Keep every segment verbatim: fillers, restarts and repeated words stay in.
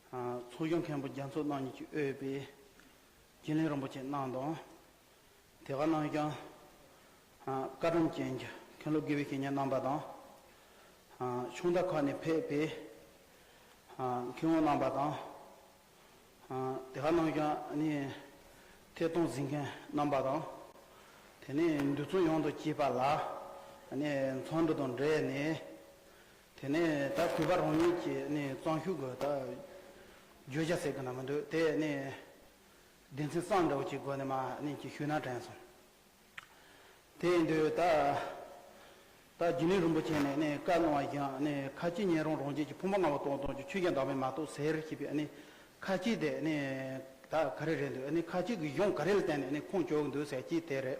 ཚོགས་ཞུགས་མཁན་པོ་རྒྱ་མཚོ་རྣམ་གཉིས་ཀྱིས་དབུས་པའི་རྒྱུན་ལས་རིན་པོ་ཆེ་རྣམས་དང་། དེ་ག་ནང་བཞིན་བཀའ་དྲིན་ཅན་གྱི་མཁན་སློབ་དགེ་བའི་བཤེས་གཉེན་རྣམ་པ་དང་། ཕྱོགས་མཐའ་ཁག་ནས་ཕེབས་པའི་མཁས་དབང་རྣམ་པ་དང་། དེ་ག་ནང་བཞིན་ནི་ཐད་གཏོང་གཟིགས་མཁན་རྣམ་པ་དང་། དེ་ནས་འདུ་ཚོགས་ཡོངས་སུ་གཅེས་པ་ལ་ནི་འཚམས་འདྲི་དང་འབྲེལ་ནས། དེ་ནས་ད་གུས་པ་རང་ཉིད་ཀྱི་ནི་བརྩམས་ཞུགས་ཀྱི་ད་བརྗོད་བྱ་ཟེར་གི་ན་མི་འདུག་དེ་ནི་སྡེ་ཚན་གསུམ་འདྲ་བོ་ཅིག་སྒོ་ནས་མ་ནི་ཅིག་ཞུས་ན་དྲན་སོང་། དེ་ཡིན་དུས་ད་ད་རྒྱུན་ལས་རིན་པོ་ཆེ་ནས་ནི་བཀའ་གནང་བ་བཞིན་ནི་ཁ་ཆེ་ཉན་རང་རང་བཞིན་གྱི་ཕུང་པོ་ལྔ་པོ་སྟོང་སྟོང་གི་ཆོས་ཀྱང་བདག་མེད་མ་གཏོགས་ཟེར་ཞེས་པའི་ནི་ཁ་ཆེ་དེ་ནི་ད་ག་རེ་རེད་འདུག་ནི་ཁ་ཆེ་གི་གཞུང་ག་རེ་ལ་བརྟེན་ནས་ནི་ཁུངས་བཅོལ་གི་འདུག་ཟེར་གྱི་དེ་རེད།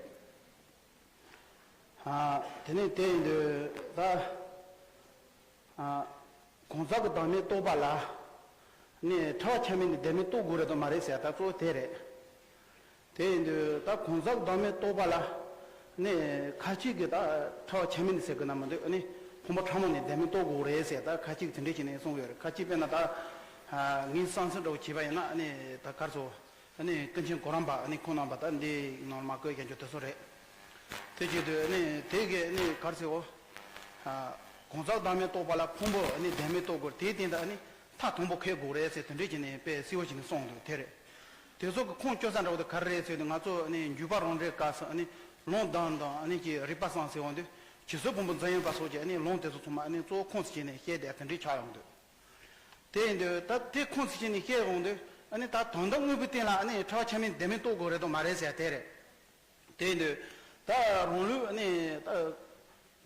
དེ་ནས་དེ་ཡིན་དུས་ད་གང་ཟག་གི་བདག་མེད་རྟོགས་པ་ལ་ནི་ཕྲ་བ་ཆ་མེད་ནི་བདེན་མེད་རྟོགས་དགོས་རེད་དམ་མ་རེད་ཟེར་ད་གཙོ་བོ་དེ་རེད། དེ་ཡིན་དུས་ད་གང་ཟག་བདག་མེད་རྟོགས་པ་ལ་ནི་ཁ་ཅིག་གིས་ད་ཕྲ་བ་ཆ་མེད་ནི་ཟེར་གི་ན་མི་འདུག་ནི་ཕུང་པོ་ཕྲ་མོ་ནི་བདེན་མེད་རྟོགས་དགོས་རེད་ཟེར་ད་ཁ་ཅིག་དེ་འདྲས་བྱས་ནས་གསུང་གི་ཡོད་རེད། ཁ་ཅིག་དཔེར་ན་ད་ངས་བསམ་ཚུལ་འདྲ་བོ་བྱས་པ་ཡིན་ན་ནི་ད་གར་སོ། ཨ་ནི་ཀུན་མཁྱེན་གོ་རམས་པ་ཨ་ནི་ཁོང་རྣམ་པ་ད་འདི་ནང་མ་བཀོད་ཀྱང་ཆོག་དེ་ཚོ་རེད། དེ་བྱེད་དུས་ཨ་ནི་དེ་གས་ཨ་ནི་གར་ཟེར་འོ། གང་ཟག་བདག་མེད་རྟོགས་པ་ལ་ཕུང་པོ་ཨ་ནི་བདེན་མེད་རྟོགས་དགོས་དེའི་སྟེང་དུ་ཨ་ནི་མཐའ་དང་པོ་འཁེལ་དགོས་རེད་ཟེར་དེ་འདྲས་བྱས་ནས་དཔེ་བསིལ་བ་བྱས་ནས་གསུངས་འདུག་དེ་རེད། དེ་ཚོ་གི་ཁུངས་བཅོལ་ས་འདྲ་བོ་དེ་ག་རེ་རེད་ཟེར་དུས་ང་ཚོ་ཨ་ནི་འཇུག་པ་རང་འགྲེལ་སྐབས་སུ་ཨ་ནི་ལུང་དང་དང་ཨ་ནི་ཀྱི་རིགས་པ་གསུམ་ཟེར་འོང་དུས་ཇི་སྲིད་ཕུང་པོ་འཛིན་ཡོད་པ་སོགས་ཀྱི་ཨ་ནི་ལུང་དེ་ཚོ་ཚང་མ་ཨ་ནི་གཙོ་བོ་ཁུངས་སུ་བྱས་ནས་བཤད་དེ་དེ་འདྲས་ཆགས་ཡོང་འདུག་དེ་ཡིན་དུས་ད་དེ་ཁུངས་སུ་བྱས་ནས་བཤད་འོང་དུས་ཨ་ནི་ད་དོན་དམ་དངོས་པོའི་སྟེང་ལ་ཨ་ནི་ཕྲ་བ་ཆ་མེད་བདེན་མེད་རྟོགས་དགོས་རེད་དམ་མ་རེད་ཟེར་དེ་རེད། དེ་ཡིན་དུས་ད་རང་ལུགས་ཨ་ནི་ད་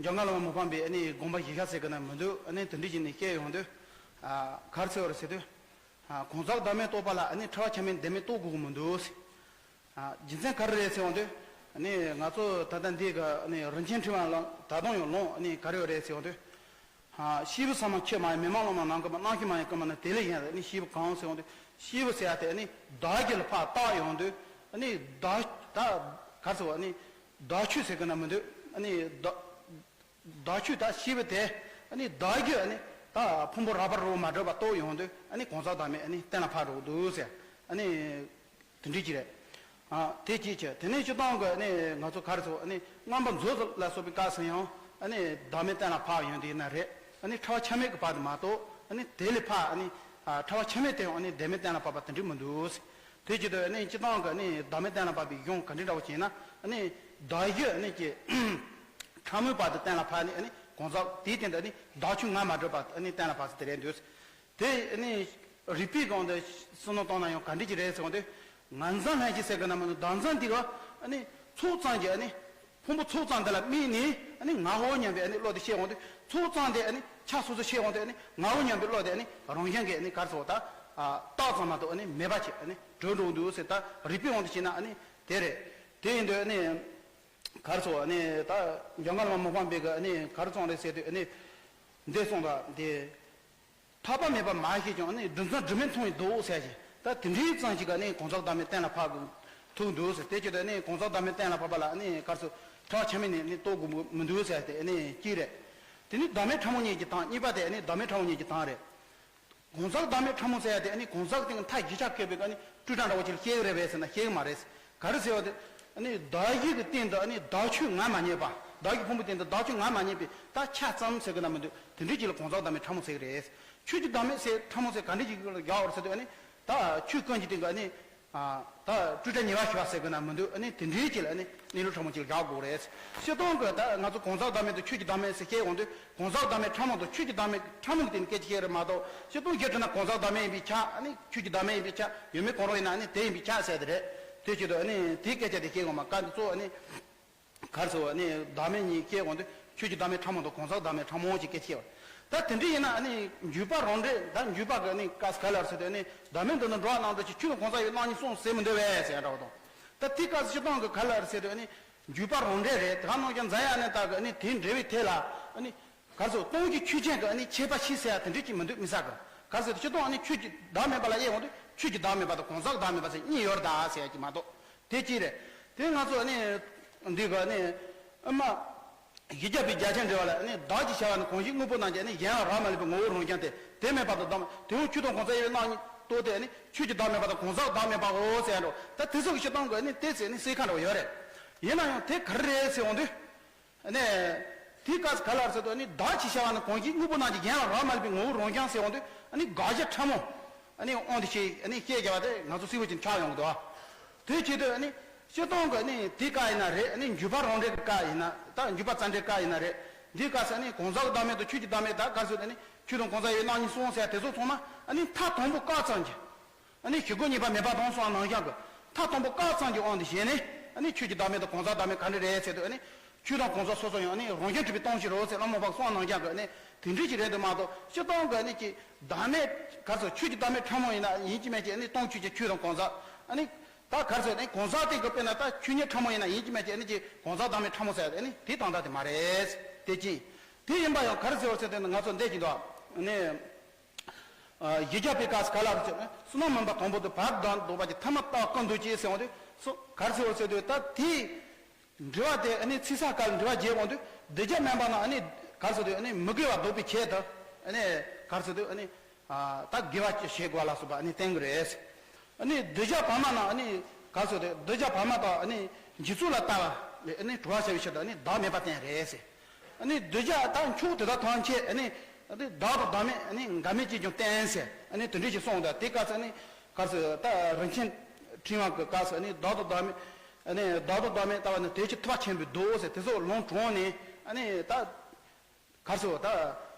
འཇམ་མགོན་བླ་མ་མི་ཕམ་པའི་ཨ་ནི་དགོངས་པ་གཞི་བཞག་ཟེར་གི་ན་མི་འདུག་ཨ་ནི་དེ་འདྲ་བྱས་ནས་བཤད་ཡོང་དུས་ག་རེ་ཟེར་བ་རེད་ཟེར་དུས་གང་ཟག་བདག་མེད་རྟོགས་པ་ལ་ཨ་ནི་ཕྲ་བ་ཆ་མེད་བདེན་མེད་རྟོགས་དགོས་ཀྱི་མི་འདུག་ཟེར། རྒྱུ་མཚན་ག་རེ་རེད་ཟེར་འོང་དུས་ནི་ང་ཚོ་ད་ལྟ་འདི་ག་ནི་རིན་ཆེན་ཕྲེང་བ་ལ་ད་དུང་ཡང་ལུང་ནི་ག་རེ་ཡོད་རེད་ཟེར་འོང་དུས། སྐྱེས་བུ་ཚད་མ་ཁྱོད་མ་ཡིན། མི་མ་ལོ་མ་ནམ་མཁའ་མ། རྣམ་ཤེས་མ་ཡིན་ཀུན་མ་ནི། དེ་ལས་གཞན་ནི་སྐྱེས་བུ་གང་ཟེར་འོང་དུས་སྐྱེས་བུ་ཟེར་ཡ་དེ་ནི་བདག་རྒྱུད་ལ་ཕར་བཏགས་ཡོང་དུས་ནི་བདག་ད་ག་རེ་ཟེར་བ་ནི་བདག་ཆོས་ཟེར་གི་ན་མི་འདུག་ནི་བདག་བདག་ཆོས་ད་སྐྱེས་བུ་དེ་ནི་བདག་རྒྱུད་ནི་ད་ཕུང་པོ་རགས་པ་རུ་མ་གྲུབ་པ་རྟོགས་ཡོང་དུས་ནི་གང་ཟག་བདག་མེད་ནི་གཏན་ལ་ཕབ་འགྲོ་གི་འདུག་ཟེར་ནི། དེ་འདྲའི་ཅིག་རེད། ཨ། དེ་གཅིག་བྱས། དེ་ནས་སྤྱིར་བཏང་གི་ནི་ང་ཚོ་ག་རེ་ཟེར་ནི་རྔམ་པ་མཛོད་ལ་སོགས་པའི་སྐབས་སུ་ཡང་ནི་བདག་མེད་གཏན་ལ་ཕབ་ཡོང་དུས་ན་རེད། ནི་ཕྲ་བ་ཆ་མེད་ཀྱི་བར་དུ་མ་གཏོགས་ནི་དེ་ལས་ཕར་ནི་ཕྲ་བ་ཆ་མེད་དེ་ཡང་ནི་བདག་མེད་གཏན་ལ་ཕབ་པ་དེ་འདྲ་མི་འདུག་དེ་བྱེད་དུས་ནི་སྤྱིར་བཏང་གི་ནི་བདག་མེད་གཏན་ལ་ཕབ་པའི་གཞུང་ག་འདྲ་འདྲ་བོ་བྱས་ན་ནི་བདག་རྒྱུད་ནི་ཀྱི་ཕྲ་མོའི་བར་དུ་གཏན་ལ་ཕབ་ནས་ནི་གང་ཟག་དེའི་སྟེང་དུ་ནི་བདག་ཆོས་ངོ་མ་གྲུབ་པ་ནི་གཏན་ལ་ཕབ་ས་དེ་རེད་འདུག་དེ་ནི་རིགས་པའི་སྒང་དུ་བསམ་བློ་བཏང་ན་ཡང་ག་འདྲ་ཅིག་རེད་ཟེར་བ་དེ། ངར་འཛིན་ལྷན་སྐྱེས་ཟེར་གི་ན་མ་ནི་བདག་འཛིན་འདི་ག་ནི་ཚོགས་ཙམ་གྱི་ནི་ཕུང་པོ་ཚོགས་ཙམ་འདི་ལ་དམིགས་ནས་ནི་ངའོ་སྙམ་པའི་ནི་བློ་དེ་སྐྱེ་འོང་དུས་ཚོགས་ཙམ་དེ་ནི་ཆ་སོ་སོ་སྐྱེ་འོང་དུས་ནི་ངའོ་སྙམ་པའི་བློ་དེ་ནི་རང་བཞིན་གྱིས་ནི་གར་སོགས་ད་རྟགས་ཙམ་མ་གཏོགས་ནི་མེད་པ་ཅིག་ནི་གྲོལ་འགྲོ་འདུག་ཟེར། ད་རིགས་པའི་དབང་དུ་བྱས་ན་ནི་དེ་རེད། དེ་ཡིན་དུས་ནི་གར་སོགས་ནི་ད་འཇམ་མགོན་བླ་མ་མི་ཕམ་པའི་གི་ནི་གར་སོང་རེད་ཟེར་དུས་ནི་འདི་སོང་ད་འདི། ཐོགས་པ་མེད་པ་མ་ཤེས་ཀྱང་ནི་སྒྲིབ་མཚམས་སྒྲིབ་མེད་མཐོང་བའི་མདོ་ཟེར་ཞིང་ད་དེ་འདྲའི་ཙམ་ཞིག་ག་ནི་གང་ཟག་བདག་མེད་གཏན་ལ་ཕབ་དགོས་ཐུག་འདུག་ཟེར། དེ་ཅི་ད་ནི་གང་ཟག་བདག་མེད་གཏན་ལ་ཕབ་པ་ལ་ནི་གར་སོ་ཕྲ་བ་ཆ་མེད་ནི་ནི་རྟོགས་དགོས་མི་འདུག་ཟེར་ཏེ་ནི་གཅིག་རེད། དེ་ནི་བདག་མེད་ཕྲ་མོ་ཉིད་ཀྱི་དང་གཉིས་པ་དེ་ནི་བདག་མེད་ཕྲ་མོ་ཉིད་ཀྱི་དང་རེད། གང་ཟག་བདག་མེད་ཕྲ་མོ་ཟེར་ཡ་དེ་ནི་གང་ཟག་དེ་མཐའ་བཞི་ཆ་བཀོད་པའི་ནི་སྤྲོས་བྲལ་འདྲ་བོ་ཅིག་ལ་སྐྱེ་གི་རེད་པས་ཟེར་ན་སྐྱེ་གི་མ་རེད། ག་རེ་ཟེར་བ་དེ། ནི་བདག་གཞན་གྱི་སྟེང་དུ་ནི་བདག་ཆོས་ངོ་མ་རྙེད་པ། བདག་གི་ཕུང་པོའི་སྟེང་དུ་བདག་ཆོས་ངོ་མ་རྙེད་པའི་ད་ཆ་ཙམ་ཟེར་གི་ན་མི་འདུག་དེ་འདྲའི་ཅིག་ལ་གང་ཟག་བདག་མེད་ཕྲ་མོ་ཟེར་གི་རེད། ཆོས་ཀྱི་བདག་མེད་ཟེར་ཕྲ་མོ་ཟེར་ག་འདྲ་ཅིག་ལ་བཞག་པ་རེད་ཟེར་དུས་ནི་ད་ཆོས་ཀུན་གྱི་སྟེང་གི་ནི་ད་སྤྲོས་བྲལ་ཉེ་བར་ཞི་བ་ཟེར་གི་ན་མི་འདུག་ནི་དེ་འདྲའི་ཅིག་ལ་ནི་གནས་ལུགས་ཕྲ་མོ་ཅིག་ལ་བཞག་དགོས་རེད། སྤྱིར་བཏང་གི་ད་ང་ཚོ་གང་ཟག་བདག་མེད་དང་ཆོས་ཀྱི་བདག་མེད་ཟེར་བཤད་ཡོང་དུས་གང་ཟག་བདག་མེད་ཕྲ་མོ་དང་ཆོས་ཀྱི་བདག་མེད་ཕྲ་མོ་གི་སྟེང་ནས་སྐད་ཆ་བཤད་རེད་མ་གཏོགས་སྤྱིར་བཏང་བཤད་དྲན་ན་གང་ཟག་བདག་མེད་ཡིན་པའི་ཆ་ནི་ཆོས་ཀྱི་བདག་མེད་ཡིན་པའི་ཆ་ཡོད་མེད་གང་རུང་ཡིན་ན་ནི་དེ་ཡིན་པའི་ཆ་ཟེར་དེ་རེད། དེ་བྱེད་དུས་ནི་དེའི་སྐད་ཆ་དེ་བཤད་ཡོང་མ་སྐབས་འདི་གཙོ་བོ་ནི། གར་སོ་ནི་བདག་མེད་གཉིས་སྐྱེ་འོང་དུས་ཆོས་ཀྱི་བདག་མེད་ཕྲ་མོ་དང་གང་ཟག་བདག་མེད་ཕྲ་མོ་ཞིག་སྐད་ཆ་བཤད་པ། ད་དེ་འདྲ་ཡིན་ན་ནི་འཇུག་པ་རང་འགྲེལ་ད་འཇུག་པ་གི་ནི་བཀའ་སྐད་ལ་ཟེར་དུས་ནི་བདག་མེད་འདི་ནི་འགྲོ་བ་རྣམས་འགྲོ་ཕྱིར་ཆོས་ཀུན་གང་ཟག་ཡི་རྣམ་གཉིས་སོ་ཟེར་མི་འདོད་པས་ཟེར་ཡ་འདྲ་བ་དང་། ད་དེ་སྐབས་སུ་སྤྱིར་བཏང་གི་ག་ལ་ཟེར་དུས་ནི་འཇུག་པ་རང་འགྲེལ་རེད། དེ་ག་ནང་བཞིན་འཛམ་གླིང་ནས་ད་གི་ནི་དེའི་འགྲེལ་བའི་ཐད་ལ་ནི། ག་རེ་ཟེར་སྟོང་གཞི་ཆོས་ཅན་གྱི་ཨ་ནི་ཁྱད་པར་ཕྱེ་ཟེར་ཡ་དེ་འདྲ་ཅིག་མི་འདུག་མི་ཟེར་གི། ག་རེ་ཟེར་སྤྱིར་བཏང་ཨ་ནི་ཆོས་ཀྱི་བདག་མེད་པ་ལ་དབྱེ་འོང་དུས་ཆོས་ཀྱི་བདག་མེད་པ་དང་གང་ཟག་བདག་མེད་པ་ཟེར་གཉིས་ཡོད་རེད་ད་ཟེར་ཡ་ཅིག་མ་གཏོགས་དེ་གཅིག་རེད། དེ་ང་ཚོ་ཨ་ནི་འདི་ག་ཨ་ནི་ཨ་མ་བཞི་བརྒྱ་པའི་རྒྱ་ཆེར་འགྲེལ་བ་ལ་ཨ་ནི་བདག་ཅེས་བྱ་བ་ནི་གང་ཞིག་དངོས་པོ་རྣམས་ཀྱི་ཨ་ནི་གཞན་ལ་རག་མ་ལུས་པའི་ངོ་བོའི་རང་བཞིན་ཏེ། དེ་མེད་པ་དང་བདག་མེད་དེ་ཡང་ཆོས་དང་གང་ཟག་དབྱེ་བའི་རྣམ་གཉིས། ལྟོས་ཏེ་ནི་ཆོས་ཀྱི་བདག་མེད་པ་དང་གང་ཟག་བདག་མེད་པའོ་ཟེར་འགྲོ། ད་དེ་ཚོ་གི་སྤྱིར་བཏང་གི་ནི་དེ་ཚེ་ནི་སེལ་ཁ་འདྲ་བོ་ཡོད་རེད། ཡིན་ན་ཡང་དེ་ག་རེ་རེད་ཟེར་འོང་དུས། ནས། དེའི་སྐབས་སུ་ག་ལ་རེད་ཟེར་དུས་ནི་བདག་ཅེས་བྱ་བ་ནི་གང་ཞིག་དངོས་པོ་རྣམས་ཀྱི་གཞན་ལ་རག་མ་ལུས་པའི་ངོ་བོ་རང་བྱུང་ཟེར་འོང་དུས་ནི་དགག་བྱ་ཕྲ་མོ། ནི་དབང་དུ་བྱས་ནི་བཤད་རྒྱ་བ་དེ་ང་ཚོ་སྲིད་པ་ཅན་ཆགས་ཡོང་གི་འདུག་དེ་བྱེད་དུས་ནི་སྤྱིར་བཏང་གི་ནི་དེའི་སྐབས་ཡིན་ན་རེད། ནི་འཇུག་པ་རང་འགྲེལ་གྱི་སྐབས་ཡིན་ན། ད་འཇུག་པ་རྩ་འགྲེལ་སྐབས་ཡིན་ན་རེད། འདིའི་སྐབས་སུ་ནི་གང་ཟག་བདག་མེད་དང་ཆོས་ཀྱི་བདག་མེད། ད་ག་རེ་ཟེར་དུས་ནི་ཆོས་དང་གང་ཟག་ཡོད་རྣམ་གཉིས་སོང་ཟེར་དེ་ཚོ་ཚང་མ་ནི་མཐའ་དང་པོ་བཀག་ཙམ་གྱིས། ཨ་ནི་ཞི་རྒོལ་གཉིས་པ་མེད་པ་དང་གསུངས་པ་ནང་བཞིན་གྱི་མཐའ་དང་པོ་བཀག་ཙམ་གྱི་དབང་དུ་བྱས་ནས། ཨ་ནི་ཆོས་ཀྱི་བདག་མེད་དང་གང་ཟག་བདག་མེད་ག་འདྲ་རེད་ཟེར་དུས། ཨ་ནི་ཆོས་དང་གང་ཟག་སོ་སོ་ཡང་ཨ་ནི་རང་བཞིན་གྲུབ་པའི་སྟོང་ཞིག་རེད་ཟེར་བླ་མ་བག་གསུངས་པ་ནང་བཞིན་གྱི་ཨ་ནི་དེ་འདྲ་ཞིག་རེད་འདུག་མ་གཏོགས་སྤྱིར་བཏང་གི་ཨ་ནི་ཀྱི་བདག་མེད་ག་ཚོད་ཆོས་ཀྱི་བདག་མེད་ཕྲ་མོ་ཡིན་ན་ཡིན་གཅིག་མིན་གཅིག་ཨ་ནི་སྟོང་ཆོས་ཀྱི་ཆོས་དང་གང་ཟག་ཨ་ནི་ད་ག་ཚོད་ནི་གང་ཟག་དེ་གི་དཔེར་ན་ད་ཆོས་ཉིད་ཕྲ་མོ་ཡིན་ན་ཡིན་གཅིག་མིན་གཅིག་ཨ་ནི་ཀྱི་གང་ཟག་བདག་མེད་ཕྲ་མོ་ཟེར་ཨ་ནི་དེ་དང་ད་དེ་མ་རེད། དེ་ཅི་དེ་ཡིན་པ་ཡང་ག་རེ་ཟེར་བ་ཟེར་དུས་ང་ཚོ་འདས་ཀྱི་འདུག་ཨ་ནི། ཨ། གཞི་བཞག་པའི་སྐབས་སུ་ག་ལ་རེ་ཟེར་ན། བསོད་ནམས་མུན་པ་དང་པོ་དེ་བར་དོ་ལྡོག་པ་ཀྱི་ཐ་མ་རྟགས་ཀུན་འདུས་ཀྱི་ཟེར་བ་དེ་སོ་ག་རེ་ཟེར་བ་ཟེར་དུས། ད་དེའི་འགྲེལ་བ་དེ་ཨ་ནི་ཚིག་གསལ་སྐབས་ལ་འགྲེལ་བ་བརྒྱབ་འོང་དུས་གདུལ་བྱ་དམན་པ་རྣམས་ཨ་ནི་ག་རེ་ཟེར་དུས་ཨ་ནི་མི་དགེ་བ་ཟློག་པའི་ཆེད་དུ་ཨ་ནི་ག་རེ་ཟེར་དུས་ཨ་ནི་ད་དགེ་བ་ཅིག་བྱེད་དགོས་ལ་སོགས་པ་ཨ་ནི་བསྟན་གྱི་རེད། ཨ་ནི་གདུལ་བྱ་བར་མ་རྣམས་ཨ་ནི་ག་རེ་ཟེར་དུས་གདུལ་བྱ་བར་མ་དང་ཨ་ནི་འཇིག་ཚོགས་ལ་ལྟ་བ་ལས་ཨ་ནི་གྲོལ་བར་བྱ་བའི་ཕྱིར་དུ་ཨ་ནི་བདག་མེད་པ་བསྟན་རེད་ཟེར། ཨ་ནི་གདུལ་བྱ་དང་ཕྱོགས་དེ་དག་ཐམས་ཅད་ཨ་ནི་བདག་དང་བདག་མེད་ཨ་ནི་འགལ་མེད་ཅེས་ཀྱང་བསྟན་ཟེར་ཨ་ནི་དེ་འདྲ་ཞིག་གསུངས་འདུག་དེ་སྐབས་སུ་ཨ་ནི་ག་རེ་ཟེར་ད་རིན་ཆེན་ཕྲེང་བ་གི་སྐབས་སུ་ཨ་ནི་བདག་དང་བདག་མེད་ཨ་ནི་བདག་དང་བདག་མེད་ལྟ་བ་ནི་དེ་ཕྱིར་ཐུབ་པ་ཆེན་པོས་བཟློག་ཟེར་དེ་ཚོ་ལུང་དྲངས་ནས་ཨ་ནི་ད་ག་རེ་ཟེར་ད་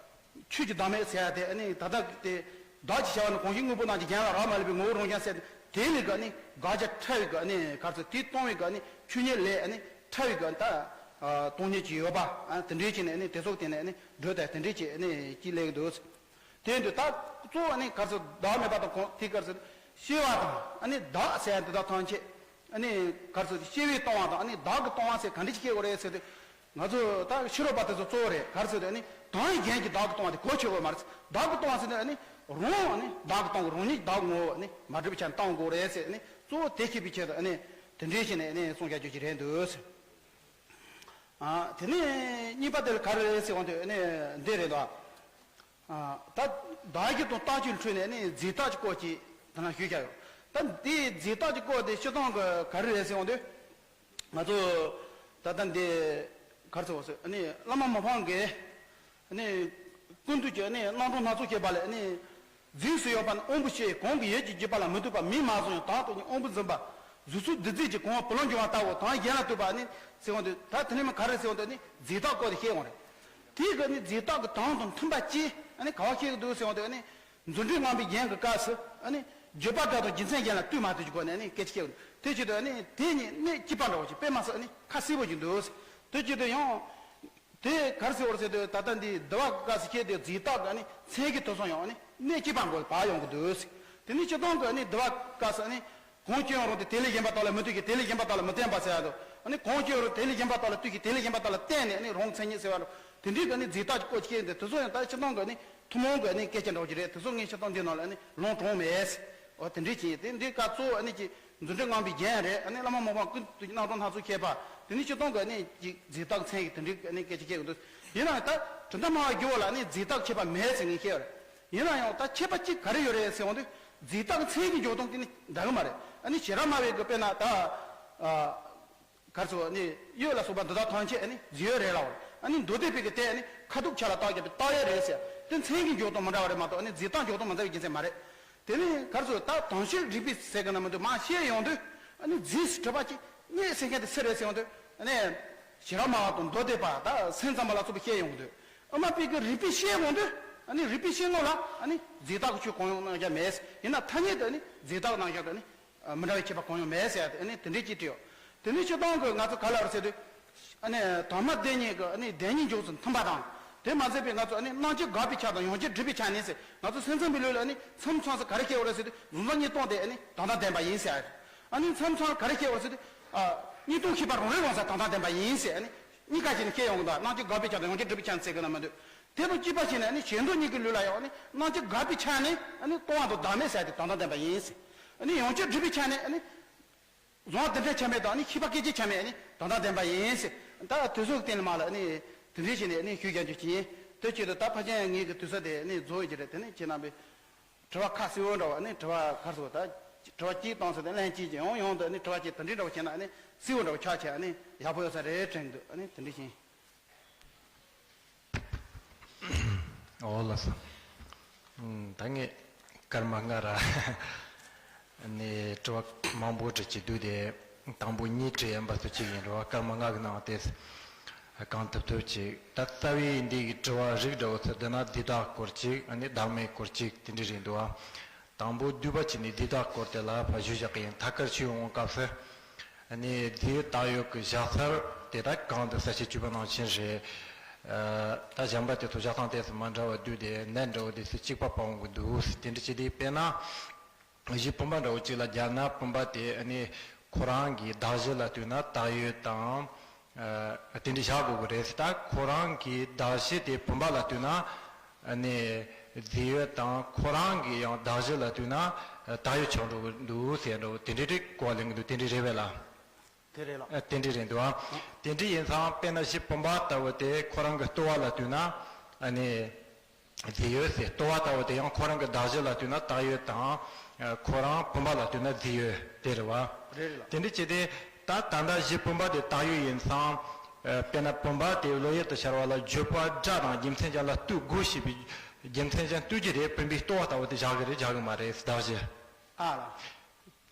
ཆོས་ཀྱི་བདག་མེད་ཟེར་ཡ་དེ་ཨ་ནི་ད་ལྟ་དེ་བདག་ཅེས་བྱ་བ་ནི་གང་ཞིག་དངོས་པོ་རྣམས་ཀྱི་གཞན་ལ་རག་མ་ལུས་པའི་ངོ་བོ་རང་བྱུང་ཟེར་དེ་ལས་ཀྱི་ཨ་ནི་དགག་བྱ་ཕྲ་བའི་གི་ཨ་ནི་ག་རེ་ཟེར་དེ་སྟོང་བའི་གི་ཨ་ནི་ཆོས་ཉིད་ལས་ཨ་ནི་ཕྲ་བའི་གི་ད་སྟོང་ཉིད་ཅིག་ཡོད་པ། ཨ་དེ་འདྲའི་ཅིག་ནས་ཨ་ནི་དེ་ཚོ་དེ་ནས་ཨ་ནི་སྒྲོས་དང་དེ་འདྲའི་ཅིག་ཨ་ནི་ཅིག་ལས་ཀྱི་འདུག་དེ་འདུག་ད་གཙོ་བོ་ནི་ག་རེ་ཟེར་བདག་མེད་པ་དང་གང་དེ་ག་རེ་ཟེར་སྐྱེ་བ་དང་ཨ་ནི་བདག་ཟེར་ཡ་འདི་དག་ཐམས་ཅད་ཨ་ནི་ག་རེ་ཟེར་སྐྱེ་བས་སྟོང་བ་དང་ཨ་ནི་བདག་གིས་སྟོང་བ་ཟེར་ག་འདྲ་ཞིག་སྐྱེ་དགོས་རེད་ཟེར་དུས། ང་ཚོ་ད་ཕྱི་རོལ་པ་དེ་ཚོ་གཙོ་བོ་རེད། ག་རེ་ཟེར་དུས་ཨ་ནི་དང་གཞན་གྱིས་བདག་གིས་སྟོང་བ་དེ་གོ་ཆོད་དགོས་མ་རེད། བདག་གིས་སྟོང་བ་ཟེར་དུས་ཨ་ནི་རང་ཨ་ནི་བདག་གིས་སྟོང་གི་རང་ཉིད་བདག་ངོ་བོ་ཨ་ནི་མ་གྲུབ་པའི་ཆ་ནས་སྟོང་དགོས་རེད་ཟེར་ཨ་ནི་གཙོ་བོ་དེ་ཤེས་པའི་ཆེད་དུ་ཨ་ནི་དེ་འདྲའི་ཞིག་ནས་ཨ་ནི་གསུང་རྒྱག་རྒྱུ་ཞིག་རེད་འདུག་ཨ་དེ་ནས་གཉིས་པ་དེ་ལ་ག་རེ་རེད་ཟེར་བ་དེ་ཨ་ནི་འདི་རེད་དོ། ཨ་ད་བདག་གཞན་དང་རྟག་གཅིག་འཕྲོས་ནས་ནི་རྫས་རྟག་གི་སྐོར་ཅིག་ད་ནང་ཞུས་བཞག་ཡོད། ད་འདི་རྫས་རྟག་གི་སྐོར་དེ་སྤྱིར་བཏང་གི་ག་རེ་རེད་ཟེར་བ་དེ། ང་ཚོ་ད་ལྟ་འདི་ག་རེ་ཟེར་བ་ཟེར་ནི་བླ་མ་མི་ཕམ་གིས་ནི་ཀུན་བཏུས་ཀྱི་ནི་རྣམ་གྲངས་སྣ་ཚོགས་བཤད་པ་ལས་ནི། རྫས་སུ་ཡོད་པ་ནི་དབང་པོའི་ཕྱིར། གང་གི་ཡུལ་གྱི་བརྒྱུད་པ་ལ་མི་ལྟོས་པ། མིང་མ་བཟུང་ཡང་དག་ཏུ་སྙོམས། དབང་པོས་འཛིན་པ་གཟུགས་ཚོགས་འདུ་འཛིན་གྱི་གང་བ་བུ་ལོན་འབྱུང་བ་ལྟ་བུ་དང་གཞན་ལ་ལྟོས་པ་ནི་ཟེར་བ་འདི་ད་དེ་ནས་མ་ག་རེ་ཟེར་བ་འདི་ནི་རྫས་རྟག་སྐོར་དེ་བཤད་འོང་རེད། དེའི་གི་ནི་རྫས་རྟག་གི་དོན་དང་མཐུན་པ་ཅིག་ཨ་ནི་ག་བ་བཤད་ཀྱི་འདུག་ཟེར་བ་འདི་ཨ་ནི་མཛོད་འགྲེལ་དབང་པོའི་རྒྱན་གྱི་སྐབས་སུ་ཨ་ནི་བརྗོད་པ་སྒྲ་དང་རྒྱུ་མཚན་གཞན་ལ་ལྟོས་མ་ལྟོས་ཀྱི་སྒོ་ནས་ཨ་ནི་སྐད་ཆ་བཤད་ཀྱི་འདུག་དེ་བྱེད་དུས་ཨ་ནི་དེ་གཉིས་གནད་གཅིག་པ་འདྲ་བོ་ཅིག་དཔེ་མ་སྲིད་ཨ་ནི་ཁ་གསལ་པོ་ཅིག་འདུག་དེ་བྱེད་དུས་ཡང་། དེ་ག་རེ་ཟེར་བ་རེད་ཟེར་དུས་ད་ལྟ་འདི་འདུལ་བ་སྐབས་སུ་བཤད་དེ་རྫས་རྟག་གི་ཨ་ནི་མཚན་གྱི་དོན་སོང་ཡང་ཨ་ནི་གནད་གཅིག་པ་མགོ་ལ་བབས་ཡོང་གི་འདུག་དེ་ནི་སྤྱིར་བཏང་གི་ཨ་ནི་འདུལ་བ་སྐབས་སུ་ཨ་ནི་གང་སྐྱེ་ཡང་རུང་སྟེ་དེ་ལས་གཞན་པ་དག་ལ་མི་ལྟོས་ཀྱི་དེ་ལས་གཞན་པ་དག་ལ་མི་བརྟེན་པ་ཟེར་ཡ་དང་ཨ་ནི་གང་སྐྱེ་ཡང་རུང་དེ་ལས་གཞན་པ་དག་ལ་ལྟོས་ཀྱི་དེ་ལས་གཞན་པ་དག་ལ་བརྟེན་ནས་ཨ་ནི་རང་མཚན་ཉིད་ཟེར་བ་རུང་དེ་འདྲའི་གི་ཨ་ནི་རྫས་རྟག་གི་སྐོར་གྱི་སྐད་འདི་དེ་ཚོ་ཡང་ད་སྤྱིར་བཏང་གི་ཨ་ནི་ཐུན་མོང་གི་ཨ་ནི་སྐད་ཆ་འདྲ་བོ་ཅིག་རེད། དེ་ཚོ་ངས་སྤྱིར་བཏང་འདི་ནང་ལ་ཨ་ནི་ལུང་དྲངས་མེད། འོ་དེ་འདྲའི་ཅིག་ཡིན། དེ་འདི་སྐབས་གཙོ་བོ་ཨ་ནི་ཅིག་མཛོད་འགྲེལ་དབང་པོའི་རྒྱན་རེད། ཨ་ནི་བླ་མ་མི་ཕམ་ཀུན་བཏུས་ཀྱི་རྣམ་གྲངས་སྣ་ཚོགས་བཤད་པ་དེ་ནི་སྤྱིར་བཏང་གི་ཨ་ནི་ཅིག་རྫས་རྟག་མཚན་གྱི་དེ་འདྲའི་ཨ་ནི་སྐད་ཆ་བཤད་ཀྱི་འདུག་ཡིན་ནའང་ད་གྲུབ་མཐའ་སྨྲ་བའི་རྒྱུད་པ་ལ་ཨ་ནི་རྫས་རྟག་ཁྱད་པར་མེད་ཟེར་ངས་བཤད་པ་རེད། ཡིན་ན་ཡང་ད་ཁྱད་པར་གཅིག་ག་རེ་ཡོད་རེད་ཟེར་འོང་དུས་རྫས་རྟག་མཚན་གྱི་འཇོག་སྟངས་དེ་ནི་འདྲ་གི་མ་རེད། ཨ་ནི་བྱེ་བྲག་སྨྲ་བའི་གི་དཔེར་ན་ད་ཨ། ག་རེ་ཟེར་ནི་གཡོ་ལ་སོགས་པ་འདི་དག་ཐམས་ཅད་ཨ་ནི་རྫས་ཡོད་རེད་ལབ་པ་རེད། ཨ་ནི་མདོ་སྡེ་པའི་གི་དེ་ཨ་ནི་ཁ་ཐུག་ཆ་ལ་རྟགས་བརྒྱབ་པའི་རྟགས་ཡོད་རེད་ཟེར་དེ་མཚན་གྱི་འཇོག་སྟངས་མི་འདྲ་བ་རེད་མ་གཏོགས་ཨ་ནི་རྫས་རྟགས་འཇོག་སྟངས་མི་འདྲ་བའི་རྒྱུ་མཚན་མ་རེད། དེ་ནི་ག་རེ་ཟེར་ད་དོན་ཤེས་རིགས་པས་ཟེར་གི་ན་མི་འདུག་མ་བཤད་ཡོང་དུས་ཨ་ནི་རྫས་སུ་གྲུབ་པ་ཅིག་གནས་ཟེར་མཁན་དེ་སུ་རེད་ཟེར་ཡོང་དུས་ཨ་ནི་བྱེ་བྲག་སྨྲ་བ་དང་མདོ་སྡེ་པ་ད་སེམས་ཙམ་པ་ལ་སོགས་པས་བཤད་ཡོང་གི་འདུག་ཨ་མ་པའི་གི་རིགས་པས་བཤད་ཡོང་དུས་ཨ་ནི་རིགས་པས་བཤད་ངོ་ལ་ཨ་ནི་རྫས་རྟགས་ཀྱི་ཆོས་གང་ཡང་རྣམ་གཞག་མེད། ཡིན་ན་ཐ་སྙད་དུ་ཨ་ནི་རྫས་རྟགས་རྣམ་གཞག་གི་ཨ་ནི། མི་འདྲ་བའི་ཁྱད་པར་གང་ཡང་མེད་ཟེར་ཡ་དེ་ཨ་ནི་དེ་འདྲའི་ཅིག་བྲིས་ཡོད། དེ་ནི་སྤྱིར་བཏང་གི་ང་ཚོ་ག་ལ་རེ་ཟེར་དུས། ཨ་ནི་དོན་སྨྲ་བདེན་གཉིས་ཀྱི་ཨ་ནི་བདེན་གཉིས་འཇོག་ཚུལ་མཐུན་པ་དང་། དེ་མ་ཟད་པའི་ང་ཚོ་ཨ་ནི་རྣམ་བཅད་དགག་པའི་ཆ་དང་ཡང་བསྐྱར་སྒྲུབ་པའི་ཆ་ནས་ཟེར་ང་ཚོ་སེམས་ཙམ་པའི་ལུགས་ལ་ཨ་ནི་མཚམས་མཚམས་སུ་ག་རེ་བཤད་ཡོད་རེད་ཟེར་དུས་གཟུང་རྟོག་གཉིས་སྟོང་དེ་ཨ་ནི་དོན་དམ་བདེན་པ་ཡིན་ཟེར་ཡ་རེད། ཨ་ནི་མཚམས་མཚམས་ག་རེ་བཤད་ཡོད་རེད་ཟེར་དུས། ཨ། གཉིས་སྟོང་ཤེས་པ་རང་རིག་རང་གསལ་དོན་དམ་བདེན་པ་ཡིན་ཟེར་ཨ་ནི་གཉིས་ཀ་ཅིག་ནས་བཤད་ཡོང་གི་འདུག་རྣམ་བཅད་དགག་པའི་ཆ་དང་ཡང་བསྐྱར་སྒྲུབ་པའི་ཆ་ནས་ཟེར་གི་ན་མི་འདུག་དེ་དང་གཅིག་པ་བྱས་ནས་ཨ་ནི་ཞེ་འདོད་གཉིས་ཀྱི་ལུགས་ལ་ཡང་ཨ་ནི་རྣམ་བཅད་དགག་པའི་ཆ་ནས་ཨ་ནི་སྟོང་པ་དང་བདག་མེད་ཟེར་ཏེ་དོན་དམ་བདེན་པ་ཡིན་ཟེར། ཨ་ནི་ཡང་བསྐྱར་སྒྲུབ་པའི་ཆ་ནས་ཨ་ནི་གཟུང་བ་རྡུལ་ཕྲན་ཆ་མེད་དང་ཨ་ནི་ཤེས་པ་སྐད་ཅིག་ཆ་མེད་ཨ་ནི་དོན་དམ་བདེན་པ་ཡིན་ཟེར། ད་དུས་ཚོད་སྟེང་ལ་མ་ལ་ཨ་ནི་དེ་འདྲའི་བྱས་ནས་ཨ་ནི་ཞུ་རྒྱུ་ཅིག་ཡིན། དེ་བྱེད་དུས་ད་ཕལ་ཆེར་ངེད་ཀྱི་དུས་ཚོད་དེ་ཨ་ནི་རྫོགས་ཡོད་ཀྱི་རེད། དེ་ནི་ཁྱེད་རྣམ་པས་ དྲི་བ་ཁ་གསལ་བོ་འདྲ་བ་ནི་དྲི་བ་ཁ་གསལ་བོ་ད་དྲི་བ་གཅིག་བཏང་ཟེར་ཏེ་ལན་གཅིག་ཅིག་ཡང་ཡང་དུ་ནི་དྲི་བ་གཅིག་དེ་འདྲའི་འདྲ་བོ་བྱས་ན་ནི་གསལ་བོ་འདྲ་བོ་ཆགས་ཆེ་ནི་ཡག་པོ་ཡོད་ས་རེད་དྲན་འདུག་ནི་དེ་འདྲ་བཞིན། འོ་ལགས་སོ། ད་ངས་སྐར་མ་ལྔ་ར་ནས་དྲི་བ་མང་པོ་དྲི་གི་འདུག་དེ། དང་པོ་གཉིས་དྲི་ཡན་པ་སུ་གཅིག་ཡིན་རོ། སྐར་མ་ལྔ་གི་ནང་དེ་གང་ཐུབ་ཐུབ་ཅིག་ད་རྩ་བའི་འདི་གི་དྲི་བ་རིགས་འདྲ་བོ་ཚོ་འདི་ན་འདི་དག་སྐོར་ཅིག་ཨ་ནི་བདག་མེད་སྐོར་ཅིག་དེ་འདྲ་རེད་འདུག་ཨ། དང་པོ་བསྡུས་པ་བྱས་ནས་འདི་དག་སྐོར་དེ་ལ་ཕར་ཞུ་བཞག་གི་ཡིན། ཐད་ཀར་ཆུ་ཡོང་སྐབས་སུ། ཨ་ནི་རྫས་བཏགས་ཡོད་ཀྱི་བཞག་ཚར་དེ་དག་གང་དུ་ས་བཅད་བཅུ་པ་ནང་བཞིན་རེད། ཨ་ད་གཞན་པ་དེ་ཚོ་བཞག་སྟངས་དེ་ཚོ་མ་འདྲ་བ་བསྡུས་ཏེ་ནད་འདྲ་བོ་དེ་ཚོ་གཅིག་པ་སྤང་དགོས་འདུག་དེ་འདྲ་བྱས་ཏེ་དཔེར་ན། གཞི་བུམ་པ་འདྲ་བོ་གཅིག་ལ་སྦྱར་ན་བུམ་པ་དེ་ཨ་ནི་ཁོ་རང་གི་གདགས་གཞི་ལ་ལྟོས་ན་བཏགས་ཡོད་དང་། ཨ་དེ་འདྲ་བཞག་དགོས་ཀྱི་རེད། ད་ཁོ་རང་གི་གདགས་གཞི་དེ་བུམ་པ་ལ་ལྟོས་ན་ཨ་ནི་རྫས་ཡོད་དང་ཁོ་རང་གི་ཡང་གདགས་གཞི་ལ་ལྟོས་ན་བཏགས་ཡོད་ཆགས་འགྲོ་གི་འདུག་ཟེར་འདྲ་བོ་དེ་འདྲའི་གོ་བ་ལེན་གྱི་འདུག་དེ་འདྲ་རེད་པས་ལགས། དེ་རེད་ལགས། ཨ་དེ་འདྲ་རེད་འདུག་ཨ། དེ་འདྲ་ཡིན་ཙང་དཔེར་ན་གཞི་བུམ་པ་ལྟ་བུ་དེ་ཁོ་རང་གི་ལྟོ་བ་ལ་ལྟོས་ན་ཨ་ནི་རྫས་ཡོད་ཟེར། ལྟོ་བ་ལྟ་བུ་དེ་ཡང་ཁོ་རང་གི་གདགས་གཞི་ལ་ལྟོས་ན་བཏགས་ཡོད་དང་། ཁོ་རང་བུམ་པ་ལ་ལྟོས་ན་རྫས་ཡོད་དེ་རེད་བ། རེད་རེད་ལགས། དེ་འདྲ་བྱས་ཏེ་ད་ད་ལྟ་གཞི་བུམ་པ་དེ་བཏགས་ཡོད་ཡིན་ཙང་། དཔེར་ན་བུམ་པ་དེ་བློ་ཡུལ་དུ་ཤར་བ་ལ་བརྗོད་པ་སྒྲ་དང་རྒྱུ་མཚན་ཅན་ལ་ལྟོས་དགོས་ཞེས་པའི་རྒྱུ་མཚན་ཅན་ལྟོས་ཀྱི་རེད། བུམ་པའི་ལྟོ་བ་ལྟ་བུ་དེ་བཞག་གི་རེད་བཞག་གི་མ་རེད་གདགས་གཞི། ཨ་ལགས།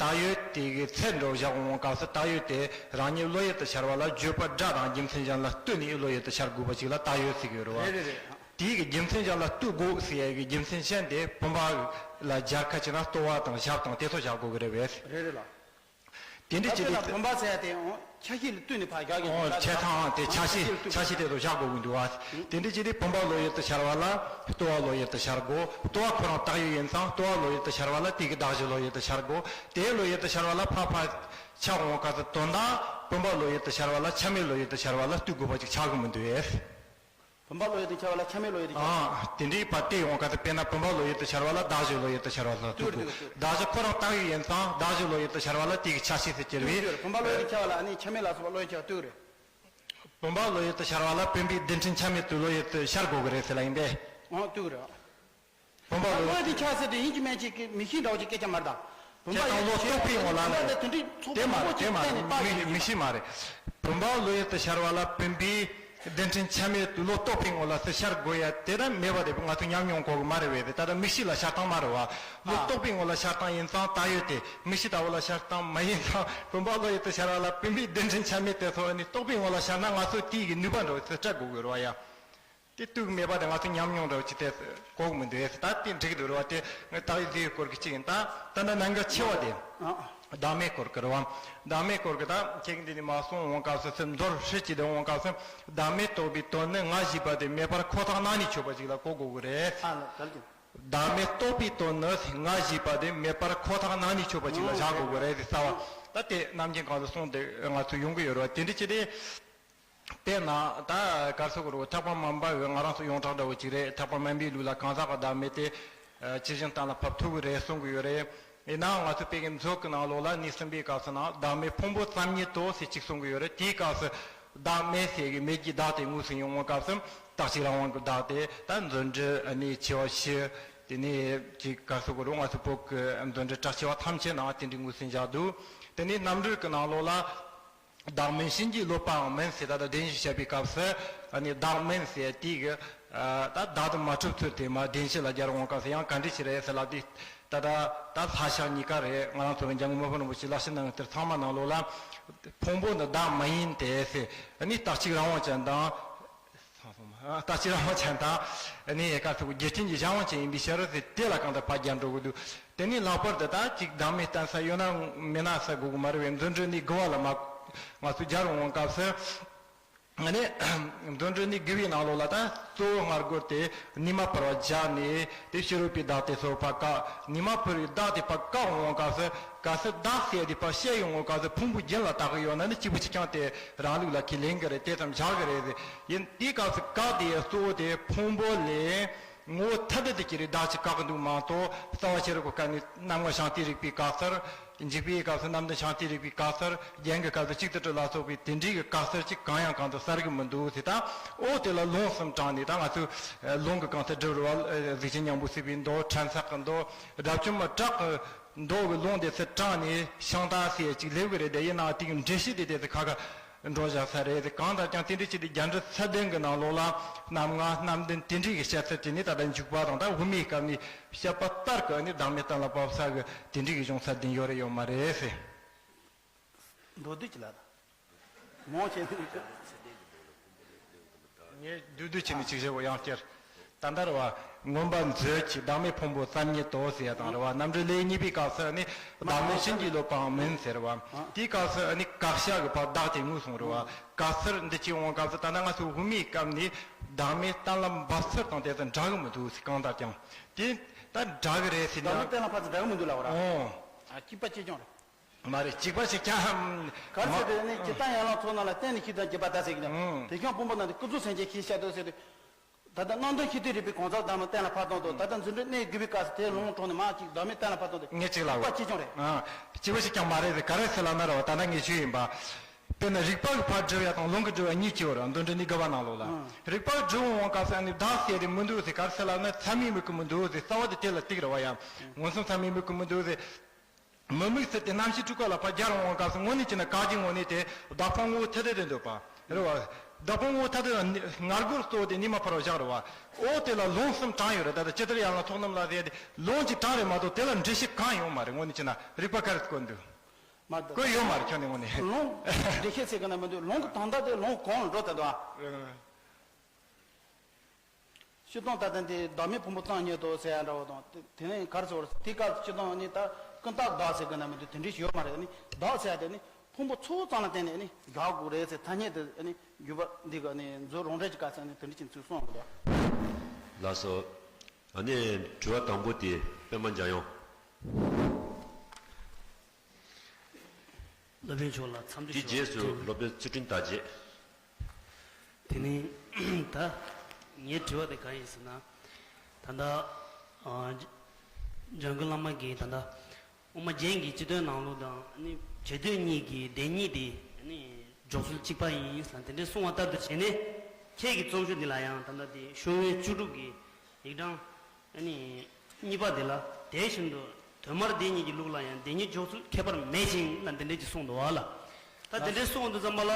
བཏགས་ཡོད་དེ་གི་ཚད་འགྲོ་བཞག་འོང་སྐབས་སུ་བཏགས་ཡོད་དེ་རང་ཉིད་བློ་ཡུལ་དུ་ཤར་བ་ལ་བརྗོད་པ་སྒྲ་དང་རྒྱུ་མཚན་གཞན་ལ་ལྟོས་ནས་བློ་ཡུལ་དུ་ཤར་དགོས་པ་ཅིག་ལ་བཏགས་ཡོད་ཟེར་གྱི་ཡོད་རེད་བ། རེད་རེད་རེད། དེའི་གི་རྒྱུ་མཚན་གཞན་ལ་ལྟོས་དགོས་ཟེར་ཡ་གི་རྒྱུ་མཚན་གཞན་དེ་བུམ་པ་ལ་སྦྱར་ཁ་ཅིག་ན་ལྟོ་བ་དང་ཞབས་དང་དེ་ཚོ་བཞག་དགོས་ཀྱི་རེད་བས། རེད་རེད་ལགས། དེ་འདྲ་ད་བྱས་ལྟོས་ན་ཏེ་བུམ་པ་ཟེར་ཡ་དེ་འོང་ཆ་ཤས་ལ་ལྟོས་ནས་ཕར་རྒྱག་གི་འདུག་ཨོ་ལ་ཆ་ཚང་དེ་ཆ་ཤས་ཆ་ཤས་དེ་ཚོ་བཞག་དགོས་ཀྱི་འདུག་ཨ། དེ་འདྲ་བྱས་ཏེ་བུམ་པ་བློ་ཡུལ་དུ་ཤར་བ་ལ་ལྟོ་བ་བློ་ཡུལ་དུ་ཤར་དགོས། ལྟོ་བ་ཁོ་རང་བཏགས་ཡོད་ཡིན་ཙང་ལྟོ་བ་བློ་ཡུལ་དུ་ཤར་བ་ལ་དེ་གི་གདགས་གཞི་བློ་ཡུལ་དུ་ཤར་དགོས། དེའི་བློ་ཡུལ་དུ་ཤར་བ་ལ་ཕར་ཕར་ཆ་འོང་སྐབས་སུ་དོན་དག་བུམ་པ་བློ་ཡུལ་དུ་ཤར་བ་ལ་ཆ་མེད་བློ་ཡུལ་དུ་ཤར་བ་ལ་ལྟོས་དགོས་པ་ཅིག་ཆགས་ཀྱི་མི་འདུག་ཨེ། བུམ་པ་བློ་ཡུལ་དུ་འཆར་བ་ལ་ཆ་མེད་བློ་ཡུལ་དུ་འཆར། ཨ། དེ་འདྲའི་བར་དེ་ཡོང་ག་དེ་དཔེར་ན་བུམ་པ་བློ་ཡུལ་དུ་འཆར་བ་ལ་གདགས་གཞི་བློ་ཡུལ་དུ་འཆར་བ་ལ་ལྟོས་དགོས། གདགས་གཞི་ཁོ་རང་བཏགས་ཡོད་ཡིན་ཙང་གདགས་གཞི་བློ་ཡུལ་དུ་འཆར་བ་ལ་དེ་གི་ཆ་ཤས་སུ་གྱུར་བས། བུམ་པ་བློ་ཡུལ་དུ་འཆར་བ་ལ་ཨ་ནི་ཆ་མེད་ལ་སོགས་པ་བློ་ཡུལ་འཆར་བ་ལྟོས་རེད། བུམ་པ་བློ་ཡུལ་དུ་འཆར་བ་ལ་བུམ་པའི་རྡུལ་ཕྲན་ཆ་མེད་དུ་བློ་ཡུལ་དུ་འཆར་དགོས་ཀྱི་རེད་ཟེར་ལ་ཡིན་པས། ཨང་ལྟོས་རེད། བུམ་པ་བློ་ཡུལ་དུ་འཆར་ཟེར་དེ་ཡིན་གཅིག་མིན་གཅིག་གི་མིག་ཤེས་འདྲ་བོ་ཅིག་སྐད་ཆ་མ་རེད་ད། བུམ་པ་ཡིན་ལོ་རྟོགས་པའི་ངོ་ལ་ལ་དེ་འདྲའི་ཚོགས་དེ་མ་མང་པོ་ཅིག་བསྟན་ནས་བཏགས་ཡོད་མིག་ཤེས་མ་རེད། བུམ་པ་བློ་ཡུལ་དུ་འཆར་བ་ལ་བུམ་པའི་རྡུལ་ཕྲན་ཆ་མེད་དུ་བློ་རྟོགས་པའི་ངོ་ལ་སུ་ཤར་དགོས་ཡ་དེ་ལྟར་མེད་པ་དེ་ང་ཚོ་ཉམས་མྱོང་གོ་གི་མ་རེད་བས། དེ་ད་ལྟ་མིག་ཤེས་ལ་ཤར་སྟངས་མ་རེད་བ། བློ་རྟོགས་པའི་ངོ་ལ་ཤར་སྟངས་ཡིན་ཙང་བཏགས་ཡོད་དེ་མིག་ཤེས་ལྟ་བུ་ལ་ཤར་སྟངས་མ་ཡིན་ཙང་བུམ་པ་བློ་ཡུལ་དུ་འཆར་བ་ལ་བུམ་པའི་རྡུལ་ཕྲན་ཆ་མེད་དེ་ཚོ་ནི་རྟོགས་པའི་ངོ་ལ་ཤར་ན་ང་ཚོ་དེའི་གི་ནུས་པ་འདྲ་བོ་སུ་སྤྲད་དགོས་གི་རེད་བ་ཡ། དེ་ལྟོས་མེད་པ་དེ་ང་ཚོ་ཉམས་མྱོང་འདྲ་བོ་ཅིག་དེ་གོ་གི་མི་འདུག་ད་དེ་འགྲིག་གི་འདུག་རེད་བ། དེ་ངས་ད་ཡི་དེའི་སྐོར་གྱི་གཅིག་ཡིན། ད་ད་ནི་གནད་འགག་ཆེ་བ་དེ་བདག་མེད་སྐོར་གྱི་རེད་བ། བདག་མེད་སྐོར་གྱི་ད་ཁྱེད་ཀྱི་འདི་ནས་མ་གསུངས་འོང་སྐབས་སུ་སེམས་མདོར་བསྲེ་གཅིག་དེ་འོང་སྐབས་སུ་བདག་མེད་རྟོགས་པའི་དོན་ནི་ང་ཞེས་པ་དེ་མེད་པར་ཁོ་ཐག་གནང་ནས་ཆོད་པ་ཅིག་ལ་གོ་དགོས་ཀྱི་རེད། ཨ་ལ་གལ་ཏེ། བདག་མེད་རྟོགས་པའི་དོན་ནི་ང་ཞེས་པ་དེ་མེད་པར་ཁོ་ཐག་གནང་ནས་ཆོད་པ་ཅིག་ལ་བཞག་དགོས་ཀྱི་རེད་ཟེར་ས་བ། ད་དེ་རྣམ་མཁྱེན་གང་དུ་གསུངས་ཏེ་ང་ཚོ་ཡོང་གི་ཡོད་རེད་བ། དེ་འདྲ་ཅི་སྟེ། དཔེར་ན་ད་ག་རེ་ཟེར་དགོས་རེད། ཐེག་པ་དམན་པ་གི་ང་རང་ཚོ་ཡོངས་གྲགས་འདྲ་བོ་ཅིག་རེད། ཐེག་པ་དམན་པའི་ལུགས་ལ་གང་ཟག་གི་བདག་མེད་དེ་ཇི་བཞིན་གཏན་ལ་ཕབ་ཐུབ་ཀྱི་རེད་གསུང་གི་ཡོད་རེད། ཡིན་ནའང་ང་ཚོ་དཔེ་ཀའི་མཛོད་ཀྱི་ནང་ལོགས་ལ་གནས་གསུམ་པའི་སྐབས་སུ་ན་བདག་མེད་ཕུང་པོ་ཙམ་ཉིད་དོ་ཟེར་གཅིག་གསུང་གི་ཡོད་རེད། དེའི་སྐབས་སུ་བདག་མེད་ཟེར་གི་མེད་ཀྱི་བདག་དེ་དངོས་སུ་ཡོང་བའི་སྐབས་སུ་རྟག་གཅིག་རང་དབང་གི་བདག་དེ་ད་མཛོད་འགྲེལ་ནས་ཆེ་བ་བཞི། དེ་ནས་ཅིག་ག་རེ་ཟེར་དགོས་རེད། ང་ཚོ་བོད་ཀྱི་མཛོད་འགྲེལ་གྲགས་ཆེ་བ་ཐམས་ཅད་ནང་དེ་འདྲའི་དངོས་སུ་བཞག་འདུག་དེ་ནས་རྣམ་འགྲེལ་གྱི་ནང་ལོགས་ལ། བདག་མིན་བྱིན་གྱིས་རློབ་པའང་མིན་ཟེར། ད་ལྟ་བདེན་བཞི་བཤད་པའི་སྐབས་སུ་ཨ་ནི་བདག་མིན་ཟེར་དེ་གི་ད་བདག་ཏུ་མ་གྲུབ་ཚུལ་དེ་མ་བདེན་བཞི་ལ་སྦྱར་འོང་སྐབས་སུ་ཡང་ག་འདྲ་ཞིག་རེད་ཟེར་ལབ་དུས། ད་ལྟ་ད་ལྷ་ཤག་གཉིས་ཀ་རེད། ང་རང་ཚོ་གི་འཇམ་མགོན་མི་ཕམ་རིན་པོ་ཆེའི་ལྷག་བཤད་ནང་གི་དེ་ཚང་མ་ནང་ལོགས་ལ་ཕུང་པོ་ནི་བདག་མ་ཡིན་ཏེ་ཟེར། ཨ་ནི་རྟག་གཅིག་རང་དབང་ཅན་དང་། རྟག་གཅིག་རང་དབང་ཅན་དང་། ཨ་ནི་ག་རེ་ཟེར་དགོས། རྒྱུ་རྐྱེན་གྱི་གཞན་དབང་ཅན་ཡིན་པའི་ཕྱིར་ཟེར་དེ་ལ་གང་ལྟར་ཕར་སྦྱར་འགྲོ་གི་འདུག་དེ་ནས་ལྷག་པར་དུ་ད་ཅིག་བདག་མེད་བསྟན་ས་ཡོད་ན་མེད་ན་ཟེར་དགོས་ཀྱི་མ་རེད་བས། མཛོད་འགྲེལ་ནས་དགུ་བ་ལ་མ་ང་ཚོ་སྦྱར་འོང་སྐབས་སུ། ཨ་ནི་མཛོད་འགྲེལ་ནས་དགུ་བའི་ནང་ལོགས་ལ་ད་གཙོ་བོ་སྔར་རྒོལ་ཏེ་ནུས་མ་འཕུར་བ་སྦྱར་ནས་དེ་ཕྱི་རོལ་པའི་བདག་དེ་སོགས་ཕར་བཀག་ནུས་མ་འཕུར་བའི་བདག་དེ་ཕར་བཀག་འོང་སྐབས་སུ། གལ་སྲིད་བདག་ཟེར་དེ་ཕར་བཤད་ཡོང་འོང་སྐབས་སུ་ཕུང་པོ་རྒྱུན་ལ་བཏགས་ཀྱི་ཡོད་ན་ནི་གཅིག་པུ་གཅིག་རྐྱང་དེ་རང་ལུགས་ལ་ཁས་ལེན་གྱི་རེད། དེ་ཙམ་བཞག་གི་རེད་ཟེར། ཡིན་དེའི་སྐབས་སུ་བཀག་དེ་ཡི་གཙོ་བོ་དེ་ཕུང་པོ་ལས། ངོ་བོ་ཐ་དད་དུ་གྱུར་བའི་བདག་ཅིག་བཀག་གི་འདུག་མ་གཏོགས་རྩ་བ་ཤེས་རབ་ཀྱི་སྐབས་ནས་རྣམ་ངོ་བྱང་ལྟས་རིག་པའི་སྐབས་སུ་ འཇིགས་པའི་སྐབས་སུ་རྣམ་ལྡན་ཤཱནྟི་རིག་པའི་དཀའ་ཚེགས། རྒྱན་གྱི་སྐབས་སུ་གཅིག་ཏུ་སྒྲིལ་ལ་སོགས་པའི་དེ་འདྲའི་གི་དཀའ་ཚེགས་ཅིག་གང་ཡང་གང་དུ་བསལ་གྱི་མི་འདུག་ཟེར། ད་འོ་དེ་ལ་ལུང་གསུམ་དྲངས་ནས། ད་ང་ཚོས་ལུང་གི་གང་ཟག་སྒྲུབ་རེད་བ། གཟུགས་ཅན་སྙིང་པོའི་སྲིད་པའི་མདོ། ཕྲན་ཚེགས་ཀྱི་མདོ། དགྲ་བཅོམ་པ་གྲགས་ཀྱི་མདོ་གི་ལུང་དེ་ཚོ་དྲངས་ནས་ཤིང་རྟ་ཟེར་ཅིག་སླེབས་གི་རེད། དེ་ཡིན་ནའང་དེ་གི་འགྲེལ་བཤད་དེ་དེ་ཚོ་ཁ་ཁ་འགྲོ་བཞག་ས་རེད། གང་ལྟར་ཀྱང་དེ་འདྲའི་ཆེད་དུ་རྒྱ་འགྲེལ་ཚད་ལྡན་གྱི་ནང་ལོགས་ལ་རྣམ་ལྔ་རྣམ་བདུན་དེ་འདྲའི་གི་བཤད་ཚུལ་བྱས་ནས། ད་ལྟ་འཇུག་པ་དང་ད་དབུ་མའི་སྐབས་ནས་བཤད་པ་ལྟར་གྱི་ནི་བདག་མེད་གཏན་ལ་ཕབ་ས་གི་དེ་འདྲའི་གི་གཞུང་ཚད་ལྡན་ཡོད་རེད་ཡོད་མ་རེད་ཟེར། མདོ་སྡུད་ཀྱི་ལ་དང་། མང་ཆེ་ནི། ངས་བསྡུས་བསྡུས་བྱས་ནས་ཅིག་བཤད་གོ་ཡང་བསྐྱར། ད་ལྟར་བ་མངོན་པ་མཛོད་ཀྱི་བདག་མེད་ཕུང་པོ་རྩ་ཉིད་དོ་ཟེར་ཡ་དང་རེད་བ། རྣམ་འགྲེལ་ལེའུ་གཉིས་པའི་སྐབས་སུ་ནི་བདག་མེད་ཕྱིན་ཅི་ལོག་པའང་མིན་ཟེར་བ། དེའི་སྐབས་སུ་ནི་དགག་བྱ་གི་ཕར་བདག་དེ་ངོས་བཟུང་རེད་བ། དགག་ཚུལ་འདི་ཅིག་འོང་སྐབས་སུ། ད་ལྟ་ང་ཚོ་དབུ་མའི་སྐབས་ནས་བདག་མེད་གཏན་ལ་འབབ་ཚུལ་དང་དེ་ཚོ་འདྲ་གི་མི་འདུག་ཟེར། གང་ལྟར་ཀྱང་དེ་ད་འདྲ་གི་རེད་ཟེར་ན། བདག་མེད་གཏན་ལ་ཕབ་ཚུལ་འདྲ་གི་མི་འདུག་ལབ་པ་ར། ཨོ། ཨ། གཅིག་པ་གཅིག་རྐྱང་རེད། མ་རེད། གཅིག་པ་གཅིག་རྐྱང་། ག་རེ་ཟེར་དུས་ནི། ཇི་ལྟར་ཡན་ལག་ཚོགས་རྣམས་ལ། བརྟེན་ནས་ཤེས་དང་རྗེས་དཔག་ལྟར་ཟེར་གྱི་འདུག། ཨང་། དེ་ཀྱང་ཕུང་པོ་རྣམས་ཏེ་ཀུན་རྫོབ་སེམས་ཅན་ཞེས་བཤད་དོ་ཟེར་དུས། ད་ལྟ་རྣམ་བདུན་ཤེས་འདོད་རིག་པའི་གང་ཟག་བདག་མེད་གཏན་ལ་ཕབ་སྟངས་དང་། ད་ལྟ་རྫུ་འཕྲུལ་གནད་དགུ་པའི་སྐབས་སུ་དེའི་ལུང་དྲངས་ནས་མར་གཅིག་བདག་མེད་གཏན་ལ་ཕབ་སྟངས་དེ། ངས་གཅིག་ལབ། གཅིག་པ་གཅིག་རྐྱང་རེད། ཨང་། གཅིག་པ་གཅིག་རྐྱང་མ་རེད་ཟེར། ག་རེ་ཟེར་ལབ་ན་རེད་བ། ད་ལྟ་ངས་ཞུས་ཡིན་པ། དཔེར་ན་རིགས་པ་གི་ཕར་སྒྲུབ་ཡ་དང་ལུང་གི་སྒྲུབ་ཡ་གཉིས་ཀྱི་བར་མདོ་འགྲེལ་ནི་དགུ་པ་ནང་ལོགས་ལ། ཨང་། རིགས་པ་སྒྲུབ་འོང་སྐབས་སུ་ནི་བདག་ཟེར་དེ་མི་འདུག་ཟེར། ག་རེ་ཟེར་ལབ་ན་ཚད་མས་དམིགས་ཀྱི་མི་འདུག་ཟེར། རྩ་བ་དེ་དེ་ལ་གཏུགས་རེད་བ་ཡ། མངོན་སུམ་ཚད་མས་དམིགས་ཀྱི་མི་འདུག་ཟེར། མི་དམིགས་ཚུལ་དེ་རྣམ་ཤེས་སྤྲུལ་སྐུ་ལ་ཕར་སྦྱར་འོང་སྐབས་སུ་དངོས་གནས་བྱས་ན་ག་གི་ངོས་ནས་དེ་བདག་ཕུང་ངོ་བོ་ཐ་དད་རེད་འདོད་པ་རེད་བ། བདག་ཕུང་ངོ་བོ་ཐ་དད་ལ་ངར་སྒོར་གཙོ་བོ་དེ་གཉིས་མ་ཕར་བཞག་རེད་བ། འོ་དེ་ལ་ལུང་གསུམ་དྲངས་ཡོད་རེད། ད་ལྟ་ཇི་ལྟར་ཡན་ལག་ཚོགས་རྣམས་ལ་ཟེར་ཏེ་ལུང་གཅིག་དྲངས་རེད་མ་གཏོགས་དེ་ལ་འགྲེལ་བཤད་གང་ཡོད་མ་རེད། དངོས་གནས་བྱས་ན་རིགས་པ་ག་རེ་བཀོད་འདུག། མ་གཏོགས་བཀོད་ཡོད་མ་རེད་ཁྱོན་ནས་དངོས་གནས། ལུང་འགྲེལ་བཤད་ཟེར་གི་ན་མི་འདུག། ལུང་གི་དོན་དག་དེ་ལུང་གང་ལ་འགྲོ་ད་འདུག་ཨ། སྤྱིར་བཏང་ད་ལྟ་འདི་བདག་མེད་ཕུང་པོ་རྩ་ཉིད་དོ་ཟེར་ཡ་འདྲ་བོ་དང་། དེ་དེ་ནས་ག་རེ་ཟེར་བ་རེད། དེའི་སྐབས་སྤྱིར་བཏང་ནི་ད་ཀུན་བརྟགས་བདག་ཟེར་གི་ན་མི་འདུག། དེ་འདྲ་ཞིག་ཡོད་མ་རེད། ནི་བདག་ཟེར་ཡ་དེ་ནི་ཕུང་པོ་ཚོགས་ཙམ་ལ་བརྟེན་ནས་ནི་བཞག་དགོས་རེད་ཟེར། ཐ་སྙད་དེ་ནི་བརྗོད་པ་འདི་ག་ནི་མཛོད་རང་འགྲེལ་གྱི་སྐབས་སུ་ནི་དེ་འདྲ་ཞིག་ཚུལ་གསུངས་ཡོད་པ་རེད། ལགས་སོ། ཨ་ནི་དྲི་བ་དང་པོ་དེ་པད་མ་འཇམ་དབྱངས། སློབ་དཔོན་མཆོག་ལ་འཚམས་འདྲི་ཞུ། དེའི་རྗེས་སུ་སློབ་དཔོན་ཚུལ་ཁྲིམས་དར་རྒྱས། དེ་ནི་ད་ངའི་དྲི་བ་དེ་གང་ཡིན་ཟེར་ན། ད་ལྟ་ཨ་འཇམ་མགོན་བླ་མ་གིས་ད་ལྟ་དབུ་མ་རྒྱན་གྱི་སྤྱི་དོན་ནང་ལོགས་དང་ནི་བྱེ་བྲག་གཉིས་ཀྱི་བདེན་གཉིས་དེ་ནི་འཇོག་ཚུལ་གཅིག་པ་ཡིན་ཟེར་ན། དེ་འདྲའི་གསུང་བ་ལྟར་དུ་བྱས་ནས། ཁྱེད་ཀྱི་རྩོམ་ཤོག་འདི་ལ་ཡང་ད་ལྟ་དེ་ཤོག་ངོས་བཅུ་དྲུག་གི་ཡིག་གྲངས་ཨ་ནི་གཉིས་པ་དེ་ལ། དེ་བཞིན་དུ་དོན་མར་བདེན་གཉིས་ཀྱི་ལུགས་ལ་ཡང་བདེན་གཉིས་འཇོག་ཚུལ་ཁྱད་པར་མེད་ཅིང་ལ་འདི་འདྲ་ཅིག་གསུངས་འདུག་བ་ལ། ད་འདི་འདྲ་གསུངས་འདུག་ཙམ་པ་ལ།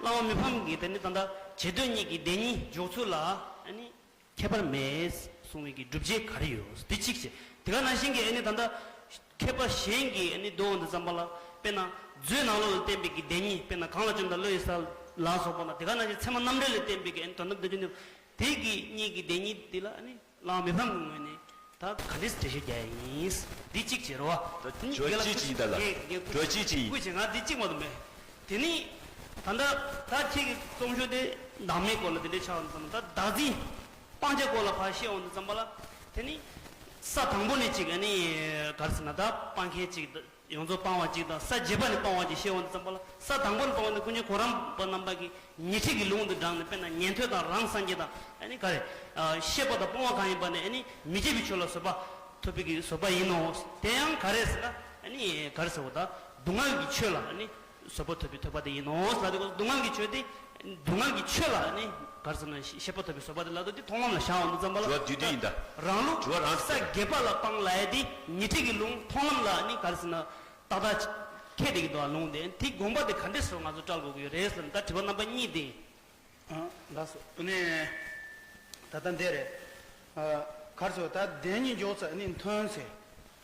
བླ་མ་མི་ཕམ་གྱིས་དེ་ནི་ད་ལྟ་བྱེ་བྲག་གཉིས་ཀྱི་བདེན་གཉིས་འཇོག་ཚུལ་ལ་ཨ་ནི་ཁྱད་པར་མེད་གསུང་བའི་གི་སྒྲུབ་བྱེད་ག་རེ་ཡོད། འདི་གཅིག་བྱས། དེ་ག་ནང་བཞིན་གྱི་ཨ་ནི་ད་ལྟ་མཁས་པ་གཞན་གྱིས་ཨ་ནི་འདུག་འོང་དུས་ཙམ་པ་ལ། དཔེར་ན་མཛོད་ནང་ལོགས་ལ་བསྟན་པའི་གི་བདེན་གཉིས། དཔེར་ན་གང་ལ་བཅོམ་ལྡན་བློ་ཡི་ས་ལ་སོགས་པ་དང་། དེ་ག་ནང་བཞིན་ཚད་མ་རྣམ་འགྲེལ་ལ་བསྟན་པའི་གི་ཨ་ནི་དོན་དམ་བདེན་བྱེད་གཉིས། དེ་གི་གཉིས་ཀྱི་བདེན་གཉིས་འདི་ལ་ཨ་ནི་བླ་མ་མི་ཕམ་གྱི་ངོས་ནས་ད་ག་འདྲས་འགྲེལ་བཤད་རྒྱག་ཡ་ཡིན། འདི་གཅིག་བྱེད་རོགས། ད་ངས་གྲོས་ངས་ལ་གཅིག་བྱེད་ཡིན་ད་ལ། ངས་ངས་གྲོས་གཅིག་བྱེད་ཡིན། སྐུ་མཁྱེན། ང་འདི་གཅིག་མ་གཏོགས་མེད། དེ་ནི་ད་ལྟ་ད་ཁྱེད་ཀྱི་རྩོམ་ཤོག་དེ་བདག་མེད་སྐོར་ལ་དེ་འདྲས་ཆགས་འདུག་ཙམ། ད་བདག་འཛིན་སྤང་བྱ་སྐོར་ལ་ཕར་བཤད་འོང་དུས་ཙམ་པ་ལ། དེ་ནི་ས་དང་པོ་ནས་ཅིག་ཨ་ནི་ག་རེ་ཟེར་ན། ད་སྤང་མཁན་ཅིག་ཡོངས་རྫོགས་སྤང་བ་ཅིག་དང་། ས་བརྒྱད་པ་ནས་སྤང་བ་ཅིག་བཤད་འོང་དུས་ཙམ་པ་ལ། ས་དང་པོ་ནས་སྤང་བ་ནི་སྐུ་མཁྱེན་གོ་རམས་པ་རྣམ་པ་གིས་ཉི་ཁྲི་གི་ལུང་དུ་དྲངས་ནས། དཔེར་ན་ཉན་ཐོས་དང་རང་སངས་རྒྱས་དང་། ཨ་ནི་ག་རེ། ཨ་ཤེས་པ་དང་སྤོང་བ་གང་ཡིན་པ་ནི་ཨ་ནི་མི་བརྗེད་པའི་ཆོས་ལ་བཟོད་པ་ཐོབ་པའི་གི་བཟོད་པ་ཡིན་ནོ། དེ་ཡང་ག་རེ་ཟེར་ན། ཨ་ནི་ག་རེ་ཟེར་བ། ད་སྡུག་བསྔལ་གྱི་ཆོས་ལ་ཨ་ནི་བཟོད་པ་ཐོབ་པའི་ཐོབ་པ་དེ་ཡིན་ནོ་ཟེར་ལབ་དུས། སྡུག་བསྔལ་གྱི་ཆོས་དེ། སྡུག་བསྔལ་གྱི་ཆོས་ལ་ཨ་ནི་ག་རེ་ཟེར་ན། ཤེས་པ་ཐོབ་པའི་བཟོད་པ་དེ་ལབ་དུས། དེ་མཐོང་ལམ་ལ་བཞག་འོང་དུས་ཙམ་པ་ལ། དྲི་བ་བསྡུས་བསྡུས་ཡིན་ད། རང་ལུགས། དྲི་བ་རང་ས་བརྒྱད་པ་ལ་སྤང་ལབ་ཡ་དེ་ཉི་ཁྲི་གི་ལུང་མཐོང་ལམ་ལ་ཨ་ནི་ག་རེ་ཟེར་ན། ཏག་ཏག་ཁྱེད་དེ་གི་འདུག་ལུང་དེ། དེ་དགོངས་པ་དེ་ག་འདྲས་སུ་ང་ཚོ་བཀྲལ་དགོས་ཀྱི་ཡོད་རེད་ཟེར་ན། ད་དྲི་བ་རྣམ་པ་གཉིས་དེ། ཨ། ལགས་སོ། ཨ་ནི་ད་ལྟ་འདི་རེད། ཨ། ག་རེ་ཟེར། ད་བདེན་གཉིས་འཇོག་ཚུལ་ཨ་ནི་མཐུན་ཟེར།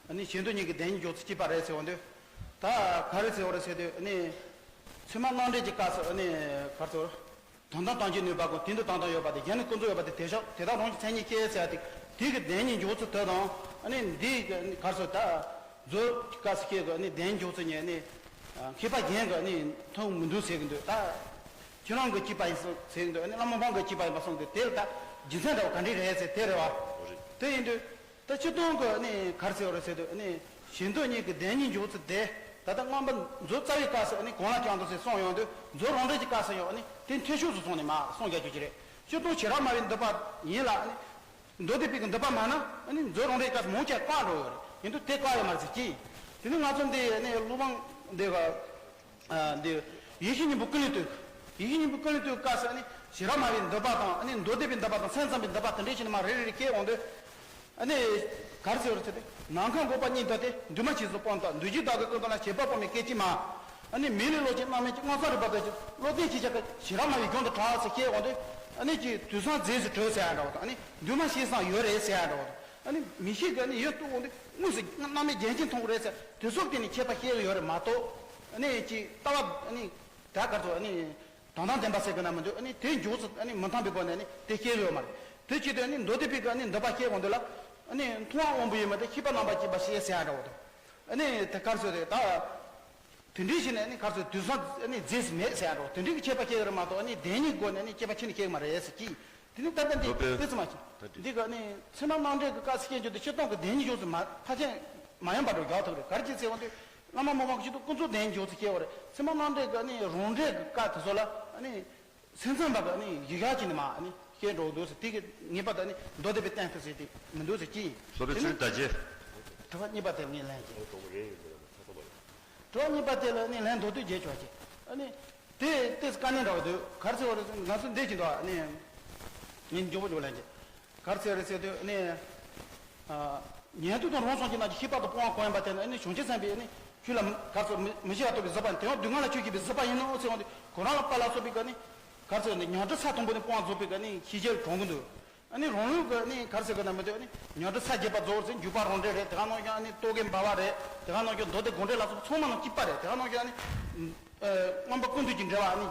ཨ་ནི་ཞེ་འདོད་གཉིས་ཀྱི་བདེན་གཉིས་འཇོག་ཚུལ་གཅིག་པ་རེད་ཟེར་བ་འདུག། ད་ག་རེ་ཟེར་བ་རེད་ཟེར་དུས། ཨ་ནི་ཚད་མ་རྣམ་འགྲེལ་གྱི་སྐབས་སུ་ཨ་ནི་ག་རེ་ཟེར། དོན་དམ་དམ་བཅའི་ནུས་པ་ཀུན། དེ་འདུ་དོན་དམ་ཡོད་པ་དེ། གཞན་ནི་ཀུན་རྫོབ་ཡོད་པ་དེ། དེ་ཕྱོགས་དེ་དག་རང་གི་མཚན་ཉིད་ཀྱིས་ཟེར་ཡ་དེ། དེ་གི་བདེན་གཉིས་འཇོག་ཚུལ་དེ་དང་། ཨ་ནི་འདི་ག་རེ་ཟེར། ད་མཛོད་ཀྱི་སྐབས་སུ་སྐྱེས་གི་ཨ་ནི་བདེན་འཇོག་ཚུལ་གཉིས་ནི། ཨ། མཁས་པ་གཞན་གྱིས་ཨ་ནི་མཐུན་མི་འདུག་ཟེར་གི་འདུག། ད་ཁྱེད་རང་གི་གཅིག་པ་ཡིན་ཟེར་གི་འདུག། ཨ་ནི་བླ་མ་ཕམ་གྱི་གཅིག་པ་ཡིན་པ་གསུངས་གི། དེ་ལ་ད་རྒྱུ་མཚན་འདྲ་བ་ག་འདྲ་རེད་ཟེར། དེ་རེད་བ། འོ་རེད། དེ་ཡིན་དུས་ད་སྤྱིར་བཏང་གི་ཨ་ནི་ག་རེ་ཟེར་བ་རེད་ཟེར་དུས། ཨ་ནི་ཞེ་འདོད་གཉིས་ཀྱི་བདེན་གཉིས་འཇོག་ཚུལ་དེ། ད་ལྟ་མངོན་པ་མཛོད་རྩ་བའི་སྐབས་སུ་ཨ་ནི་གང་ལ་ཀྱང་འདུག་ཟེར་གསུངས་ཡོང་དུས། མཛོད་རང་འགྲེལ་གྱི་སྐབས་སུ་ཡང་ཨ་ནི་དེ་མཐུན་ཕྱོགས་སུ་སོང་ནས་མར་གསུངས་རྒྱག་རྒྱུ་ཅིག་རེད། སྤྱིར་བཏང་བྱེ་བྲག་སྨྲ་བའི་འདོད་པ་ཡིན་ལ། ཨ་ནི་མདོ་སྡེ་པའི་གི་འདོད་པ་མ་ན། ཨ་ནི་མཛོད་རང་འགྲེལ་སྐབས་སུ་མང་ཆེ་བཀག་འགྲོ་ཡོད་རེད། ཡིན་དུས་དེ་བཀག་ཡོད་མ་རེད་ཟེར་གྱི། དེ་ནི་ང་ཚོ་འདི་ནི་སློབ་དཔོན་འདི་ག་ཨ་འདི་ཡེ་ཤེས་སྙིང་པོ་ཀུན་ལས་བཏུས། ཡེ་ཤེས་སྙིང་པོ་ཀུན་ལས་བཏུས་སྐབས་སུ་ནི་ཞི་རགས་སྨྲ་བའི་འདོད་པ་དང་ནི་མདོ་སྡེ་པའི་འདོད་པ་དང་སེམས་ཙམ་པའི་འདོད་པ་དེ་འདྲའི་ཕྱིར་ནི་མ་རེ་རེ་སྐྱེ་འོང་དུས། ཨ་ནི་གར་ཟེར་བར་བྱེད་དེ་ནམ་མཁའ་འགོག་པ་གཉིས་ལྡན་ཏེ་འདུས་མ་བྱས་སུ་སྤངས་དང་འདུས་བྱས་བདག་གི་ཀུན་རྟོག་ལ་བྱེད་པ་སྤངས་པའི་སྐད་ཅིག་མ། ཨ་ནི་མི་ལས་ལོག་ཅིང་རྣམ་སྨིན་གྱི་མངོན་སུམ་རིག་པ་དང་བློ་ལྡན་ཅིག་ཅར་གྱི་ཞི་རགས་སྨྲ་བའི་རྒྱུན་དུ་གྲགས་སུ་སྐྱེ་འོང་དུས། ཨ་ནི་ཅིག་དུས་སང་རྫས་སུ་གྲོལ་ཟེར་ཡ་འདྲ་བ་དང་ཨ་ནི་འདུས་མ་བྱས་སང་ཡོད་རེད་ཟེར་ཡ་འདྲ་བ་དང་། ཨ་ནི་མིག་ཤེས་ཀྱིས་ནི་ཡུལ་རྟོགས་འོང་དུས་དངོས་སུ་རྣམ་སྨིན་རྒྱན་གྱིས་མཐོང་གི་རེད་ཟེར་དུས་སོགས་དེ་ནི་ཁྱད་པར་ཤེས་ཀྱི་ཡོད་རེད་མ་གཏོགས། ཨ་ནི་ཅིག་ལྟ་བ་ཨ་ནི་ད་གར་ཚོ་ཨ་ནི་དོན་དམ་བདེན་པ་ཟེར་གི་ན་མི་འདུག་ཨ་ནི་དེ་མགྱོགས་སུ་ཨ་ནི་མི་མཐོང་པའི་སྒོ་ནས་ཨ་ནི་དེ་ཤེས་ཀྱི་ཡོད་མ་རེད། དེ་བྱེད་དུས་ཨ་ནི་མདོ་སྡེ་པའི་གི་ཨ་ནི་འདོད་པ་སྐྱེ་འོང་དུས་ལ་ཨ་ནི་མཐོང་བ་དབང་པོ་ཡིན་མ་དེ་ཤེས་པ་རྣམ་པར་འབྱེད་པ་ཞེས་ཟེར་ཡ་འདྲ་བོ་དང་། ཨ་ནི་དེ་གར་ཚོ་རེད་ད། དེ་འདྲའི་ཞིག་ནས་ནི་གར་ཚོད་དུས་སང་ནི་རྫས་སུ་མེད་ཟེར་ཡ་འགྲོ་དེ་འདྲའི་གི་ཁྱད་པར་སྐྱེ་གི་རེད་མ་གཏོགས་ཨ་ནི་བདེན་གཉིས་སྒོ་ནས་ནི་ཁྱད་པར་ཕྱིན་ནས་སྐྱེ་གི་མ་རེད་ཟེར་གྱིས། དེ་ནི་ད་ལྟ་འདི་སློབ་དཔོན་དཔེ་ཙམ་མ་ཞིག་ད་འདི་འདི་ག་ནི་ཚད་མ་རྣམ་འགྲེལ་གི་སྐབས་སུ་སྐྱེ་རྒྱུ་དེ་སྤྱིར་བཏང་གི་བདེན་གཉིས་ཕྱོགས་སུ་མ་ཕལ་ཆེར་མ་ཡིན་པ་འགྲོ་རྒྱག་ཐུབ་རེད། ག་རེ་བྱས་ཟེར་བ་འདི་བླ་མ་མི་མང་གི་སྤྱི་འདུག་ཀུན་རྫོབ་བདེན་གཉིས་ཕྱོགས་སུ་སྐྱེ་བ་རེད། ཚད་མ་རྣམ་འགྲེལ་གི་ནི་རང་འགྲེལ་གི་སྐབས་དེ་ཚོ་ལ་ནི། སེམས་ཙམ་པ་གི་ནི་ཡི་ག་ཅིག་ནི་མ་ནི་སྐྱེ་འགྲོ་འདུག་ཟེར་དེ་གི་ངེས་པ་ད་ནི་མདོ་སྡེ་པའི་བསྟན་ཐུབ་ཟེར་དེ་མི་འདུག་ཟེར་གྱིས། སློབ་དཔོན་ཚུལ་ད་རྗེ། དྲི་བ་གཉིས་པ་དེ་ངས་ལན་གྱིས། དྲི་བ་གཉིས་པ་དེ་ལ་ནི་ལན་མདོར་བསྡུས་རྒྱས་ཆོག་གྱིས། ཨ་ནི་དེ་ཏེས་དཀའ་གནད་འདྲ་བ་འདུག་ག་རེ་ཟེར་བ་རེད། ང་ཚོ་འདི་ཅིག་འདུག་ཨ་ནི་ངས་མགྱོགས་པོ་མགྱོགས་ལན་གྱིས། ག་རེ་ཟེར་རེད་ཟེར་དུས་ནི། ཉན་ཐོས་དང་རང་སངས་རྒྱས་རྣམས་ཀྱི་ཤེས་པ་དང་སྤོང་བ་གང་ཡིན་པ་དེ་ནི་ཨ་ནི་བྱང་ཆུབ་སེམས་དཔའི་ནི་ཆོས་ལ་གར་སོགས་མི་མི་ཤེས་པ་རྟོགས་པའི་བཟོད་པ་ཡིན། དེ་ཡང་སྡུག་བསྔལ་ལ་ཆོས་བཤད་པའི་བཟོད་པ་ཡིན་ནོ་ཟེར་བ་འདི་ཁོ་རང་ལ་དཔའ་ལ་སོགས་པའི་ག་ནི་གར་སོགས་ནི་ཉམས་འགྲོ་ས་དང་པོ་ནས་སྤོང་བ་རྫོགས་པའི་ག་ནི་ཤེས་བྱའི་གྲོང་ཁུལ་འདུག་ཨ་ནི་རང་ལུགས་ག་ནི་གར་སོགས་ག་ན་མི་འདུག་ཨ་ནི་ཉམས་འགྲོ་ས་བརྒྱད་པ་རྫོགས་ཟིན་འཇུག་པ་རང་འགྲེལ་རེད། དེ་ག་ནང་བཞིན་ཨ་ནི་རྟོག་གེ་འབར་བ་རེད། དེ་ག་ནང་བཞིན་མདོ་སྡེ་དགོངས་འགྲེལ་ལ་སོགས་ཚང་མ་ནང་གཅིག་པ་རེད། དེ་ག་ནང་བཞིན་ཨ་ནི་མངོན་པ་ཀུན་བཏུས་ཀྱི་འགྲེལ་བ་ཨ་ནི་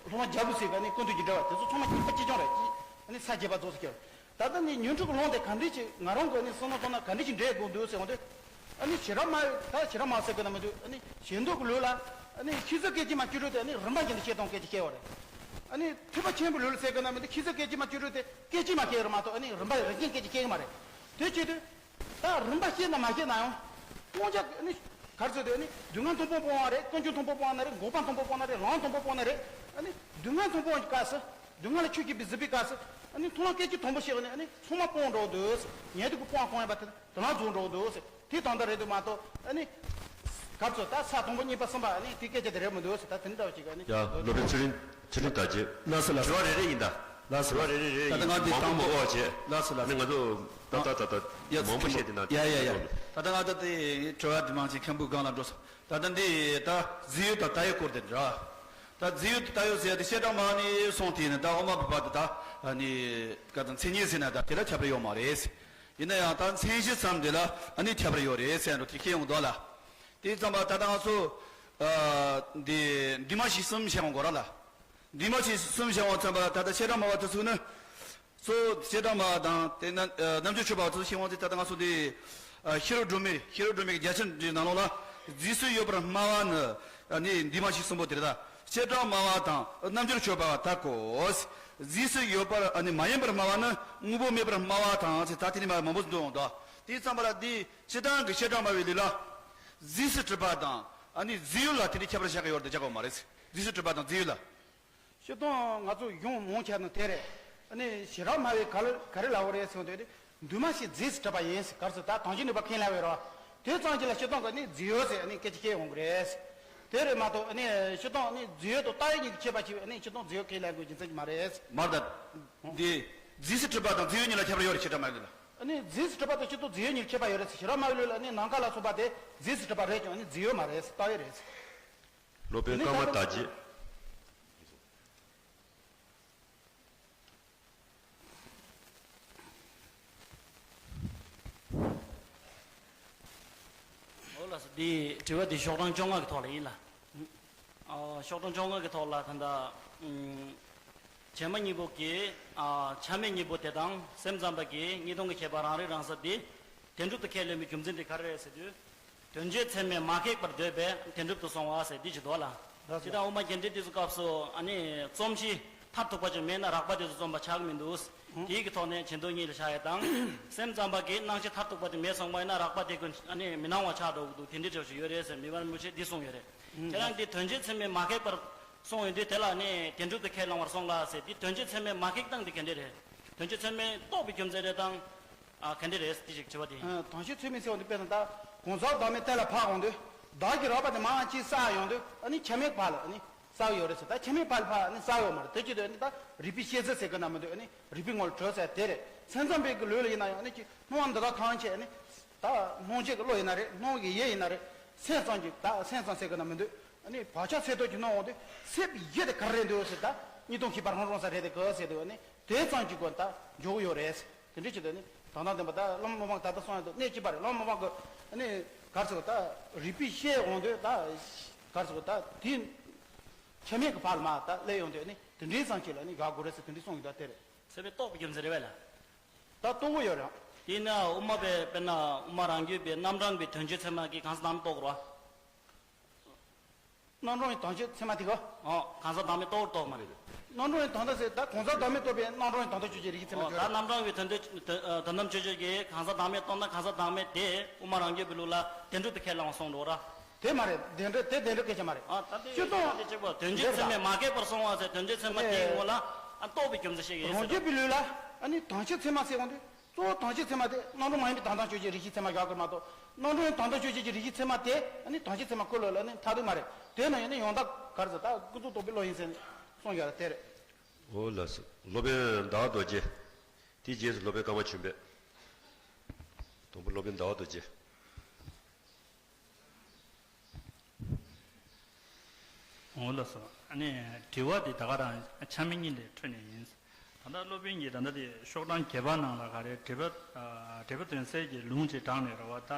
སློབ་མ་རྒྱལ་པོ་ཟེར་ག་ནི་ཀུན་བཏུས་ཀྱི་འགྲེལ་བ་དེ་ཚོ་ཚང་མ་གཅིག་པ་གཅིག་རྐྱང་རེད། ཨ་ནི་ས་བརྒྱད་པ་རྫོགས་སུ་སྐྱེ་བ། ད་ལྟ་ནི་ཉོན་སྒྲིབ་ཀྱི་ལམ་དེ་ག་འདྲ་ཅིག་ང་རང་གི་ནི་བསམ་བློ་བཏང་ན་ག་འདྲ་ཅིག་འགྲེལ་དགོས་འདུག་ཟེར་འོང་དུས། ཨ་ནི་ཞི་རགས་མ་ད་ཞི་རགས་མ་ཟེར་གི་ན་མི་འདུག་ཨ་ནི་ཞེ་འདོད་ཀྱི་ལུགས་ལ་ཨ་ནི་ཤེས་བཟོད་སྐད་ཅིག་མ་བཅུ་དྲུག་དེ་ཨ་ནི་རིམ་པ་བཞིན་དུ་བཤད་སྟངས་སྐད་ཅིག་བཤད་པ་རེད། ཨ་ནི་ཐེག་པ་ཆེན་པོའི་ལུགས་ལ་ཟེར་གི་ན་མི་འདུག་ཤེས་བཟོད་སྐད་ཅིག་མ་བཅུ་དྲུག་དེ་སྐད་ཅིག་མ་བཤད་རེད་མ་གཏོགས་ཨ་ནི་རིམ་པ་རིམ་བཞིན་སྐད་ཅིག་བཤད་གི་མ་རེད། དེ་བྱེད་དུས། ད་རིམ་པ་ཤེས་ན་མ་ཤེས་ན་ཡང་། སྤང་བྱ་ནི་ག་རེ་ཟེར་དུས་ནི་སྡུག་བསྔལ་མཐོང་སྤང་སྤོང་བ་རེད། ཀུན་འབྱུང་མཐོང་སྤང་སྤོང་ན་རེད། འགོག་པ་མཐོང་སྤང་སྤོང་ན་རེད། ལམ་མཐོང་སྤང་སྤོང་ན་རེད། ཨ་ནི་སྡུག་བསྔལ་མཐོང་སྤང་གི་སྐབས་སུ་སྡུག་བསྔལ་ལ་ཆོས་བཤད་པའི་བཟོད་པའི་སྐབས་སུ་ཨ་ནི་མཐོང་ལམ་སྐད་ཅིག་དང་པོ་ཤེས་པ་ནི་ཨ་ནི་ཚང་མ་སྤོང་འགྲོ་འདུག་ཉན་ཐོས་ཀྱི་སྤང་གང་ཡིན་པ་དེ་དེ་ལ་རྫོགས་འགྲོ་འདུག་དེ་དང་དེ་རེད་འདུག་མ་གཏོགས་ཨ་ནི་ག་རེ་ཟེར་ད་ས་དང་པོ་གཉིས་པ་གསུམ་པ་ཨ་ནི་དེ་སྐད་ཆ་དེ་རེད་མི་འདུག་ད་དེ་འདྲ་བ་ཞིག་ཨ་ནི་ཡ་སློབ་དཔོན་ཚུལ་ཁྲིམས་ཚུལ་ཁྲིམས་དར་རྒྱས། ལགས་སོ་ལགས་སོ། དྲི་བ་རེ་རེ་ཡིན་ད། ལགས་སོ་ལགས་སོ། དྲི་བ་རེ་རེ་རེ་ད་ལྟ་ཡིན། ང་འདི་མང་པོ་དང་མང་པོ་བྱས། ལགས་སོ་ལགས་སོ། ཨ་ནི་ང་ཚོ་ད་ད་ད་ད་ཡ་མང་པོ་བྱས་དེ་ན་ཡ་ཡ་ཡ། ད་ལྟ་ང་ད་དེ་དྲི་བ་དེ་མང་ཆེ་མཁན་པོའི་སྒང་ལ་འགྲོ་སོང་། ད་ལྟ་འདི་ད་རྫས་ཡོད་དང་བཏགས་ཡོད་སྐོར་དེ་འདྲ། ད་རྫས་ཡོད་དང་བཏགས་ཡོད་ཟེར་ཡ་དེ་བཤད་སྟངས་མ་ནི་སོང་དེ་ནི་ད་ཨོ་མ་བུ་པ་དེ་ད་ནི་ག་ད་མཚན་ཉིད་ཟེར་ན་ད་དེ་ལ་ཁྱད་པར་ཡོད་མ་རེད། ཡིན་ན་ཡང་ད་མཚན་གཞི་ཙམ་དེ་ལ་ཨ་ནི་ཁྱད་པར་ཡོད་རེད་ཟེར་འགྲོ་དེ་ཤེས་ཡོང་དོ་ལ། དེ་ཙམ་པ་ད་ལྟ་ང་ཚོ་འདི་འདུས་མ་བྱས་གསུམ་བཤད་ཡོང་གོ་ར་ལ། འདུས་མ་བྱས་གསུམ་བཤད་ཡོང་ཙམ་པ་ད་ལྟ་བཤད་སྟངས་སྨྲ་བ་དེ་ཚོ་ནི། གཙོ་བོ་བྱེ་བྲག་སྨྲ་བ་དང་དེ་ན་རྣལ་འབྱོར་ཆོས་པ་ཚོ་ཤེས་དབང་དེ་ད་ལྟ་ང་ཚོ་འདི་ཤེས་རབ་སྒྲོན་མེ་ཤེས་རབ་སྒྲོན་མེ་གི་རྒྱ་ཆེར་འདྲིའི་ནང་ལོགས་ལ་རྫས་སུ་ཡོད་པར་སྨྲ་བ་ནི་ནི་འདུས་མ་བྱས་གསུམ་པོ་དེ་རེད་ད། བྱེ་བྲག་སྨྲ་བ་དང་རྣལ་འབྱོར་ཆོས་པ་དག་གོ། རྫས་སུ་ཡོད་པར་ནི་མ་ཡིན་པར་སྨྲ་བ་ནི་དངོས་པོ་མེད་པར་སྨྲ་བ་དང་ད་དེ་ནི་མ་མང་པོ་འདུག་འོང་ད། དེའི་ཙམ་པ་ལ་འདི་སྤྱིར་བཏང་གི་བྱེ་བྲག་སྨྲ་བའི་ལུགས་ལ་རྫས་སུ་གྲུབ་པ་དང་ནི་རྫས་ཡོད་ལ་དེ་ནི་ཁྱད་པར་བཞག་གི་ཡོད་རེད་ད་བཞག་གི་ཡོད་མ་རེད། རྫས་སུ་གྲུབ་པ་དང་རྫས་ཡོད་ལ། སྤྱིར་བཏང་ང་ཚོ་གཞུང་མང་ཆེ་ནི་དེ་རེད། ཨ་ནི་ཞི་རགས་སྨྲ་བས་ག་ལ་ག་རེ་ལབ་པ་རེད་ཟེར་དུས་འདུས་མ་བྱས་རྫས་སུ་གྲུབ་པ་ཡིན་ཟེར་ག་རེ་ཟེར་ད་དོན་གྱི་ནུས་པ་ཁས་ལེན་པ་རེད། དེ་ཙམ་གྱིས་ལ་སྤྱིར་བཏང་གི་ནི་རྫས་ཡོད་ཟེར་ཨ་ནི་སྐད་ཆ་བཤད་ཡོང་གི་རེད། དེ་རེད་མ་གཏོགས་ཨ་ནི་སྤྱིར་བཏང་ནི་རྫས་ཡོད་དང་བཏགས་ཡོད་གཉིས་ཀྱི་ཁྱད་པར་ཕྱེ་བས་ཨ་ནི་སྤྱིར་བཏང་རྫས་ཡོད་ཁས་ལེན་དགོས་རྒྱུ་མཚན་གྱི་མ་རེད། མར་ད། འདི། རྫས་སུ་གྲུབ་པ་དང་རྫས་ཡོད་གཉིས་ལ་ཁྱད་པར་ཡོད་རེད་བྱེ་བྲག་སྨྲ་བའི་ལུགས་ལ། ཨ་ནི་རྫས་སུ་གྲུབ་པ་དང་སྤྱིར་བཏང་རྫས་ཡོད་གཉིས་ལ་ཁྱད་པར་ཡོད་རེད་ཟེར་ཞི་རགས་སྨྲ་བའི་ལུགས་ལ་ཨ་ནི་ནམ་མཁའ་ལ་སོགས་པ་དེ་རྫས་སུ་གྲུབ་པ་རེད་ཀྱང་ཨ་ནི་རྫས་ཡོད་མ་རེད་བཏགས་ཡོད་རེད། སློབ་དཔོན་ཀརྨ་དར་རྒྱས། འོ་ལགས་སོ། འདི་དྲི་བ་འདི་ཤོག་གྲངས་བཅོ་ལྔ་གི་ཐོག་ལ་ཡིན་ལ། ཨ། ཤོག་གྲངས་བཅོ་ལྔ་གི་ཐོག་ལ་ད་ལྟ། ཨུམ། བྱེ་སྨྲ་གཉིས་པོ་གིས། ཨ། ཆ་མེད་གཉིས་པོ་དེ་དང་སེམས་ཙམ་པ་གིས་གཉིས་སྟོང་གི་ཁྱད་པར་རང་རིག་རང་གསལ་འདི་བདེན་གྲུབ་ཏུ་ཁས་ལེན་པའི་རྒྱུ་མཚན་དེ་ག་རེ་རེད་ཟེར་དུས། དོན་བྱེད་ཚད་མས་མ་ཁེགས་པར་འདོད་པས་བདེན་གྲུབ་ཏུ་སོང་བ་ཟེར་འདི་ཅིག་འདུག་ལ། ལགས་སོ། ཇི་ལྟར་དབུ་མ་རྒྱན་འགྲེལ་དེ་ཚོ་སྐབས་སུ་ཨ་ནི་རྩོམ་གཞི་མཐར་ཐུག་པ་ཅིག་མེད་ན་རགས་པ་དེ་ཚོ་རྩོམ་པ་ཆགས་ཀྱི་མི་འདུག་དེའི་གི་ཐོག་ནས་ཆེ་མདོ་གཉིས་ལ་བཞག་ཡ་དང་། སེམས་ཙམ་པ་གིས་སྣང་མཆེད་མཐར་ཐུག་པ་དེ་མེད་སོང་བ་ཡིན་ན་རགས་པ་དེ་ཀུན་ཨ་ནི་མི་སྣང་བ་ཆགས་འགྲོ་གི་འདུག་དེ་འདྲའི་འདྲ་ཞིག་ཡོད་རེད་ཟེར་མི་དབང་རིན་པོ་ཆེས་འདི་གསུངས་ཡོད་རེད། ཁྱེད་རང་གིས་དོན་བྱེད་ཚད་མས་མ་ཁེགས་པར་གསུངས་ཡོང་དུས་དེ་ལ་ནི་བདེན་གྲུབ་ཏུ་ཁས་བླང་བར་སོང་ལ་ཟེར་འདི་དོན་བྱེད་ཚད་མས་མ་ཁེགས་སྟངས་འདི་ག་འདྲ་རེད། དོན་བྱེད་ཚད་མས་རྟོགས་པའི་རྒྱུ་མཚན་རེད་དང་། ཨ། ག་འདྲ་རེད་འདི་ཞིག་དྲི་བ་དེ་ཡིན། ཨ། དོན་བྱེད་ཚད་མས་ཟེར་བ་འདི་དཔེར་ན་ད། གང་ཟག་བདག་མེད་གཏན་ལ་ཕབ་འོང་དུས། བདག་གི་རགས་པ་དེ་མར་ཅིག་བསགས་ཡོང་དུས། ཨ་ནི་ཆ་མེད་ཀྱི་བར་ལ་ཨ་ནི་བསགས་ཡོད་རེད་ཟེར། ད་ཆ་མེད་ཀྱི་བར་ལ་ཕར་ཨ་ནི་བསགས་ཡོད་མ་རེད། དེ་ཅི་དུས་ཨ་ནི་ད་རིག་པའི་ཤེས་ཚད་ཟེར་གི་ན་མི་འདུག་ཨ་ནི་རིག་པའི་ངོ་ལ་གྲོལ་ཟེར་དེ་རེད། སེམས་ཙམ་པའི་གི་ལུགས་ལ་ཡིན་ན་ཡང་ཨ་ནི་ཅིག་སྣང་བ་འདི་དག་ཐམས་ཅད་ཨ་ནི་ད་སྣང་བྱེད་ཀྱི་བློ་ཡིན་ན་རེད། སྣང་བའི་ཡིད་ཡིན་ན་རེད། སེམས་ཙམ་གྱི་ད་སེམས་ཙམ་ཟེར་གི་ན་མི་འདུག་ཨ་ནི་བག་ཆགས་ཚད་ཐོག་གི་སྣང་འོང་དུས། སེམས་ཡིད་དེ་ག་རེ་རེད་འདུག་ཟེར། ད་གཉིས་སྟོང་ཤེས་པ་རང་རང་ས་རེད་དེ་གི་ཟེར་དུས་ཨ་ནི་དེ་ཙམ་གྱི་སྒོ་ད་འཇོག་གི་ཡོད་རེད། དེ་འདྲ་བྱེད་དུས་ནི་དོན་དམ་བདེན་པ་ད་བླ་མ་མི་ཕམ་ད་ལྟ་གསུངས་ཡོད་འདུག་གནད་གཅིག་པ་རེད། བླ་མ་མི་ཕམ་གི་ནི་ག་རེ་ཟེར་ད་རིག་པའི་ཤེས་འོང་དུས། ད་ག་རེ་ཟེར་ད་དེ་ཆ་མེད་ཀྱི་བར་ལ་མར་ད་སླེབས་ཡོང་དུས་ནི་དེ་འདྲའི་ཙམ་ཅིག་ལ་ནི་དགག་དགོས་རེད་ཟེར། དེ་འདྲའི་གསུངས་ཡོད་ད། དེ་རེད། སེམས་པས་རྟོགས་པའི་རྒྱུ་མཚན་རེད་པས་ལ། ད་རྟོགས་ཀྱི་ཡོད་རེད། དེས་ན་དབུ་མ་པས་དཔེར་ན་དབུ་མ་རང་རྒྱུད་པའི་རྣམ་གྲངས་པའི་དོན་སྤྱི་ཚད་མ་གིས་གང་ཟག་བདག་མེད་རྟོགས་དགོས་རེད་པ། རྣམ་གྲངས་ཀྱི་དོན་སྤྱི་ཚད་མ་དེ་ག་ཨོ། གང་ཟག་བདག་མེད་རྟོགས་རྟོགས་མ་རེད། རྣམ་གྲངས་ཀྱི་དོན་དམ་ཟེར་ད་གང་ཟག་བདག་མེད་རྟོགས་པའི་རྣམ་གྲངས་ཀྱི་དོན་དམ་དཔྱོད་བྱེད་རིགས་ཀྱི་ཚད་མ་ཨོ། ད་ཡོད་རེད། རྣམ་གྲངས་ཀྱི་དོན་དམ་དོན་དམ་དཔྱོད་བྱེད་ཀྱི་གང་ཟག་བདག་མེད་རྟོགས་ན། གང་ཟག་བདག་མེད་དེ་དབུ་མ་རང་རྒྱུད་པའི་ལུགས་ལ་བདེན་གྲུབ་ཏུ་ཁས་བླངས་པ་གསུངས་འགྲོ་ར། དེ་མ་རེད། བདེན་གྲུབ་དེ་བདེན་གྲུབ་སྐད་ཆ་མ་རེད། ཨ་ད་དེ་སྤྱིར་བཏང་དེ་གཅིག་པ་དོན་སྤྱི་ཚད་མས་མ་གོས་པར་སོང་བ་ཟེར། དོན་སྤྱི་ཚད་མ་དེའི་ངོ་ལ་ཨ་རྟོགས་པའི་རྒྱུ་མཚན་བཤད་ཀྱི་ཡིན་ཟེར། རང་རྒྱུད་པའི་ལུགས་ལ་ཨ་ནི་དོན་སྤྱི་ཚད་མ་ཟེར་འོང་དུས། གཙོ་བོ་དོན་སྤྱི་ཚད་མ་དེ་རྣམ་གྲངས་མ་ཡིན་པའི་དོན་དམ་དཔྱོད་བྱེད་རིགས་ཀྱི་ཚད་མ་བཞག་དགོས་མ་གཏོགས། རྣམ་གྲངས་དོན་དམ་དཔྱོད་བྱེད་ཀྱི་རིགས་ཀྱི་ཚད་མ་དེ་ཨ་ནི་དོན་སྤྱི་ཚད་མ་ཀུན་སློང་ལ་ནི་མཐར་ཐུག་མ་རེད། དེ་ན་ཡང་ནི་ཡང་དག་ག་རེ་ཟེར་ད་ཀུན་རྫོབ་རྟོག་པའི་བློ་ཡིན་ཟེར་གསུངས་ཡོད་རེད། དེ་རེད། འོ་ལགས་སོ། སློབ་དཔོན་ཟླ་བ་རྡོ་རྗེ། དེའི་རྗེས་སུ་སློབ་དཔོན་ཀརྨ་ཆོས་འཕེལ། དང་པོ་སློབ་དཔོན་ཟླ་བ་རྡོ་རྗེ། འོ་ལགས་སོ། ཨ་ནི་དྲི་བ་འདི་ད་ག་རང་ཆ་མེད་གཉིས་ལས་འཕྲོས་ནས་ཡིན། ད་ལྟ་སློབ་དཔོན་གྱིས་ད་ལྟ་དེ་ཤོག་གྲངས་བརྒྱད་པ་ནང་ལ་ག་རེ་འགྲེལ་པ། ཨ། འགྲེལ་པ་དོན་གསལ་གྱི་ལུང་ཅིག་དྲངས་ནས་རེད་པ། ད་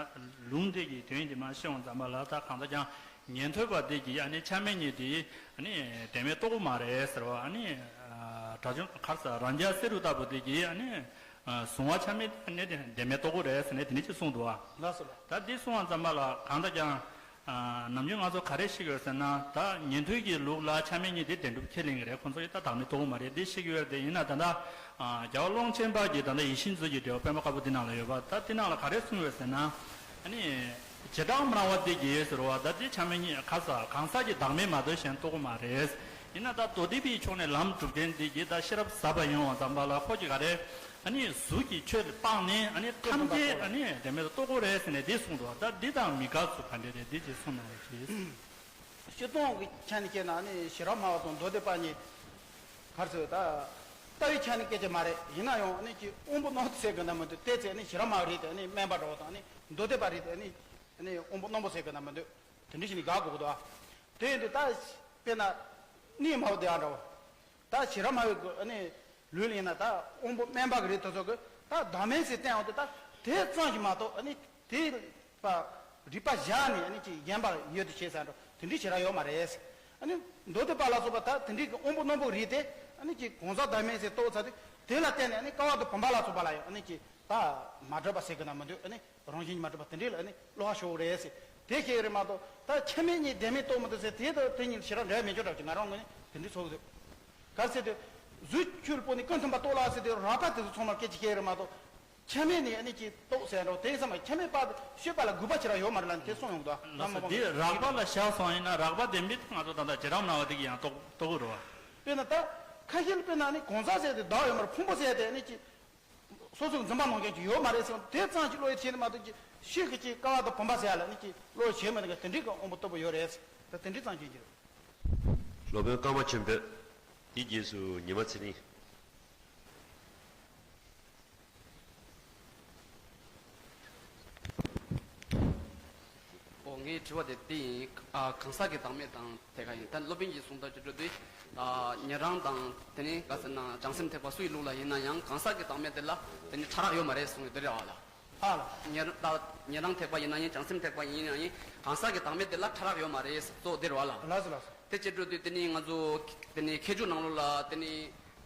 ལུང་དེ་གི་དོན་དེ་མར་ཤེས་འོང་ཙམ་པ་ལ། ད་གང་ལྟར་ཀྱང་ཉན་ཐོས་པ་དེ་གིས་ཨ་ནི་ཆ་མེད་གཉིས་དེ་ཨ་ནི་བདེན་མེད་རྟོགས་ཀྱི་མ་རེད་ཟེར་བ། ཨ་ནི་ཨ་དགྲ་བཅོམ་ག་རེ་ཟེར། རང་རྒྱལ་བསེ་རུ་ལྟ་བུ་དེ་གིས་ཨ་ནི་ཨ་གཟུང་བ་ཆ་མེད་ཨ་ནི་བདེན་མེད་རྟོགས་ཀྱི་རེད་ཟེར་ནས་དེ་འདྲ་ཅིག་གསུངས་འདུག་པ། ལགས་སོ་ལགས། ད་འདི་གསུངས་པ་ཙམ་པ་ལ་གང་ལྟར་ཀྱང་། ཨ། ནམ་རྒྱུན་ང་ཚོ་ག་རེ་ཤེས་ཀྱི་ཡོད་ཟེར་ན། ད་ཉན་ཐོས་ཀྱི་ལུགས་ལ་ཆ་མེད་གཉིས་དེ་བདེན་གྲུབ་ཁས་ལེན་གྱི་རེད། ཁོང་ཚོ་ཡིས་ད་བདག་མེད་རྟོགས་ཀྱི་མ་རེད། འདི་ཤེས་ཀྱི་ཡོད་རེད་དེ། ཡིན་ན་ད་ལྟ། ཨ། རྒྱལ་བ་ཀློང་ཆེན་པ་གིས་ད་ལྟ་ཡིད་བཞིན་མཛོད་ཀྱི་འགྲེལ་པ་པད་མ་དཀར་པོ་འདི་ནང་ལ་ཡོད་པ། ད་འདི་ནང་ལ་ག་རེ་གསུངས་ཡོད་ཟེར་ན། ཨ་ནི་བྱེ་བྲག་སྨྲ་བ་དེ་གིས་ཟེར་བ། ད་འདི་ཆ་མེད་གཉིས་ག་རེ་ཟེར། གང་ཟག་གི་བདག་མེད་མ་གཏོགས་གཞན་རྟོགས་ཀྱི་མ་རེད། ཡིན་ན་ད་མདོ་སྡེ་པའི་ཕྱོགས་ནས་ལམ་སྒྲུབ་མཁན་དེ་གིས་ད་ཤེས་རབ་ཟབ་པ་ཡོང་བ་ཙམ་པ་ལ་ཁོ་གིས་ག་རེ། ཨ་ནི་གཟུགས་ཀྱི་ཆོས་ལ་དཔག་ནས་ཨ་ནི་ཐམས་ཅད་ཨ་ནི་བདེན་མེད་དུ་རྟོགས་དགོས་རེད་ཟེར་ནས་འདི་གསུངས་འདུག་ད་འདི་དང་མི་འགལ་ཚུལ་ག་འདྲ་རེད། འདི་ཅིག་གསུངས་གནང་རོགས་གྱིས། སྤྱིར་བཏང་གི་ཆ་ནས་བཤད་ན་ཨ་ནི་ཤེས་རབ་སྨྲ་བ་དང་མདོ་སྡེ་པ་གཉིས་ག་རེ་ཟེར། ད་ལྟ་བའི་ཆ་ནས་སྐད་ཆ་མ་རེད། ཡིན་ན་ཡང་ཨ་ནི་ཅིག་དབང་པོ་རྣོན་པོ་ཟེར་གི་ན་མི་འདུག་དེ་ཚེ་ཨ་ནི་ཤེས་རབ་སྨྲ་བ་རེད་དེ། ཨ་ནི་སྨན་པ་འདྲ་བོ་དང་ཨ་ནི་མདོ་སྡེ་པ་རེད་དེ། ཨ་ནི་ཨ་ནི་དབང་པོ་རྣོན་པོ་ཟེར་གི་ན་མི་འདུག་དེ་འདྲ་བྱས་ནས་དགག་དགོས་ཀྱི་འདུག་དེ་ཡིན་དུས་ད་དཔེར་ན་གནས་སྨྲ་བ་དེ་ཡང་འདྲ་བོ། ད་ཤེས་རབ་སྨྲ་བའི་གི་ཨ་ནི་ལུགས་ལ་ཡིན་ན་ད་དབང་པོ་དམན་པ་གི་རིགས་དེ་ཚོ་གིས་ད་བདག་མེད་ཟེར་བསྟན་འོང་དུས། ད་དེ་ཙམ་ཞིག་མ་གཏོགས་ཨ་ནི་དེ་པ་རིགས་པ་བཞག་ནས་ཨ་ནི་ཅིག་གཞན་པ་ཡོད་དུ་བྱེད་ཟེར་འགྲོ། དེ་འདྲའི་ཤེས་རབ་ཡོད་མ་རེད། ཨ་ནི་མདོ་སྡེ་པ་ལ་སོགས་པ་ད་དེ་འདྲའི་གི་དབང་པོ་རྣོན་པོ་རིགས་དེ་ཨ་ནི་ཅིག་གང་ཟག་བདག་མེད་ཟེར་རྟོགས་ཚར་དུས། དེ་ལ་བརྟེན་ནས་ཨ་ནི་སྐལ་བ་དང་བུམ་པ་ལ་སོགས་པ་ལ་ཡང་ཨ་ནི་ཅིག་ད་མ་གྲུབ་པ་ཟེར་གི་ན་མི་འདུག་ཨ་ནི་རང་བཞིན་གྱིས་མ་གྲུབ་པ་དེ་འདྲའི་ལ་ཨ་ནི་བློ་ཁ་ཤོར་རེད་ཟེར། དེ་ཤེས་རེད་མ་གཏོགས་ད་ཆ་མེད་གཉིས་བདེན་མེད་རྟོགས་མི་འདུག་ཟེར། དེ་དང་དེ་གཉིས་ལ་ཤེས་རབ་འབྲེལ་བ་མེད་ཆོག་འདྲ་བོ་ཅིག་ང་རང་ངོས་ནས་དེ་འདྲའི་ཚོར་གི་འདུག་ག་རེ་ཟེར་དུས། གཟུགས་ཆོས་ལ་སྤོས་ནས་ཀུན་མཐུན་པ་རྟོགས་ལ་ཟེར་དུས། རགས་པ་དེ་ཚོ་ཚང་མ་སྐད་ཆ་བཤད་རེད་མ་གཏོགས། ཆ་མེད་ནས་ཨ་ནི་ཅིག་རྟོགས་ཟེར་འགྲོ། དེ་ཡིན་ཙང་མ་ཆ་མེད་པ་ཤོད་པ་ལ་དགོས་པ་ཅིག་རང་ཡོད་མ་རེད་ལ། དེ་གསུངས་ཡོང་གི་འདུག་ལགས་སོ། འདི་རགས་པ་ལ་བཞག་སོང་ཡིན་ན། རགས་པ་བདེན་པའི་ཐོག་ང་ཚོ་ད་ལྟ་བྱེ་བྲག་སྨྲ་བ་དེ་གིས་ཡང་རྟོགས་རྟོགས་གི་རེད་པ། དཔེར་ན་ད་ཁ་ཤས་ལ་དཔེར་ན་ཨ་ནི་གང་ཟག་ཟེར་དེ་བདག་ཡོད་མ་རེད། ཕུང་པོ་ཟེར་དེ་ཨ་ནི་ཅིག་སོ་སོའི་འཛིན་པ་སྣང་མཁན་ཅིག་ཡོད་མ་རེད་ཟེར། དེ་ཙམ་ཅིག་བློ་ཡིད་བྱེད་ནས་མ་གཏོགས་ཅིག་ཤེས་ཀྱི་ཅིག་སྐལ་བ་དང་བུམ་པ་ཟེར་ཡ་ལ་ནི་ཅིག་བློ་ཡིད་བྱེད་མི་འདུག་ག་དེ་འདྲའི་གི་དབང་པོ་རྟུལ་པོ་ཡོད་རེད། ད་དེ་འདྲའི་ཙམ་ཅིག་ཅིག་རེད། སློབ་དཔོན་ཀརྨ་ཆོས་འཕེལ། དེའི་རྗེས་སུ་ཉི་མ་ཚེ་རིང་། ཨོ། ངའི་དྲི་བ་དེ་འདི་ཡིན། ཨ། གང་ཟག་གི་བདག་མེད་དང་དེ་ག་ཡིན། ད་སློབ་དཔོན་གྱིས་གསུངས་དོན་ཅིག་འགྲོ་དུས། ཨ། ཉན་རང་དང་དེ་ནི་ག་ཟེར་ན་བྱང་སེམས་ཐེག་པ་སུ་ཡི་ལུགས་ལ་ཡིན་ན་ཡང་གང་ཟག་གི་བདག་མེད་དེ་ལ་དེ་ནི་ཕྲ་རགས་ཡོད་མ་རེད་གསུངས་ཡོད་དེ་རེད་པ་ལགས། ཨ་ལགས། ཉན་ད་ཉན་རང་ཐེག་པ་ཡིན་ན་ཡང་བྱང་སེམས་ཐེག་པ་ཡིན་ན་ཡང་གང་ཟག་གི་བདག་མེད་དེ་ལ་ཕྲ་རགས་ཡོད་མ་རེད་གཙོ་བོ་དེ་རེད་པ་ལགས། ལགས་སོ་ལགས་སོ། དེ་བྱེད་འགྲོ་དུས་དེ་ནི་ང་ཚོ་དེ་ནི་མཁས་མཆོག་ནང་ལོགས་ལ་དེ་ནི།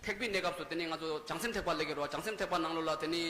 ཐེག་པའི་གནས་སྐབས་སུ་དེ་ནི་ང་ཚོ་བྱང་སེམས་ཐེག་པ་སླེབས་ཀྱི་རེད་པ། བྱང་སེམས་ཐེག་པ་ནང་ལོགས་ལ་དེ་ནི།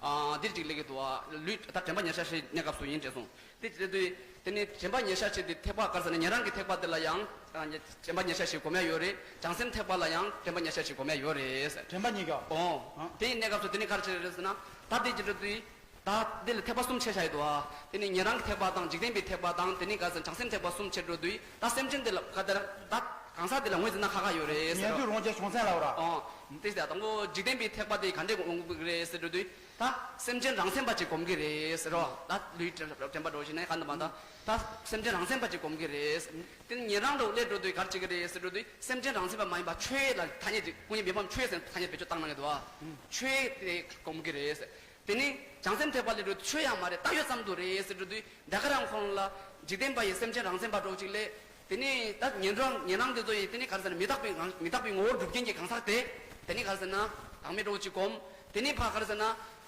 ཨ། འདིར་ཅིག་སླེབས་ཀྱི་འདུག་པ། ལུས་ད་དྲན་པ་ཉེར་ཞག་བཞིའི་གནས་སྐབས་སུ་ཡིན་ཅེས་གསུངས། དེ་བྱེད་དུས་དེ་ནི་དྲན་པ་ཉེར་ཞག་བཞི་དེ་ཐེག་པ་ག་རེ་ཟེར་ན་ཉན་རང་གི་ཐེག་པ་དེ་ལ་ཡང་། ཨ། དྲན་པ་ཉེར་ཞག་བཞི་སྒོམ་ཡ་ཡོད་རེད། བྱང་སེམས་ཐེག་པ་ལ་ཡང་དྲན་པ་ཉེར་ཞག་བཞི་སྒོམ་ཡ་ཡོད་རེད་ཟེར། དྲན་པ་ཉེར་ཞག་ཨོ། ཨ། དེའི་གནས་སྐབས་སུ་དེ་ནི་ག་རེ་བྱེད་རེད་ཟེར་ན། ད་དེ་བྱེད་འགྲོ་དུས། ད་འདི་ལ་ཐེག་པ་གསུམ་ཕྱེ་བཞག་ཡོད་དོ། དེ་ནི་ཉན་རང་གི་ཐེག་པ་དང་འཇིག་རྟེན་པའི་ཐེག་པ་དང་དེ་ནི་ག་ཟེར་བྱང་སེམས་ཐེག་པ་གསུམ་ཕྱེ་འགྲོ་དུས། ད་སེམས་ཅན་དེ་ལ་ག་དེར་ད་ གང་ཟག་དེ་ལ་ངོས་འཛིན་ན་ཁག་ཁག་ཡོད་རེད་ཟེར་རོ། ཉན་ཐོས་རང་རྒྱལ་བྱང་སེམས་ལབ་ར། ཨོ། དེ་ལྟ་དང་པོ་འཇིག་རྟེན་པའི་ཐེག་པ་དེ་ག་འདྲས་སྒོམ་གྱི་རེད་ཟེར་འགྲོ་དུས་ད་སེམས་ཅན་རང་མཚན་པ་ཅིག་སྒོམ་གྱི་རེད་ཟེར་རོ། ད་ལུས་དྲན་པ་འགྲོ་བཞིན་ནས་ག་འདི་མ་ད་ད་སེམས་ཅན་རང་མཚན་པ་ཅིག་སྒོམ་གྱི་རེད། དེ་ནི་ཉན་རང་དུ་སླེབས་འགྲོ་དུས་ག་རེ་བྱེད་ཀྱི་རེད་ཟེར་འགྲོ་དུས་སེམས་ཅན་རང་མཚན་པ་མ་ཡིན་པ་ཆོས་ལ་ཐ་སྙད་ཅིག་ཀུན་ཉོན་མི་ཕམ་ཆོས་ཟེར་ཐ་སྙད་བེད་སྤྱོད་བཏང་གནང་གི་འདུག་ཨ། ཆོས་དེ་སྒོམ་གྱི་རེད། དེ་ནི་བྱང་སེམས་ཐེག་པ་ལ་འགྲོ་དུས་ཆོས་ཡང་མ་རེད། ད་ཡོད་ཙམ་དུ་རེད་ཟེར་འགྲོ་དུས་ད་ག་རང་ཁོང་ལ་འཇིག་རྟེན་པ་ཡི་སེམས་ཅན་རང་མཚན་པ་འདྲ་བོ་ཅིག་ལས། དེ་ནི་ད་ཉན་རང་ཉན་རང་དེ་ཚོ་ཡི་དེ་ནི་ག་རེ་ཟེར་ན་མི་རྟག་པའི་ངང་མི་རྟག་པའི་ངོ་བོར་སྒྲུབ་མཁན་གྱི་གང་ཟག་དེ། དེ་ནི་ག་རེ་ཟེར་ན་བདག་མེད་འདྲ་བོ་ཅིག་སྒོམ། དེ་ནི་ཕ་ག་རེ་ཟེར་ན་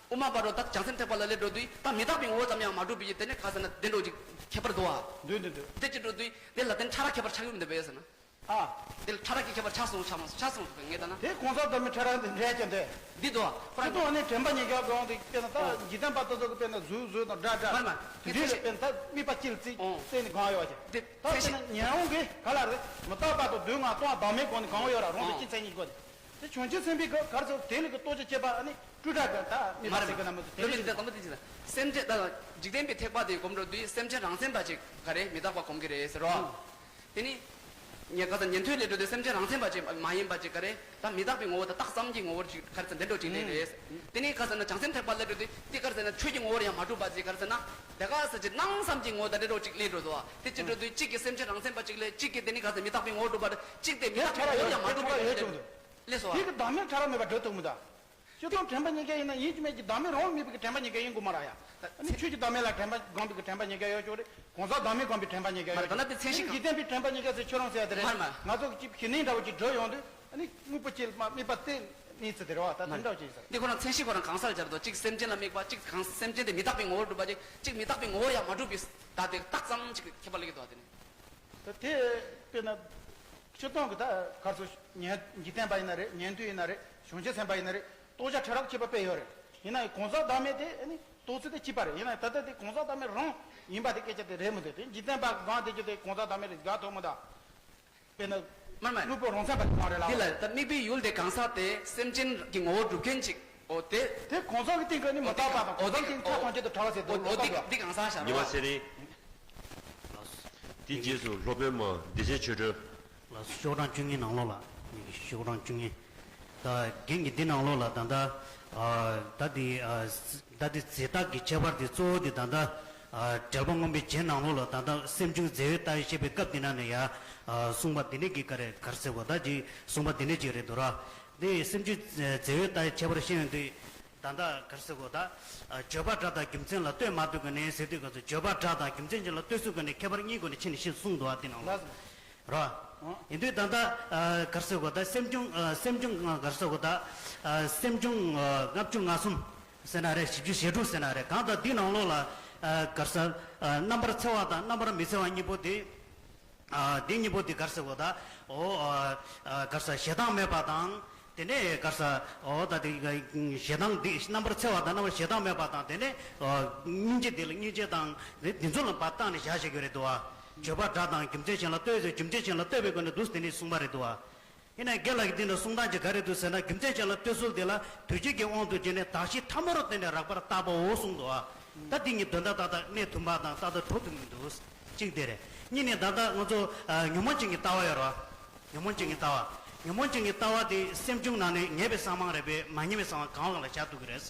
དབུ་མ་པ་འགྲོ་ད་བྱང་སེམས་ཐེག་པ་ལ་སླེབས་འགྲོ་དུས་ད་མི་རྟག་པའི་ངོ་བོ་ཙམ་ཡང་མ་གྲུབ་པའི་དེ་ནི་ག་རེ་ཟེར་ན་དེ་འདྲ་བོ་ཅིག་ཁྱད་པར་འདུག་ཨ། འདུག་འདུག་འདུག་དེ་ཅི་འགྲོ་དུས་དེ་ལ་དེ་ཕྲ་རགས་ཁྱད་པར་ཆགས་ཡོང་འདུག་པས་ཟེར་ན། ཨ། དེ་ལ་ཕྲ་རགས་ཀྱི་ཁྱད་པར་ཆགས་སོང་ཆགས་མ་སོང་ཆགས་སོང་ཟེར་ངས་ལྟ་ན། དེ་གང་ཟག་བདག་མེད་ཕྲ་རགས་འདི་འདྲ་ཀྱང་འདྲ། འདི་དོ་ཁོ་རང་ཚོ་ནི་དྲན་པ་ཉེ་རྒྱ་གང་དེ་དཔེར་ན་ད་འཇིག་རྟེན་པ་དེ་ཚོ་གི་དཔེར་ན་གཟུགས་གཟུགས་དང་འདྲ་འདྲ། མ་མ་དེ་འདྲའི་ལ་དཔེར་ན་ད་དམིགས་པ་ཅི་ལ་བརྩིས་ཨོ་བརྩིས་ནས་གང་ཡོད་ཀྱི། དེ་ད་དེ་ཚེ་ན་ཉན་རང་གི་ག་ལ་རེད་མི་རྟག་པ་དང་དུས་ངག་སྟོང་བདག་མེད་སྒོ་ནས་གང་ཡོད་ར་རང་དུ་ཨོ་ཅི་མཚན་ཉིད་སྒོ་ནས། དེ་བྱང་ཆུབ་སེམས་དཔའི་ག་གར་ཚོ་དེ་ལ་གི་ལྟོ་ཆ་བྱེད་པ་ཨ་ནི་སྤྲུལ་དྲག་གི་ད་མི་མ་རེད་ཟེར་གི་ན་མ་གཏོགས་དེ་མི་ལ་མིན་ད་དང་པོ་དེ་ཅི་ལ་སེམས་ཅན་ད་འཇིག་རྟེན་པའི་ཐེག་པ་དེ་སྒོམ་འགྲོ་དུས་སེམས་ཅན་རང་མཚན་པ་ཅིག་ག་རེ་མི་རྟག་པ་སྒོམ་གི་རེད་ཟེར་རོ། དེ་ནི། ཉེ་ག་ས་ཉན་ཐོས་ལས་འགྲོ་དུས་སེམས་ཅན་རང་མཚན་པ་ཅིག་མ་ཡིན་པ་ཅིག་ག་རེ། ད་མི་རྟག་པའི་ངོ་བོ་དང་རྟགས་ཙམ་གྱི་ངོ་བོར་ཅིག་ག་རེ་ཚེ་འདི་འགྲོ་ཅིག་ལས་རེད། དེ་ནི་ག་ས་ན་བྱང་སེམས་ཐེག་པ་ལས་འགྲོ་དུས་དེ་ག་རེ་ཟེར་ན་ཆོས་ཀྱི་ངོ་བོར་ཡང་མ་གྲུབ་པ་ཅིག་ག་རེ་ཟེར་ན། དེ་ག་ས་ཅིག་སྣང་ཙམ་གྱི་ངོ་བོ་དང་འདྲ་འགྲོ་ཅིག་ལས་འགྲོ་དོ། དེ་ཅི་འགྲོ་དུས་གཅིག་གི་སེམས་ཅན་རང་མཚན་པ་ཅིག་ལས་གཅིག་གི་དེ་ནི་ག་ས་མི་རྟག་པའི་ངོ་བོར་གྲུབ་པ་གཅིག་དེ་མི་རྟག་པའི་ངོ་བོར་ཡང་མ་གྲུབ་པ་ཅིག་ལས་སོ། དེ་གི་བདག་མེད་ཕྲ་རགས་མེད་པ་འགྲོ་ཐུབ་མི་ད། སྤྱིར་བཏང་དྲན་པ་ཉེ་རྒྱ་ཡིན་ན་ཡིན་གཅིག་མིན་གཅིག་བདག་མེད་རང་དམིགས་པའི་དྲན་པ་ཉེ་རྒྱ་ཡིན་དགོས་མ་རེད་ཡ། ཨ་ནི་ཆོས་ཀྱི་བདག་མེད་ལ་དྲན་པ་སྒོམ་པའི་དྲན་པ་ཉེ་རྒྱ་ཡོད་ཅོག་རེད། གང་ཟག་བདག་མེད་སྒོམ་པའི་དྲན་པ་ཉེ་རྒྱ་ཡོད་ཅོག་རེད། ད་ལྟ་དེ་མཚན་གཞི་འཇིག་རྟེན་པའི་དྲན་པ་ཉེ་རྒྱ་ཟེར་ཁྱོད་རང་ཟེར་ཡ་དེ་རེད། མ་རེད་མ་རེད། ང་ཚོ་གི་ཅིག་གཞི་གནས་འདྲ་བོ་ཅིག་འགྲོ་ཡོང་དུས་ཨ་ནི་དངོས་པོ་ཅིག་མ་དམིགས་པ་དེ་གནས་ཚུལ་དེ་རེད་བ། ད་དེ་འདྲ་བོ་ཅིག་ཟེར། འདི་ཁོ་རང་མཚན་གཞི་ཁོ་རང་གང་ཟག་ལ་སྦྱར་དུས་གཅིག་སེམས་ཅན་ལ་དམིགས་པ་གཅིག་གང་སེམས་ཅན་དེ་མི་རྟག་པའི་ངོ་བོར་གྲུབ་པ་ཅིག་གཅིག་མི་རྟག་པའི་ངོ་བོར་ཡང་མ་གྲུབ་པའི་ད་དེ་རྟགས་ཙམ་ཅིག་ཁྱད་པར་སླེབས་ཀྱི་འདུག་བ་དེ་ནི། ད་དེ་དཔེར་ན། སྤྱིར་བཏང་གི་ད་གར་སོ་ཉན་འཇིག་རྟེན་པ་ཡིན་ན་རེད། ཉན་ཐོས་ཡིན་ན་རེད། བྱང་ཆུབ་སེམས་དཔའ་ཡིན་ན་རེད། རྟོགས་བྱ་ཕྲ་རགས་ཁྱད་པར་དཔེ་ཡོད་རེད། ཡིན་ན་ཡང་གང་ཟག་བདག་མེད་དེ་ཨ་ནི་རྟོགས་ཚུལ་དེ་གཅིག་པ་རེད། ཡིན་ན་ད་ལྟ་དེ་གང་ཟག་བདག་མེད་རང་ཡིན་པ་དེ་སྐད་ཆ་དེ་རེད་མི་འདུག་དེ་འཇིག་རྟེན་པ་གང་དེ་ཅི་དེ་གང་ཟག་བདག་མེད་རེད་དགའ་ཐོག་མི་ད། དཔེར་ན། མ་མ། དངོས་པོ་རང་མཚན་པ་དེ་གང་རེད་ལ། འདི་ལ་ད་དམིགས་པའི་ཡུལ་དེ་གང་ཟག་དེ་སེམས་ཅན་གྱི་ངོ་བོ་སྒྲུབ་མཁན་ཅིག་འོ་དེ། དེ་གང་ཟག་གི་སྟེང་གི་ནི་མི་རྟག་པ་དང་གང་ཟག་གི་སྟེང་ཐག་གང་ཅི་དུ་བྲལ་བ་ཟེར་འོ་དེ་འོ་འདི་འདི་གང་ཟག་བྱ་རོགས། ཉི་མ་ཚེ་རིང་། དེའི་རྗེས་སུ་སློབ་དཔོན་མ་བདེ་ཆེན་ཆོས་སྒྲོན། ལགས་སོ། ཤོག་གྲངས་བཅུ་གཉིས་ནང་ལོགས་ལ། ཤོག་གྲངས་བཅུ་གཉིས། ད་རྒན་གྱིས་འདི་ནང་ལོགས་ལ་ད་ལྟ། ད་འདི། ད་འདི་རྫས་བཏགས་ཀྱི་ཁྱད་པར་འདི་གཙོ་བོ་འདི་ད་ལྟ། འགྲེལ་པ་སྔོན་པོའི་རྗེས་ནང་ལོགས་ལ་ད་ལྟ་སེམས་བྱུང་རྫས་ཡོད་བཏགས་ཡོད་བཤད་པའི་སྐབས་འདི་ན་ནས་ཡ། གསུངས་པ་འདི་ནས་ཀྱི་ག་རེ་ག་རེ་ཟེར་གོ་ད་ཅི་གསུངས་པ་འདི་ནས་ཅིག་རེད་འདུག་ར། འདི་སེམས་བྱུང་རྫས་ཡོད་བཏགས་ཡོད་ཁྱད་པར་བཤད་ཡོང་དུས། ད་ལྟ་ག་རེ་ཟེར་གོ་ད། བརྗོད་པ་སྒྲ་དང་རྒྱུ་མཚན་ལ་ལྟོས་མ་ཐུབ་ཀྱི་ནས་ཟེར་དུས་སྐབས་སུ་བརྗོད་པ་སྒྲ་དང་རྒྱུ་མཚན་གཅིག་ལ་ལྟོས་ཚུལ་ཀྱི་ནས་ཁྱད་པར་གཉིས་སྒོ་ནས་ཕྱེ་ནས་ཤེས་གསུངས་འདུག་བ་འདི་ནང་ལ། ར། ཡིན་དུས་ད་ལྟ་ག་རེ་ཟེར་གོ་ད་སེམས་བྱུང་སེམས་བྱུང་ག་རེ་ཟེར་གོ་ད། སེམས་བྱུང་ལྔ་བཅུ་ང་གསུམ་ཟེར་ན་རེད། བཞི་བཅུ་ཞེ་དྲུག་ཟེར་ན་རེད། གང་ལྟར་འདི་ནང་ལོགས་ལ་ག་རེ་ཟེར་རྣམ་པར་འཚེ་བ་དང་རྣམ་པར་མི་འཚེ་བ་གཉིས་པོ་དེ། འདི་གཉིས་པོ་དེ་ག་རེ་ཟེར་གོ་ད། འོ། ག་རེ་ཟེར་ཞེ་སྡང་མེད་པ་དང་། དེ་ནས་ག་རེ་ཟེར། འོ་ད་དེ་ཞེ་སྡང་འདི་རྣམ་པར་འཚེ་བ་དང་རྣམ་པར་ཞེ་སྡང་མེད་པ་དང་དེ་ནས་སྙིང་རྗེ་དེ་ལ་སྙིང་རྗེ་དང་འདི་འདི་ཚོ་ལ་བར་བཏགས་ནས་བཞག་བྱེད་ཀྱི་རེད་འདུག་བ། བརྗོད་པ་སྒྲ་དང་རྒྱུ་མཚན་གཞན་ལ་ལྟོས་ཟེར་རྒྱུ་མཚན་གཞན་ལ་ལྟོས་པའི་སྒོ་ནས་འདུག་དེ་ནས་གསུངས་པ་རེད་འདུག་བ། ཡིན་ན་རྒན་ལགས་ཀྱིས་འདི་ནས་གསུང་སྟངས་ཀྱི་ག་རེ་འདུག་ཟེར་ན་རྒྱུ་མཚན་གཞན་ལ་ལྟོས་ཚུལ་དེ་ལ་དུས་བཅད་ཀྱི་དབང་དུ་བྱས་ནས་གདགས་གཞི་ཕྲ་མོ་རུ་བསྟན་ནས་རགས་པར་བརྟག་པའོ་གསུངས་འདུག་བ། ད་འདི་གཉིས་དོན་དག་ཏག་ཏག་གནད་མཐུན་པ་དང་ཏག་ཏག་འགྲོ་ཐུབ་མི་འདུག་གཅིག་དེ་རེད། གཉིས་ནས་ད་ལྟ་ང་ཚོ་ཨ་ཉོན་མོངས་ཅན་གྱི་ལྟ་བ་ཡོད་རེད་བ། ཉོན་མོངས་ཅན་གྱི་ལྟ་བ། ཉོན་མོངས་ཅན་གྱི་ལྟ་བ་དེ་སེམས་བྱུང་ནང་ནས་ངེས་པའི་གསང་བ་རེད་པས་མ་ངེས་པའི་གསང་བ་གང་ལ་བཞག་ཐུབ་ཀྱི་རེད།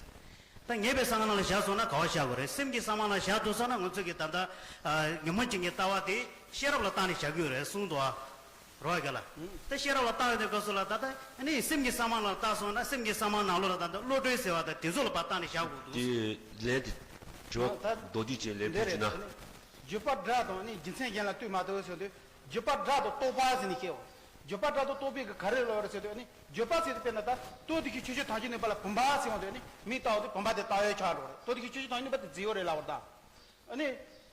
ད་ངེས་པའི་གསང་བ་ནང་ལ་བཞག་སོང་ན་ག་བ་བཞག་དགོས་རེད། སེམས་ཀྱི་གསང་བ་ནང་བཞག་ཐུབ་སོང་ན་ང་ཚོ་གི་ད་ལྟ་ཨ་ཉོན་མོངས་ཅན་གྱི་ལྟ་བ་དེ་ཤེས་རབ་ལ་བརྟེན་ནས་བཞག་གི་ཡོད་རེད་གསུངས་འདུག་ཨ། རོགས་ག་ལ། ད་ཤེས་རབ་ལ་བརྟག་ཡོང་དུས་སྐབས་སུ་ལ་ད་ལྟ་ཨ་ནི་སེམས་ཀྱི་གསང་བ་ནང་ལ་བརྟག་སོང་ན་སེམས་ཀྱི་གསང་བ་ནང་ལོགས་ལ་ད་ལྟ་བློ་གྲོས་ཟེར་བ་དང་དེ་ཚོ་ལ་བར་བརྟག་ནས་བཞག་དགོས་འདུག་དེ་ལན་དེ་ཇོ་ད་མདོ་སྡེ་ཅན་ལན་འདི་བྲིས་ན། རེད། བརྗོད་པ་སྒྲ་དང་ནི་རྒྱུ་མཚན་གཞན་ལ་ལྟོས་མ་ཐུབ་ཟེར་དུས་བརྗོད་པ་སྒྲ་དང་རྟོག་པ་ཟེར་ནས་བཤད་འོ། བརྗོད་པ་སྒྲ་དང་རྟོག་པའི་གི་ག་རེ་ལབ་རེད་ཟེར་དུས་ནི་བརྗོད་པ་ཟེར་དུས་དཔེར་ན་ད་རྟོག་བདེ་གཤེགས་ཆོས་ཅན་ཐམས་ཅད་གནས་པ་ལ་བུམ་པ་ཟེར་འོང་དུས་ནི་མིག་ལྟ་བ་དེ་བུམ་པ་དེ་ལྟ་བའི་ཆ་འགྲོ་རེད། རྟོག་བདེ་གཤེགས་ཆོས་ཅན་ཐམས་ཅད་གནས་པ་དེ་རྫས་ཡོད་རེད་ལབ་པ་ད། ཨ་ནི།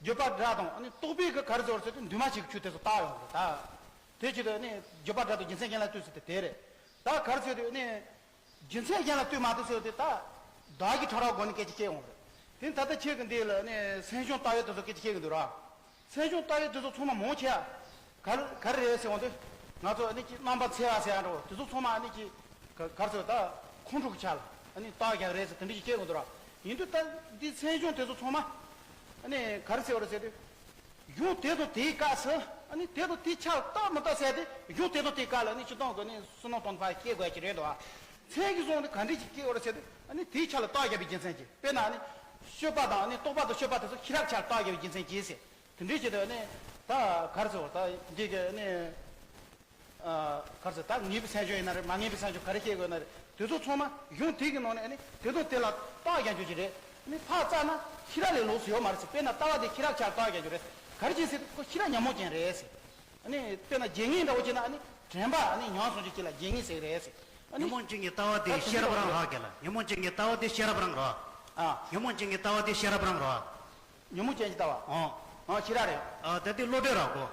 བརྗོད་པ་སྒྲ་དང་ཨ་ནི་རྟོག་པའི་གི་ག་རེ་ཟེར་བ་ཟེར་དུས་འདུས་མ་བྱས་ཀྱི་ཆོས་དེ་ཚོ་བཏགས་ཡོང་གི་ད། དེ་ཕྱིར་དུ་ཨ་ནི་བརྗོད་པ་སྒྲ་དང་རྒྱུ་མཚན་གཞན་ལ་ལྟོས་ཟེར་དེ་དེ་རེད། ད་ག་རེ་ཟེར་དུས་ཨ་ནི། རྒྱུ་མཚན་གཞན་ལ་ལྟོས་མ་ཐུབ་ཟེར་དུས་ད། བདག་གི་ཕྲ་རགས་སྒོ་ནས་སྐད་ཆ་སྐྱེ་ཡོང་གི་རེད། དེ་ད་ལྟ་ཁྱེད་ཀྱི་འདི་ལ་ཨ་ནི་སེམས་བྱུང་བཏགས་ཡོད་དེ་ཚོ་སྐད་ཆ་སྐྱེ་གི་འདུག་ར། སེམས་བྱུང་བཏགས་ཡོད་དེ་ཚོ་ཚང་མ་མང་ཆེ་བ། ག་རེ་ག་རེ་རེད་ཟེར་འོང་དུས། ང་ཚོ་ཨ་ནི་ཅིག་རྣམ་པར་འཚེ་བ་ཟེར་ཡ་འདྲ་བོ་དེ་ཚོ་ཚང་མ་ཨ་ནི་ཅིག་ག་ག་རེ་ཟེར་ད། ཁོང་ཁྲོ་གི་ཆ་ལ་ཨ་ནི་བཏགས་རྒྱག་རེད་ཟེར་དེ་འདྲ་ཅིག་སྐྱེ་དགོས་འདུག་ར། ཡིན་དུས་ད་འདི་སེམས་བྱུང་དེ་ཚོ་ཚང་མ། ཨ་ནི་ག་རེ་ཟེར་བ་རེད་ཟེར་དུས། གཞུང་དེ་དང་དེའི་སྐབས་སུ་ཨ་ནི་དེ་དང་དེའི་ཆ་ལ་རྟགས་མི་རྟགས་ཟེར་ཏེ། གཞུང་དེ་དང་དེའི་སྐབས་ལ་ནི་སྤྱིར་བཏང་གི་ནི་བསོད་ནམས་གཏོང་ཕར་སྐྱེ་དགོས་ཀྱི་རེད་དོ། མཚན་གྱི་བཟུང་ནི་ག་འདྲ་ཞིག་སྐྱེ་བར་ཟེར་ཏེ། ཨ་ནི་དེའི་ཆ་ལ་རྟགས་བརྒྱབ་པའི་རྒྱུ་མཚན་གྱིས། དཔེར་ན་ནི་སྤྱོད་པ་དང་ནི་རྟོག་པ་དང་སྤྱོད་པ་དེ་ཚོ་ཤེས་རབ་ཆ་ལ་རྟགས་བརྒྱབ་པའི་རྒྱུ་མཚན་གྱིས་ཟེར། དེ་འདྲའི་ཆེད་དུ་ནི་ད་ག་རེ་ཟེར་བ། ད་འདི་གི་ནི་ཨ་ག་རེ་ཟེར། ད་ངེས་པའི་མཚན་བྱང་ཡིན་ན་རེད། མ་ངེས་པའི་མཚན་བྱང་ག་རེ་བཤད་དགོས་ན་རེད། དེ་ཚོ་ཚང་མ་གཞུང་དེ་གི་ནང་ནས་ཨ་ནི་དེ་དང་དེ་ལ་རྟགས་རྒྱག་རྒྱུ་ཅིག་རེད། ཨ་ནི་ཕར་བཙལ་ན་ཤེས་རབ་ལས་ལོགས་སུ་ཡོད་མ་རེད་ཟེར། དཔེར་ན་ལྟ་བ་དེ་ཤེས་རབ་ཆ་ལ་རྟགས་རྒྱག་རྒྱུ་རེད། ག་རེ་བྱས་ཟེར་ན་ཁོ་ཤེས་རབ་ཉོན་མོངས་ཅན་རེད་ཟེར། ཨ་ནི་དཔེར་ན་རྗེས་ངེས་འདྲ་བོ་བྱས་ན་ཨ་ནི་དྲན་པ་ཨ་ནི་ཉམས་སོང་རྒྱུ་ཅིག་ལ་རྗེས་ངེས་ཟེར་གི་རེད་ཟེར། ཨ་ནི་ཉོན་མོངས་ཅན་གྱི་ལྟ་བ་དེ་ད་དེ་ཤེས་རབ་འདྲ་རང་རག་གི་ལ། ཉོན་མོངས་ཅན་གྱི་ལྟ་བ་དེ་ཤེས་རབ་རང་རག། ཨ། ཉོན་མོངས་ཅན་གྱི་ལྟ་བ་དེ་ཤེས་རབ་རང་རག། ཉོན་མོངས་ཅན་གྱི་ལྟ་བ། ཨོ། ཨ་ཤེས་རབ་རེད། ཨ་ད་དེ་བློ་གྲོས་རག་གོ།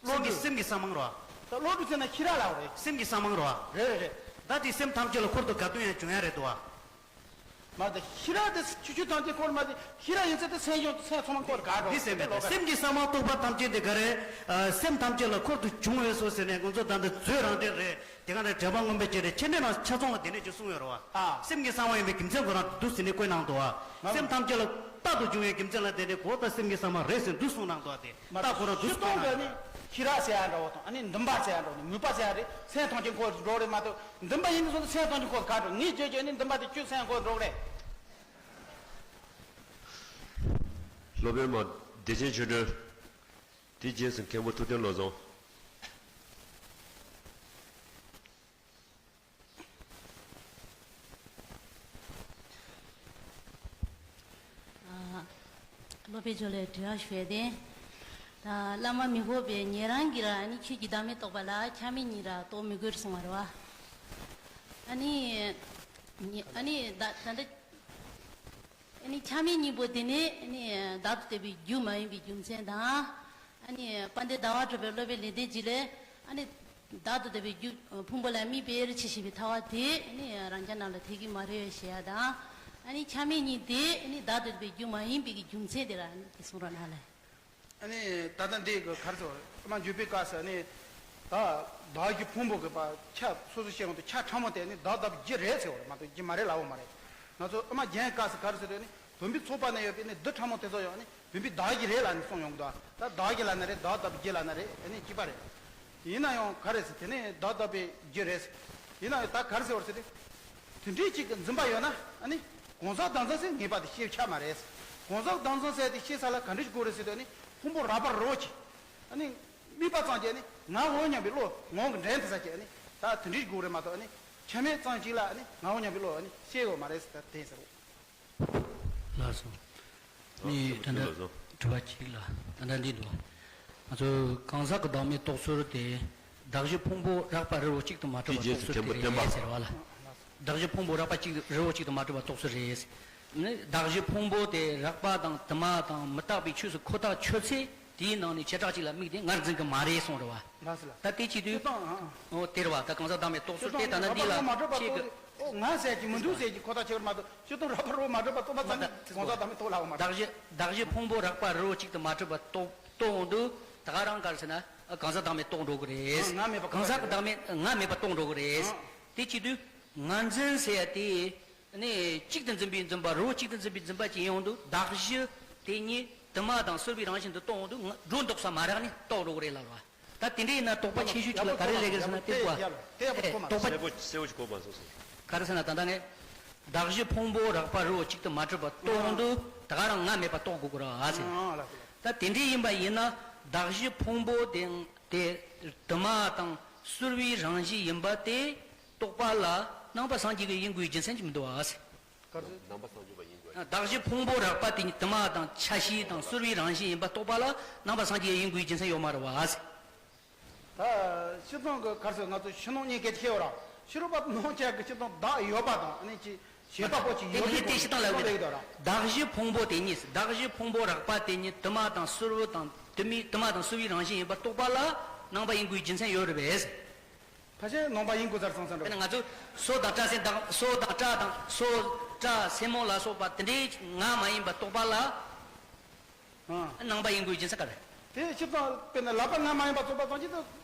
བློ་གྲོས། སེམས་ཀྱི་སེམས་ཀྱི་གསང་མང་རོ། ད་བློ་གྲོས་ཟེར་ན་ཤེས་རབ་ལབ་རེད། སེམས་ཀྱི་གསང་མང་རོ། རེད་རེད་རེད། ད་དེ་སེམས་ཐམས་ཅད་ལ་འཁོར་དུ་ག་དུས་ཡང་བྱུང་ཡ་རེད་དོ། མ་ད་ཤེས་རབ་དེ་ཆོས་ཆོས་ཐམས་ཅད་འཁོར་མ་དེ་ཤེས་རབ་ཡིན་ཚད་དེ་སེམས་བྱུང་སེམས་ཚང་མ་འཁོར་ག་འགྲོ་འདི་སེམས་རེད། ད་སེམས་ཀྱི་གསང་མང་རྟོག་པ་ཐམས་ཅད་དེ་ག་རེ། ཨ་སེམས་ཐམས་ཅད་ལ་འཁོར་དུ་བྱུང་བས་སོ་ཟེར་ནས་ང་ཚོ་ད་འདི་མཛོད་རང་འགྲེལ་རེད། དེ་ག་ནས་འགྲེལ་པ་མངོན་པ་ཅན་རེད། ཆེ་འབྲིང་རྣམས་ཆ་ཚང་ལ་དེ་ནས་ཅིག་གསུངས་ཡོད་རེད་བ། ཨ། སེམས་ཀྱི་གསང་བ་ཡིན་པའི་རྒྱུ་མཚན་ཁོ་རང་འདུག་ཟེར་ནས་བཀོད་གནང་འདུག་བ། སེམས་ཐམས་ཅད་ལ་རྟག་ཏུ་འབྱུང་བའི་རྒྱུ་མཚན་ལ་བརྟེན་ནས་གོ་ད་སེམས་ཀྱི་གསང་བ་རེད་ཟེར་འདུག་གསུངས་གནང་འདུག་བ། དེ་མ་རྟག་ཁོ་རང་འདུག་གསུངས་གནང་། ཤེས་རབ་ཟེར་ཡ་འདྲ་བོ་དང་ཨ་ནི་འདུན་པ་ཟེར་ཡ་འདྲ་བོ་དང་མོས་པ་ཟེར་ཡ་རེད། སེམས་ཐམས་ཅད་འཁོར་འགྲོ་རེད་མ་གཏོགས། འདུན་པ་ཡིན་དུས་སོང་ཙང་སེམས་ཐམས་ཅད་འཁོར་ག་འགྲོ། ངས་བརྗོད་ཀྱི་ཨ་ནི་འདུན་པ་དེ་ཁྱོད་སེམས་འཁོར་འགྲོ་གི་རེད། སློབ་དཔོན་མ་བདེ་ཆེན་ཆོས་སྒྲོན། དེའི་རྗེས་སུ་མཁན་པོ་ཐུབ་བསྟན་བློ་བཟང་། ཨ། སློབ་དཔོན་མཆོག་ལ་དྲི་བ་ཞུ་ཡས་དེ། ད་བླ་མ་མི་དགོས་པས་ཉན་རང་གིས་ར་ཨ་ནི་ཆོས་ཀྱི་བདག་མེད་རྟོགས་པ་ལ་ཆ་མེད་གཉིས་ར་རྟོགས་མི་དགོས་གསུང་བ་རེད་བ། ཨ་ནི། ཨ་ནི་ད་ད་ལྟ། ཨ་ནི་ཆ་མེད་གཉིས་པོ་དེ་ནི་ཨ་ནི་བདག་ཏུ་ལྟ་བུའི་རྒྱུ་མ་ཡིན་པའི་རྒྱུ་མཚན་དང་། ཨ་ནི་དཔལ་ལྡན་ཟླ་བ་གྲགས་པའི་སློབ་དཔོན་ལེགས་ལྡན་འབྱེད་ལས་ཨ་ནི་བདག་ཏུ་ལྟ་བུའི་རྒྱུ་ཕུང་པོ་ལ་དམིགས་པའི་རི་ཆུ་ཞེས་པའི་ཐལ་བ་དེ་ཨ་ནི་རང་རྒྱལ་རྣམས་ལ་ཐེ་གི་མ་རེད་ཞེས་ཡ་དང་། ཨ་ནི་ཆ་མེད་གཉིས་དེ་ཨ་ནི་བདག་ཏུ་ལྟ་བུའི་རྒྱུ་མ་ཡིན་པའི་གི་རྒྱུ་མཚན་དེ་ར་ཨ་ནི་དེ་གསུང་རོགས་གནང་ལེ། ཨ་ནི་ད་ལྟ་འདི་གི་ག་རེ་ཟེར་བ་རེད། ཨ་མ་འཇུག་པའི་སྐབས་སུ་ཨ་ནི་ད་བདག་གི་ཕུང་པོ་གི་པ་ཆ་སོ་སོ་བཤད་ཡོང་དུས་ཆ་ཕྲ་མོ་དེ་ནི་བདག་ལྟ་བུ་རྒྱུ་རེད་ཟེར་བ་རེད་མ་གཏོགས་རྒྱུ་མ་རེད་ལབ་ཡོད་མ་རེད། ང་ཚོ་ཨ་མ་རྒྱན་སྐབས་སུ་ག་རེ་ཟེར་དུས་ཨ་ནི་བུམ་པའི་ཚོགས་པ་ན་ཡོད་པའི་ནི་རྡུལ་ཕྲ་མོ་དེ་ཚོ་ཡང་ཨ་ནི་བུམ་པའི་བདག་གི་རེད་ལབ་ནས་གསུངས་ཡོང་གི་འདུག་ད་བདག་གི་ལབ་ན་རེད། བདག་ལྟ་བུ་རྒྱུ་ལབ་ན་རེད། ཨ་ནི་གཅིག་པ་རེད། ཡིན་ན་ཡང་ག་རེ་ཟེར་དེ་ནི་བདག་ལྟ་བུའི་རྒྱུ་རེད་ཟེར། ཡིན་ན་ཡང་ད་ག་རེ་ཟེར་བ་རེད་ཟེར་དུས། དེ་འདྲའི་གཅིག་གི་འཛིན་པ་ཡོད་ན་ཨ་ནི་གང་ཟག་བདག་འཛིན་ཟེར་ངེས་པར་དུ་ཤེས་ཆགས་མ་རེད། གང་ཟག་བདག་འཛིན་ཟེར་དེ་ཤེས་ས་ལ་ག་འདྲ་ཞིག་དགོས་རེད་ཟེར་དུས་ཨ་ནི་ཕུང་པོ་རགས་པ་རི་བོ་ཆེ། ཨ་ནི་དམིགས་པ་ཙམ་གྱིས་ཨ་ནི་ངའོ་སྙམ་པའི་བློ་ངང་གིས་འདྲེན་ཐུབ་ས་ཅིག་ཨ་ནི་ད་དེ་འདྲ་ཞིག་དགོས་རེད་མ་གཏོགས་ཨ་ནི་ཆ་མེད་ཙམ་ཅིག་ལ་ཨ་ནི་ངའོ་སྙམ་པའི་བློ་ཨ་ནི་ཤེས་ཡོད་མ་རེད་ཟེར་ད་དེ་ཟེར་རོ། ལགས་སོ། ནི་ད་ལྟ་དྲི་བ་གཅིག་ལ་ད་ལྟ་འདི་འདུག་ང་ཚོ་གང་ཟག་གི་བདག་མེད་རྟོགས་ཚུལ་དེ་གདགས་གཞི་ཕུང་པོ་རགས་པ་རི་བོ་གཅིག་ཏུ་མ་གྲུབ་པ་རྟོགས་ཚུལ་དེ་རེད་ཟེར་བ་ལ། གདགས་གཞི་ཕུང་པོ་རགས་པ་གཅིག་རི་བོ་གཅིག་ཏུ་མ་གྲུབ་པ་རྟོགས་ཚུལ་རེད། ནི་གདགས་གཞི་ཕུང་པོ་དེ་རགས་པ་དང་དུ་མ་དང་མི་རྟག་པའི་ཆོས་སུ་ཁོ་ཐག་ཆོད་ཚེ་དེའི་ནང་ནས་བྱེ་བྲག་གཅིག་ལ་དམིགས་ཏེ་ངར་འཛིན་གྱི་མ་རེད་གསུངས་རེད་བ། ལགས་སོ་ལགས། ད་དེ་བྱེད་དུས། ཨོ་དེ་རེད་བ། ད་གང་ཟག་བདག་མེད་རྟོགས་ཚུལ་དེ་ད་ནི་འདི་ལ་ཁྱེད་ཀྱི། ཨོ་ང་ཟེར་གྱི་མི་འདུག་ཟེར་གྱི་ཁོ་ཐག་ཆོད་པ་མ་གཏོགས་སྤྱིར་བཏང་རགས་པ་རི་བོ་མ་གྲུབ་པ་རྟོགས་པ་ཙམ་གྱིས་གང་ཟག་བདག་མེད་རྟོགས་སླ་བོ་མ་རེད། གདགས་གཞི་གདགས་གཞི་ཕུང་པོ་རགས་པ་རི་བོ་གཅིག་ཏུ་མ་གྲུབ་པ་རྟོགས་རྟོགས་འོང་དུས་ད་ག་རང་ག་རེ་ཟེར་ན་གང་ཟག་བདག་མེད་རྟོགས་འགྲོ་གི་རེད། ང་མེད་པ་གང་ཟག་བདག་མེད་ང་མེད་པ་རྟོགས་འགྲོ་གི་རེད། དེ་བྱེད་དུས་ངར་འཛིན་ཟེར་ཡ་དེ་ནི་གཅིག་ཏུ་འཛིན་པའི་འཛིན་པ་རི་བོ་གཅིག་ཏུ་འཛིན་པའི་འཛིན་པ་ཅིག་ཡིན་འོང་དུས་གདགས་གཞི་དེ་ཉིད་དུ་མ་དང་གསོར་བའི་རང་བཞིན་དུ་རྟོགས་འོང་དུས་སྒྲོ་འདོགས་ས་མ་རག་ནས་རྟོགས་འགྲོ་གི་རེད་ལབ་ར། ད་དེ་འདྲ་ཡིན་ན་དོགས་པ་ཆེ་ཤོས་གཅིག་ལ་ག་རེ་སླེབས་ཀྱི་ཟེར་ན་དེ་བ། ཨེ་དོགས་པ། གསལ་པོ་གསལ་པོ་ཞིག་གོ་མ་སོང་ཟེར། ག་རེ་ཟེར་ན་ད་ལྟ་ངས། གདགས་གཞི་ཕུང་པོ་རགས་པ་རི་བོ་གཅིག་ཏུ་མ་གྲུབ་པ་རྟོགས་འོང་དུས་ད་ག་རང་ང་མེད་པ་རྟོགས་དགོས་ཀྱི་རེད་ཟེར། ད་དེ་འདྲ་ཡིན་པ་ཡིན་ན་གདགས་གཞི་ཕུང་པོ་དེ་དེ་དུ་མ་དང་གསོར་བའི་རང་བཞིན་ཡིན་པ་དེ་རྟོགས་པ་ལ་ནང་པ་སངས་རྒྱས་ཀྱི་ཡིན་དགོས་རྒྱུ་མཚན་གྱི་མི་འདུག་ཨ་ཟེར། ག་རེ་ཟེར། ནང་པ་སངས་རྒྱས་པ་ཡིན་དགོས། གདགས་གཞི་ཕུང་པོ་རགས་པ་དེ་ཉིད་དུ་མ་དང་ཆ་ཤས་དང་གསོར་བའི་རང་བཞིན་ཡིན་པ་རྟོགས་པ་ལ་ནང་པ་སངས་རྒྱས་ཡིན་དགོས་རྒྱུ་མཚན་ཡོད་མ་རེད་བ་ཟེར། ད་སྤྱིར་བཏང་གི་ག་རེ་ཟེར། ང་ཚོ་ཕྱི་ནང་གཉིས་ཀ་ཤེས་བ་ར། ཕྱི་རོལ་པ་ནང་བཅས་ཀྱི་སྤྱིར་བཏང་བདག་ཡོད་པ་དང་ཨ་ནི་ཅི་བྱེད་པ་པོ་ཅིག་ཡོད་པའི་དེ་ཕྱི་ཐོག་ལ་ཡོད་གི་རེད། གདགས་གཞི་ཕུང་པོ་དེ་ཉིད་གདགས་གཞི་ཕུང་པོ་རགས་པ་དེ་ཉིད་དུ་མ་དང་གསོར་བ་དང་དུ་མའི་དུ་མ་དང་གསོར་བའི་རང་བཞིན་ཡིན་པ་རྟོགས་པ་ལ་ནང་པ་ཡིན་དགོས་རྒྱུ་མཚན་ཡོད་རེད་པས། ཕལ་ཆེར་ནང་པ་ཡིན་དགོས་ཚར་སོང་ཙང་། དཔེར་ན་ང་ཚོས་སོ་དང་སྐྲ་སེན་དང་སོ་དང་སྐྲ་དང་སོ་སྐྲ་སེན་མོ་ལ་སོགས་པ་དེ་འདྲའི་ང་མ་ཡིན་པ་རྟོགས་པ་ལ་ནང་པ་ཡིན་དགོས་རྒྱུ་མཚན་ག་རེ། དེ་སྤྱིར་བཏང་དཔེར་ན་ལག་པ་ང་མ་ཡིན་པ་རྟོགས་པ་ཙམ་གྱིས་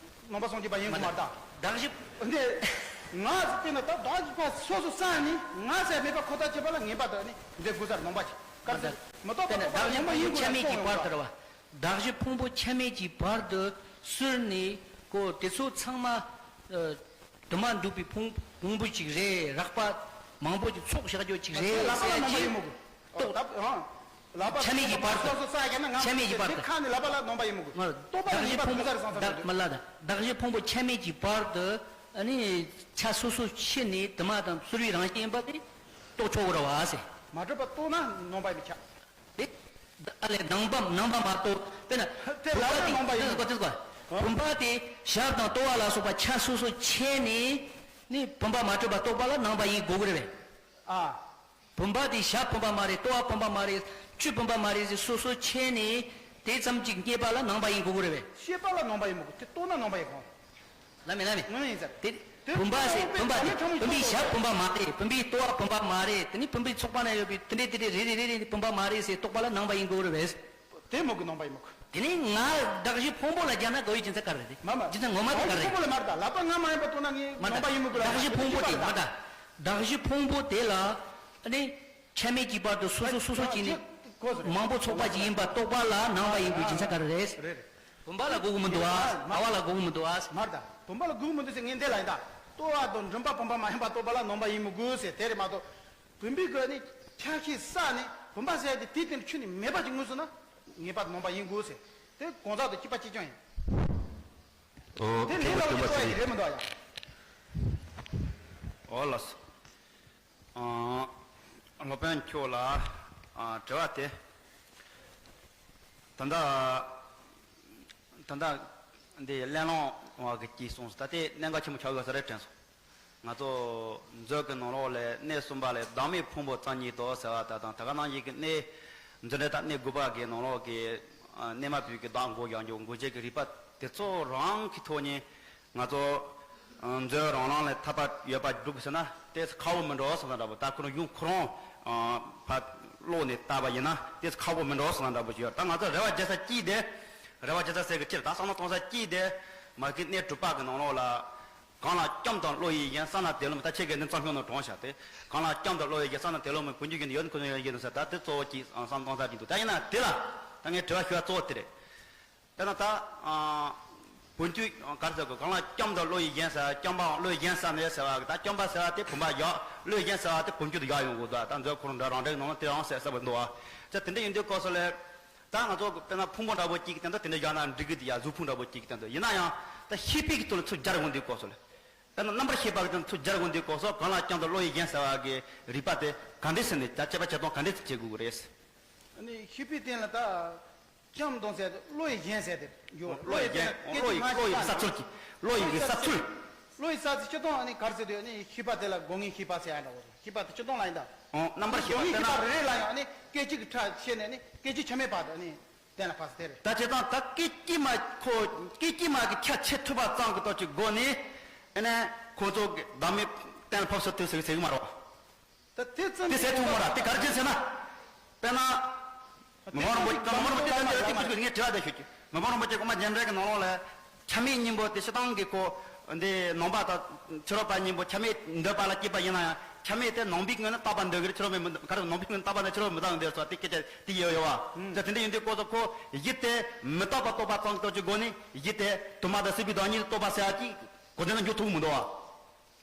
ནང་པ་སངས་རྒྱས་པ་ཡིན་དགོས་མ་རེད་ད། གདགས་གཞི། འདི་ང་དཔེར་ན་ད་བདག་གི་པ་སོ་སོ་སངས་ནི་ང་ཟེར་མེད་པ་ཁོ་ཐག་ཆོད་པ་ལ་ངེས་པར་དུ་ནི་འདི་དགོས་ཚར་ནང་པ་ཅིག་ག་རེ་ཟེར་མི་རྟོགས་པ་རྟོགས་པ་ནང་པ་ཡིན་དགོས་ལ་གསུངས་ཡོད་པ། གདགས་གཞི་ཕུང་པོ་ཆ་མེད་ཀྱི་བར་དུ་གསོལ་ནས་ཀོ་དེ་ཚོ་ཚང་མ་ཨ་དུ་མ་འདུག་པའི་ཕུང་ཕུང་པོ་ཅིག་རེད། རགས་པ་མང་པོ་ཅིག་ཚོགས་བཞག་རྒྱུ་ཅིག་རེད་ཟེར་ཅིག་རྟོགས། ལག་པ་ལ་ནོན་པ་ཡིན་མོ་གི། ཆ་མེད་ཀྱི་བར་དུ། ཆ་མེད་ཀྱི་བར་དུ། ཁ་ནས་ལག་པ་ལ་ནོན་པ་ཡིན་མོ་གི། རྟོགས་པ་ལ་ནོན་པ་གང་ཟག་རེ་སང་ས་མི་འདུག་མ་ལ་དང་གདགས་གཞི་ཕུང་པོ་ཆ་མེད་ཀྱི་བར་དུ་ཨ་ནི་ཆ་སོ་སོ་ཕྱེ་ནས་དུ་མ་དང་གསོལ་བའི་རང་བཞིན་ཡིན་པ་དེ་རྟོགས་ཆོག་གི་རེད་བ་ཟེར། མ་གྲུབ་པ་རྟོགས་ན་ནོན་པ་ཡིན་མི་ཆགས། དེ། ཨ་ལས་ནང་པ་ནང་པ་མ་གཏོགས་དཔེར་ན། དེ་ལ་ལ་ནང་པ་ཡིན། དེ་ཚོ་དེ་ཚོ། བུམ་པ་དེ་ཞབས་དང་ལྟོ་བ་ལ་སོགས་པ་ཆ་སོ་སོ་ཕྱེ་ནས་ནི་བུམ་པ་མ་གྲུབ་པ་རྟོགས་པ་ལ་ནང་པ་ཡིན་དགོས་ཀྱི་རེད་པས། ཨ། བུམ་པ་དེ་ཞབས་བུམ་པ་མ་རེད། ལྟོ་བ་བུམ་པ་མ་རེད། ལྕེ་བུམ་པ་མ་རེད་ཟེར་སོ་སོ་ཕྱེ་ནས་དེ་ཙམ་གཅིག་རྙེད་པ་ལ་ནང་པ་ཡིན་དགོས་ཀྱི་རེད་པས། ཤེས་པ་ལ་ནང་པ་ཡིན་མོ་གི། དེ་རྟོགས་ན་ནང་པ་ཡིན་གོ། ལ་མེ་ལ་མེ། ངོ་མ་ཡིན་ཟེར། དེ། དེ་བུམ་པ་ཟེར་བུམ་པ་དེ་བུམ་པའི་ཞབས་བུམ་པ་མ་རེད། བུམ་པའི་ལྟོ་བ་བུམ་པ་མ་རེད། དེ་ནི་བུམ་པའི་ཚོགས་པ་ན་ཡོད་པའི་དེ་འདྲས་དེ་འདྲས་རེ་རེ་རེ་རེ་བུམ་པ་མ་རེད་ཟེར་རྟོགས་པ་ལ་ནང་པ་ཡིན་དགོས་རེད་པས། དེ་མོ་གི་ནང་པ་ཡིན་མོ་གི། དེ་ནི་ང་གདགས་གཞི་ཕུང་པོ་ལ་སྦྱར་ན་དགའ་བའི་སྦྱིན་སྲེག་ག་རེ་རེད། མ་མ། སྦྱིན་སྲེག་ངོ་མ་དེ་ག་རེ་རེད། ཕུང་པོ་ལ་མ་རེད་ད། ལག་པ་ང་མ་ཡིན་པ་རྟོགས་ན་ངས་མ་ནོན་པ་ཡིན་མོ་གི་ལ། གདགས་གཞི་ཕུང་པོ་དེ་མ་ད། གདགས་གཞི་ཕུང་པོ་དེ་ལ་ཨ་ནི་ཆ་མེད་ཀྱི་བར་དུ་སོ་སོ་སོ་སོ་གཅིག་ནི་མང་པོ་ཚོགས་པ་ཅིག་ཡིན་པ་རྟོགས་པ་ལ་ནང་པ་ཡིན་དགོས་སྦྱིན་སྲེག་ག་རེ་རེད། རེད་རེད། བུམ་པ་ལ་དགོས་ཀྱི་མི་འདུག་ཨ། ལྟ་བ་ལ་དགོས་ཀྱི་མི་འདུག་ཨ། མ་རེད་ད། བུམ་པ་ལ་དགོས་ཀྱི་མི་འདུག་ཟེར་ངས་འདི་ལ་ཡིན་ད། ལྟོ་བ་དང་མགྲིན་པ་བུམ་པ་མ་ཡིན་པ་རྟོགས་པ་ལ་ནོན་པ་ཡིན་མི་དགོས་ཟེར་དེ་རེད་མ་གཏོགས། བུམ་པའི་སྒོ་ནས་ཆ་ཤས་བསགས་ནས་བུམ་པ་ཟེར་ཡ་དེ་དེའི་སྟེང་དུ་ཆུད་ནས་མེད་པ་ཅིག་ངོས་བཟུང་ན་ངེས་པར་དུ་ནོན་པ་ཡིན་དགོས་ཟེར། དེ་གང་ཟག་དང་སྐྱེས་པ་གཅིག་རྐྱང་ཡིན། ཨོ་དེ་ལས་ལོག་པའི་ལྟོས་ཡ་ཅིག་རེད་མི་འདུག་ཨ་ཡ། ཨོ་ལགས་སོ། ཨ། སློབ་དཔོན་མཆོག་ལ་ཨ་དྲི་བ་དེ། ད་ལྟ་ད་ལྟ་འདི་གླེང་སློང་བ་གི་ཅིག་གསུངས་སོང་། ད་ལྟའི་གནད་འགག་ཆེན་པོ་ཆགས་ཡོད་ས་རེད་དྲན་སོང་། ང་ཚོ་མཛོད་ཀྱི་ནང་ལོགས་ལ་གནས་གསུམ་པ་ལ་བདག་མེད་ཕུང་པོ་རྩ་གཉིས་དང་ཟེར་བ་ད་དང་ད་ག་ནང་བཞིན་གྱི་གནས་མཛོད་འགྲེལ་ད་གནས་དགུ་པ་གི་ནང་ལོགས་ཀྱི་ཨ་གནས་མ་བུ་གི་བདག་འགོག་ཡང་འཇོག་འགོག་བྱེད་ཀྱི་རིགས་པ་དེ་ཚོ་རང་གི་ཐོག་ནས། ང་ཚོ་མཛོད་རང་རང་ལ་ཐར་པ་ཡོད་པ་སྒྲུབ་ཟེར་ན་དེ་ཁག་པོ་མི་འགྲོ་བསམ་ན་འདྲ་པོ། ད་ཁོ་རང་གཞུང་ཁོ་རང་ཕར་ཀློག་ནས་བལྟས་པ་ཡིན་ན་དེ་ཁག་པོ་མི་འགྲོ་བསམ་ན་འདྲ་པོ་ཞིག་ཡོད། ད་ང་ཚོ་རེ་བ་རྒྱག་ས་གཅིག་དེ། རེ་བ་རྒྱག་ས་ཟེར་གི་ཕྱིར་ད་བསམ་བློ་གཏོང་ས་གཅིག་དེ། མ་གི་གནས་དྲུག་པ་གི་ནང་ལོགས་ལ། གང་ལ་བཅོམ་དང་བློ་ཡིས་ཞེན། བསམ་ན་དེ་ལོ་མི་ད་ཆེ་གེ་ནི་ཙམ་ཤོང་ནོ་གྲོང་བྱ་སྟེ། གང་ལ་བཅོམ་དང་བློ་ཡིས་ཞེན། བསམ་ན་དེ་ལོ་མི་བུ་འཇུག་གི་ནི་ཡོད་ཁོ་ན་ཡོད་ཟེར་ད་དེ་གཙོ་བོ་གཅིག་བསམ་བློ་གཏོང་ས་གཅིག་འདུག་ད་ཡིན་ན་དེ་ལ་ད་ངས་དྲི་བ་ཞུ་བ་གཙོ་བོ་དེ་རེད། དཔེར་ན་ད། ཨ། བུམ་ཆུ་ག་རེ་ཟེར་དགོས། གང་ལ་བཅོམ་དང་བློ་ཡིས་ཞེན་ཟེར། བཅོམ་པའམ་བློ་ཡིས་ཞེན་ཟེར་ནས་ཟེར་བ་གི་ད་བཅོམ་པ་ཟེར་བ་དེ་བུམ་པ་བཞག་བློ་ཡིས་ཞེན་ཟེར་བ་དེ་བུམ་ཆུ་དེ་བཞག་ཡོང་དགོས་འདུག་ད་མཛོད་ཁོ་རང་འདྲ་རང་འདྲའི་ནང་ལ་དེ་རང་ཟེར་ཟེར་བ་འདུག་ཨ། ཅེ་དེ་འདྲ་ཡིན་དུས་སྐབས་སུ་ལས། ད་ང་ཚོ་དཔེར་ན་ཕུང་པོ་འདྲ་པོ་གཅིག་གི་སྟེང་དུ་དེ་འདྲ་བཞག་ན་འགྲིག་གི་འདུག་ཡ། གཟུགས་ཕུང་འདྲ་པོ་གཅིག་གི་སྟེང་དུ་ཡིན་ན་ཡང་ད་ཤེས་པའི་གི་ཐོག་ལ་ཚུར་སྦྱར་ཡོང་དུས་སྐབས་སུ་ལས། དཔེར་ན་རྣམ་པར་ཤེས་པ་གི་སྟེང་དུ་ཚུར་སྦྱར་ཡོང་དུས་སྐབས་སུ་གང་ལ་བཅོམ་དང་བློ་ཡིས་ཞེན་ཟེར་བ་གི་རིགས་པ་དེ་ག་འདྲས་ཟེར་ནས་ད་དཔྱད་པ་དཔྱད་སྟངས་ག་འདྲས་བྱེད་དགོས་ཀྱི་རེད། ཨ་ནི་ཤེས་པའི་སྟེང་ལ་ད། བཅོམ་དང་ཟེར་ཏེ་བློ་ཡིས་ཞེན་ཟེར་ཏེ་ཡོད། བློ་ཡིས་ཞེན། བློ་ཡིས་བློ་ཡིས་ས་ཚུལ་གྱི། བློ་ཡིས་ས་ཚུལ། བློ་ཡིས་ས་ཚུལ། བློ་ཡིས་ས་ཚུལ་སྤྱི་དོན་ཨ་ནི་ག་རེ་ཟེར་དུས་ཨ་ནི་ཤེས་པ་དེ་ལ་སྒོ་ལྔའི་ཤེས་པ་ཟེར་ཡ་འདྲ་བོ་རེད། ཤེས་པ་དེ་སྤྱི་དོན་ལ་ཡིན་ད། ཨོ་རྣམ་པར་ཤེས་པ་སྒོ་ལྔའི་ཤེས་པ་རེ་རེ་ལ་ཡང་ཨ་ནི་སྐད་ཅིག་གི་ཁྲ་ཤེས་ནས་ཨ་ནི་སྐད་ཅིག་ཆ་མེད་བར་དུ་ཨ་ནི་གཏན་ལ་ཕབ་ས་དེ་རེད། ད་བྱས་ཙང་ད་སྐད་ཅིག་མ་ཁོ་སྐད་ཅིག་མ་གི་ཁྱད་ཆེ་ཐུབ་པ་ཙམ་གི་སྟོབས་ཀྱི་སྒོ་ནས་ཨ་ནི་ཁོ་ཚོ་གི་བདག་མེད་གཏན་ལ་ཕབ་ས་དེ་ཟེར་གི་ཟེར་གི་མ་རེད། ད་དེ་ཙམ་དེ་ཟེར་ཐུབ་མ་རེད། དེ་ག་རེ་བྱས་ཟེར་ན། དཔེར་ན། མི་ཕམ་རིན་པོ་ཆེ་མི་ཕམ་རིན་པོ་ཆེ་ལྟ་འདི་ལ་དེ་ཀུ་ཀུ་ངས་དྲི་བ་དེ་ཞུ་རྒྱུ། མི་ཕམ་རིན་པོ་ཆེ་དབུ་མ་རྒྱན་འགྲེལ་གྱི་ནང་ལོགས་ལ། ཆ་མེད་གཉིས་པོ་དེ་སྤྱིར་བཏང་གི་ཁོ། འདི་ནང་པ་དང་ཕྱི་རོལ་པ་གཉིས་པོ་ཆ་མེད་འདོད་པ་ལ་སྐྱེས་པ་ཡིན་ན་ཡང་ཆ་མེད་དེ་ནང་པའི་ངོས་ནས་རྟག་པར་འདོད་ཀྱི་རེད། ཕྱི་རོལ་པས་ག་རེ་ནང་པའི་ངོས་ནས་རྟག་པར་འདོད། ཕྱི་རོལ་པས་མི་རྟག་པར་འདོད་ཟེར་བ་དེ་སྐད་ཆ་དེ་ཡོད་ཡོད་བ། ད་དེ་འདྲ་ཡིན་དུས་སྐབས་སུ་ཁོ་གཞི་དེ་མི་རྟག་པ་རྟོགས་པ་ཙམ་གྱི་སྟོབས་ཀྱི་སྒོ་ནས་གཞི་དེ་དུ་མ་དང་སྲིད་པའི་བདག་ཉིད་རྟོགས་པ་ཟེར་བ་ཅིག་གོ་དོན་ལ་འཇུག་ཐུབ་མི་འདུག་བ།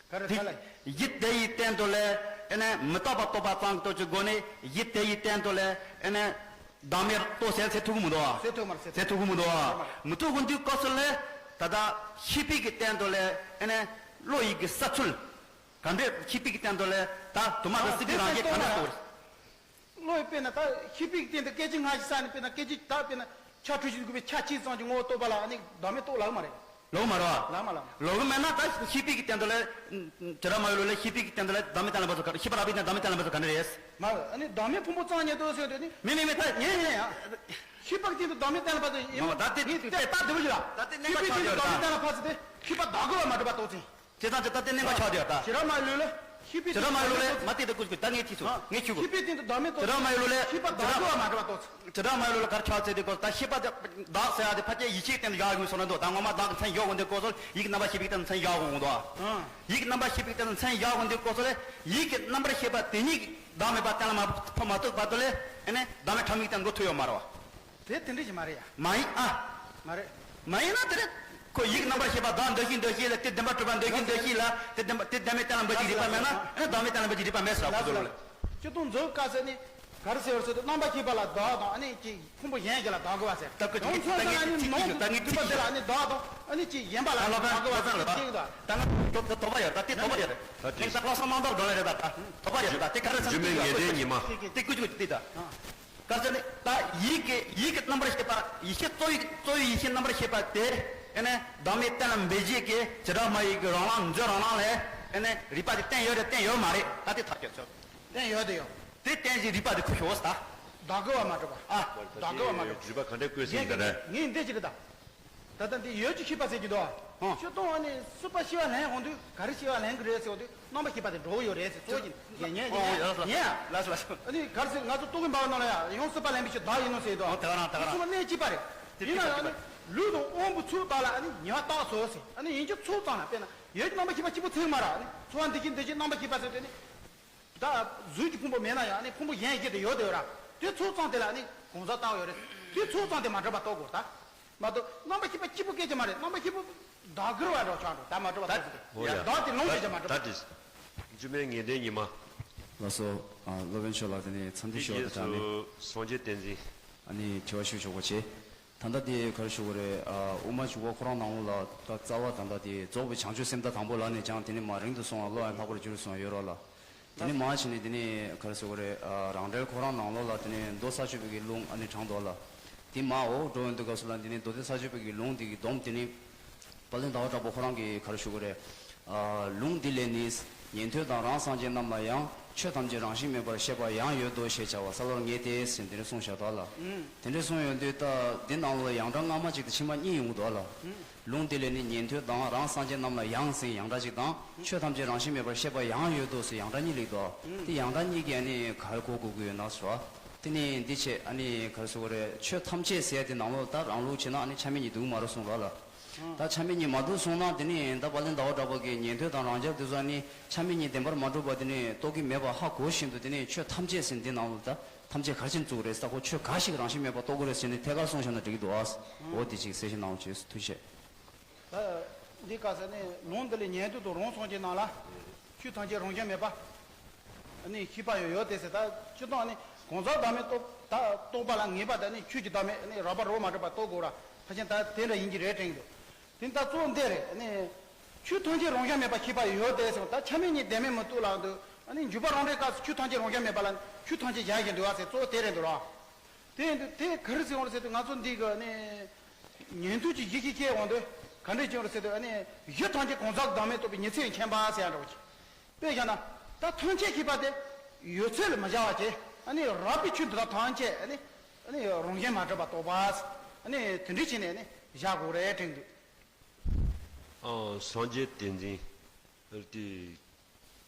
ག་རེ་དེ་ཁ་ལ། གཞི་དེ་ཡི་སྟེང་དུ་ལས་ཨེ་ནས་མི་རྟག་པ་རྟོགས་པ་ཙམ་གྱི་སྒོ་ནས་གཞི་དེ་ཡི་སྟེང་དུ་ལས་ཨེ་ནས་བདག་མེད་རྟོགས་ཟེར་ཟེར་ཐུབ་ཀྱི་མི་འདུག་བ། ཟེར་ཐུབ་མ་རེད། ཟེར་ཐུབ་ཀྱི་མི་འདུག་བ། མི་ཐུབ་ཀྱི་འདུག་སྐབས་སུ་ལས་ད་ལྟ་ཤེས་པའི་གི་སྟེང་དུ་ལས་ཨེ་ནས་བློ་ཡི་གི་ས་ཚུལ་ག་འདྲས། ཤེས་པའི་གི་སྟེང་དུ་ལས་ད་དུ་མ་དང་སྲིད་པའི་རང་བཞིན་ག་འདྲས་རྟོགས་རེད། བློ་ཡི་དཔེར་ན་ད་ཤེས་པའི་སྟེང་དུ་སྐད་ཅིག་སྔ་ཕྱི་ས་ནས་དཔེར་ན་སྐད་ཅིག་ད་དཔེར་ན་ཆ་འཕྲུལ་གྱིས་བསྒྲུབས་པའི་ཆ་གཅིག་ཙམ་གྱི་ངོ་བོ་རྟོགས་པ་ལ་ཨ་ནི་བདག་མེད་རྟོགས་ལགས་མ་རེད། ལོག་མ་རེད་བ། ལགས་མ་ལགས། ལོག་མེད་ན་ད་ཤེས་པའི་གི་སྟེང་དུ་ལ། བྱེ་བྲག་སྨྲ་བའི་ལུགས་ལ་ཤེས་པའི་གི་སྟེང་དུ་ལ་བདག་མེད་གཏན་ལ་ཕབ་ཚུལ་ག་རེ། ཤེས་པ་རགས་པའི་སྟེང་བདག་མེད་གཏན་ལ་ཕབ་ཚུལ་ག་འདྲ་རེད། མ་ཨ་ནི་བདག་མེད་ཕུང་པོ་རྩ་གཉིས་རྟོགས་ཟེར་དུས་ནི། མི་མི་མི་ད་ཉན་ཉན་ཡ། ཤེས་པ་གི་སྟེང་དུ་བདག་མེད་གཏན་ལ་ཕབ་ཚུལ་ཡིན། མ་ད་དེ་དེ་ལྟ་བདེ་བོ་ཞིག་ལ། ད་དེ་གནད་འགག་ཆགས་བསྡད་ཡོད་ད། ཤེས་པ་གི་སྟེང་དུ་བདག་མེད་གཏན་ལ་ཕབ་ཚུལ་དེ་ཤེས་པ་བདག་གི་བ་མ་གྲུབ་པ་རྟོགས་ཚེ། བྱེ་བྲག་སྨྲ་བའི་ལུགས་ལ་ཤེས་པའི་བྱེ་བྲག་སྨྲ་བའི་ལུགས་ལ་མ་དེ་དེ་ཀུ་ཀུ་ད་ངས་ཐིག་སོང་། ངས་ཁྱུ་གུ། ཤེས་པའི་སྟེང་དུ་བདག་མེད་རྟོགས། བྱེ་བྲག་སྨྲ་བའི་ལུགས་ལ་ཤེས་པ་བདག་གི་བ་མ་གྲུབ་པ་རྟོགས་ཚེ། བྱེ་བྲག་སྨྲ་བའི་ལུགས་ལ་གར་ཆགས་ཚེ་དེ་ཀོ་ད་ཤེས་པ་དེ་བདག་ཟེར་ཡ་དེ་ཕལ་ཆེར་ཡིད་ཆེས་སྟེང་དུ་བཞག་དགོས་སོང་ན་འདུག་ད་ངོ་མ་བདག་གི་མཚན་ཡོད་དགོས་འདུག་ཀོ་སོ་ཡིད་ཀྱི་རྣམ་པ་ཤེས་པའི་སྟེང་དུ་མཚན་ཡོད་དགོས་འདུག་ཡིད་ཀྱི་རྣམ་པ་ཤེས་པའི་སྟེང་དུ་མཚན་ཡོད་དགོས་འདུག་ཀོ་སོ་ལས་ཡིད་ཀྱི་རྣམ་པར་ཤེས་པ་དེ་ཉིད་བདག་མེད་པ་གཏན་ལ་མ་ཕབ་མ་ཐུབ་བར་དུ་ལས་ཨེ་ནས་བདག་མེད་ཕྲ་མོའི་སྟེང་འགྲོ་ཐུབ་ཡོད་མ་རེད་བ། དེ་དེ་འདྲ་ཞིག་མ་རེད་ཡ། མ་ཡིན་ཨ། མ་རེད། མ་ཡིན་ན་དེ་རེད། ཁོ་ཡིད་ཀྱི་རྣམ་པར་ཤེས་པ་བདག་འདོད་ཤེས་འདོད་ཤེས་ལ་དེ་བདེན་པར་གྲུབ་པ་འདོད་ཤེས་འདོད་ཤེས་ལ་དེ་བདེན་པ་དེ་བདེན་མེད་གཏན་ལ་འབེབས་ཀྱི་རིགས་པ་མེད་ན་ཨ་ནི་བདག་མེད་གཏན་ལ་འབེབས་ཀྱི་རིགས་པ་མེད་ཟེར་བ་ཁོ་ཚོ་ལ། སྤྱིར་བཏང་མཛོད་དཀའ་ཟེར་ནི་ག་རེ་ཟེར་བར་ཟེར་དུས་རྣམ་པར་ཤེས་པ་ལ་བདག་དང་ཨ་ནི་ཀྱི་ཕུང་པོ་གཞན་ཞིག་ལ་བདག་དགོས་པ་ཟེར། ད་ཀོ་ཅིག་ཡང་མཚོན་ད་ངས་ཚེ་ལ་ཨ་ནི་ནོར་ད་ངས་འདུས་པ་དེ་ལ་ཨ་ནི་བདག་དང་ཨ་ནི་ཀྱི་ཡན་པ་ལ་ཨ་ལོ་པན་བདག་དགོས་པ་ལ་ཟེར་ད་ད་ང་དོ་དོ་དོགས་པ་ཡོད་ད་དེ་དོགས་པ་ཡོད་རེད། ད་དེ་ངས་ད་ལྷག་བསམ་རྣམ་དག་འགྲོ་ལ་རེད་ད་ད་དོགས་པ་ཡོད་རེད་ད་དེ་ག་རེ་ཟེར་རྒྱུ་མེད་ངེས་གཏན་ཉི་མ། དེ་ཀོ་ཅིག་ཀོ་ཅིག་དེ་ད། ག་ཟེར་ནི་ད་ཡིད་ཀྱི་ཡིད་ཀྱི་རྣམ་པར་ཤེས་པ་ཡེ་ཤེས་གཙོ་བོའི་གཙོ་བོའི་ཡེ་ཤེས་རྣམ་པར་ཤེས་པ་དེ་ཨེ་ནས་བདག་མེད་གཏན་ལ་འབེབས་བྱེད་ཀྱི་བྱེ་བྲག་སྨྲ་བའི་གི་རང་ལམ་མཛོད་རང་ལམ་ལས་ཨེ་ནས་རིགས་པ་དེ་བསྟན་ཡོད་རེད་བསྟན་ཡོད་མ་རེད་ད་དེ་ཐག་གཅོད་ཆོག་བསྟན་ཡོད་དེ་ཡོད། དེ་བསྟན་བྱེད་རིགས་པ་དེ་ཁུ་ཤོག་ས། བདག་གི་བ་མ་གྲུབ་པ། ཨ། བདག་གི་བ་མ་གྲུབ། རིགས་པ་ག་འདྲ་བཀོད་ཟིན་ད་རེད། ངས་འདི་ཅི་རེད་ད། ད་ལྟ་འདི་ཡོད་ཀྱི་ཤེས་པ་ཟེར་གྱི་འདུག་ཨ། ཨ། ཤོད་སྟངས་ཨ་ནི་སྲིད་པ་ཤེས་པ་ལེན་འོང་དུས་ག་རེ་ཤེས་པ་ལེན་གི་རེད་ཟེར་འོང་དུས་རྣམ་པ་ཤེས་པ་དེ་འགྲོ་གི་ཡོད་རེད་ཟེར་གཙོ་བོ་ཅིག་ཉན་ཉན་ཨོ་ཉན་ཡ་ལ་ཉན་ཡ། ལ་སོ་ལ་སོ། ཨ་ནི་ག་རེ་ཟེར་ང་ཚོ་རྟོག་གེ་འབའ་བ་ནང་ལ་ཡ་ཡང་སྲིད་པ་ལེན་པའི་ཕྱིར་བདག་ཡིན་ནོ་ཟེར་འདུག་ཨ། ཨོ་དེ་ག་རང་དེ་ག་རང་། ཚོ་གནས་གཅིག་པ་རེད། དེ་ཡིན་ན་ཡང་ཨ་ནི་ལུས་དང་དབང་པོ་ཚུལ་དག་ལ་ཨ་ནི་ཉེ་བར་བཏགས་སོ་ཟེར་ཨ་ནི་ཡིན་གྱི་ཚུལ་ཙམ་ལ་དཔེར་ན་ཡོད་ཀྱི་རྣམ་པ་ཤེས་པ་གཅིག་པུ་ཚིག་མ་ར་ཨ་ནི་ཚོར་བ་འདི་ཤེས་འདི་ཤེས་རྣམ་པ་ཤེས་པ་ཟེར་དེ་ནི། ད་གཟུགས་ཀྱི་ཕུང་པོ་མེད་ན་ཡང་ནི་ཕུང་པོ་གཞན་ཞིག་དེ་ཡོད་དེ་ཡོད་ར། དེ་ཚོ་ཚང་དེ་ལ་ནི་གང་ཟག་བཏགས་ཡོད་རེད། དེ་ཚོ་ཚང་དེ་མ་གྲུབ་པ་རྟོགས་དགོས་ད། མ་གཏོགས་རྣམ་པ་ཤེས་པ་གཅིག་པུ་སྐད་ཅིག་མ་རེད། རྣམ་པ་ཤེས་པ་བདག་གིར་བ་འགྲོ་ཆགས་འགྲོ་ད་མ་གྲུབ་པ་རྟོགས་ཟེར་དེ། ཨོ་ཡ། བདག་དེ་ལོངས་སྤྱོད་ཀྱང་མ་གྲུབ་པ། ད་དེ། འཇུ་མའི་ངེས་གཏན་ཉི་མ། ལགས་སོ། ཨ། སློབ་དཔོན་མཆོག་ལ་དེ་ནས་འཚམས་འདྲི་ཞུ་བ་དང་སྦྲགས་ནས། སངས་རྒྱས་བསྟན་འཛིན། ཨ་ནི་དྲི་བ་ཞུ་ཆོག་པ་བྱེད། ད་ལྟ་དེ་ག་རེ་ཞུ་དགོས་རེད། ཨ། དབུ་མ་འཇུག་པ་ཁོ་རང་ནང་ལོགས་ལ་ད་རྩ་བ་ད་ལྟ་དེ་རྫོགས་པའི་བྱང་ཆུབ་སེམས་དང་དང་པོ་ལ་ནས་ཀྱང་དེ་ནས་མར་རིང་དུ་སོང་བ་བློ་ཡང་ལྷག་པར་འགྱུར་སོང་བ་ཡོད་རོགས་ལ། དེ་ནས་མར་ཕྱིན་ནས་དེ་ནས་ག་རེ་ཞུ་དགོས་རེད། ཨ། རང་འགྲེལ་ཁོ་རང་ནང་ལོགས་ལ་དེ་ནས་མདོ་ས་སྤྱོད་པའི་གི་ལུང་ཨ་ནི་དྲངས་འདུག་ལ། དེ་མར་འོག་འགྲོ་ཡོང་དུས་སྐབས་སུ་ལ་དེ་ནས་མདོ་སྡེ་ས་སྤྱོད་པའི་གི་ལུང་དེ་གི་སྡོམ་དེ་ནས། དཔལ་ལྡན་ཟླ་བ་གྲགས་པ་ཁོ་རང་གིས་ག་རེ་ཞུ་དགོས་རེད། ཨ། ལུང་འདི་ལས་ནི། ཉན་ཐོས་དང་རང་སངས་རྒྱས་རྣམས་ལ་ཡང་ཆོས་ཐམས་ཅད་རང་བཞིན་མེད་པར་ཤེས་པ་ཡང་ཡོད་དོ་ཞེས་བྱ་བ་གསལ་བར་ངེས་ཏེ་ཟེར་དེ་འདྲ་གསུངས་བཞག་ད་ལ། ཨུམ། དེ་འདྲ་གསུངས་ཡོང་དུས་ད་འདི་ནང་ལ་ཡང་སྒྲ་སྔ་མ་གཅིག་དང་ཕྱི་མ་གཉིས་ཡོང་གི་འདུག་ལ། ཨུམ། ལུང་འདི་ལས་ནི་ཉན་ཐོས་དང་རང་སངས་རྒྱས་རྣམས་ལ་ཡང་ཟེར་ཡང་སྒྲ་གཅིག་དང་ཆོས་ཐམས་ཅད་རང་བཞིན་མེད་པར་ཤེས་པ་ཡང་ཡོད་དོ་ཟེར་ཡང་སྒྲ་གཉིས་ལེགས་འདུག་ཨུམ། དེ་ཡང་སྒྲ་གཉིས་ཀྱིས་ཨ་ནི་ག་རེ་གོ་དགོས་ཀྱི་ཡོད་ན་ཟེར་བ། དེ་ནི་འདི་བྱས་ཨ་ནི་ག་རེ་ཟེར་དགོས་རེད། ཆོས་ཐམས་ཅད་ཟེར་ཡ་དེ་ནང་ལོགས་ད་རང་ལུགས་བྱས་ན་ཨ་ནི་ཆ་མེད་གཉིས་འདུག་མ་རེད་གསུངས་ར་ལ། ད་ཆ་མེད་གཉིས་མ་འདུག་གསུངས་ན་དེ་ནི་ད་དཔལ་ལྡན་ཟླ་བ་གྲགས་པ་གིས་ཉན་ཐོས་དང་རང་རྒྱལ་དེ་ཚོ་ནི་ཆ་མེད་གཉིས་བདེན་པར་མ་གྲུབ་པ་དེ་ནི་རྟོགས་ཀྱི་མེད་པ་ཧ་གོ་བཞིན་དུ་དེ་ནི་ཆོས་ཐམས་ཅད་ཟེར་འདི་ནང་ལ་ད་ཐམས་ཅད་ག་རེ་བྱས་ནས་བཙུགས་རེད་ས་ཁོ་ཆོས་ག་ཞིག་རང་བཞིན་མེད་པ་རྟོགས་དགོས་རེད་ཟེར་ནས་ཐད་ཀར་གསུངས་བཞག་ན་འགྲིག་གི་འདུག་ཨ། འོ་དེ་ཅིག་གསལ་བཤད་གནང་རོགས་བྱེད་ཐུགས་རྗེ་ཆེ། ད་འདི་ག་ཟེར་ནས་ལུང་འདི་ལས་ཉན་ཐོས་དང་རང་སངས་རྒྱས་རྣམས་ལ་ཆོས་ཐམས་ཅད་རང་བཞིན་མེད་པ། ནི་ཤེས་པ་ཡང་ཡོད་དེ་ཟེར་ད་སྤྱིར་བཏང་ནི་གང་ཟག་བདག་མེད་རྟོགས་ད་རྟོགས་པ་ལ་ངེས་པ་དང་ནི་ཆོས་ཀྱི་བདག་མེད་ནི་རགས་པ་རོ་མ་གྲུབ་པ་རྟོགས་དགོས་ར་ཕལ་ཆེར་ད་དེ་འདྲ་ཡིན་གྱི་རེད་དྲན་གྱི་འདུག་དེ་ད་གཙོ་བོ་འདི་རེད་ནི། ཆོས་ཐམས་ཅད་རང་བཞིན་མེད་པ་ཤེས་པ་ཡང་ཡོད་དེ་ཟེར་ད་ཆ་མེད་གཉིས་བདེན་མེད་མི་རྟོགས་ལ་འདུག་ཨ་ནི་འཇུག་པ་རང་འགྲེལ་སྐབས་སུ་ཆོས་ཐམས་ཅད་རང་བཞིན་མེད་པ་ལ་ཆོས་ཐམས་ཅད་བཞག་བཞིན་འདུག་བ་ཟེར་གཙོ་བོ་དེ་རེད་འདུག་ར། དེ་ཡིན་དུས་དེ་ག་རེ་ཟེར་འོང་རེད་ཟེར་དུས་ང་ཚོ་འདི་གི་ནི་ཉན་ཐོས་ཀྱི་གཞི་ཤེས་ཤེས་འོང་དུས་ག་འདྲས་ཅིག་རེད་ཟེར་དུས་ཨ་ནི་གཞི་ཐམས་ཅད་གང་ཟག་བདག་མེད་རྟོགས་པའི་ཉི་ཚེ་མཁྱེན་པ་ཟེར་ཡ་འདྲ་བོ་ཅིག་དཔེ་བཞག་ན་ད་ཐམས་ཅད་ཤེས་པ་དེ་ཡོད་ཚད་ལ་མི་བཞག་པ་བྱས་ཨ་ནི་རགས་པའི་ཆོས་འདི་དག་ཐམས་ཅད་ཨ་ནི་ཨ་ནི་རང་བཞིན་མ་གྲུབ་པ་རྟོགས་པ་ཨ་ནི་དེ་འདྲས་བྱས་ནས་ཨ་ནི་བཞག་དགོས་རེད་དྲན་འདུག་ཨ། སངས་རྒྱས་བསྟན་འཛིན་ཨ་ཏི་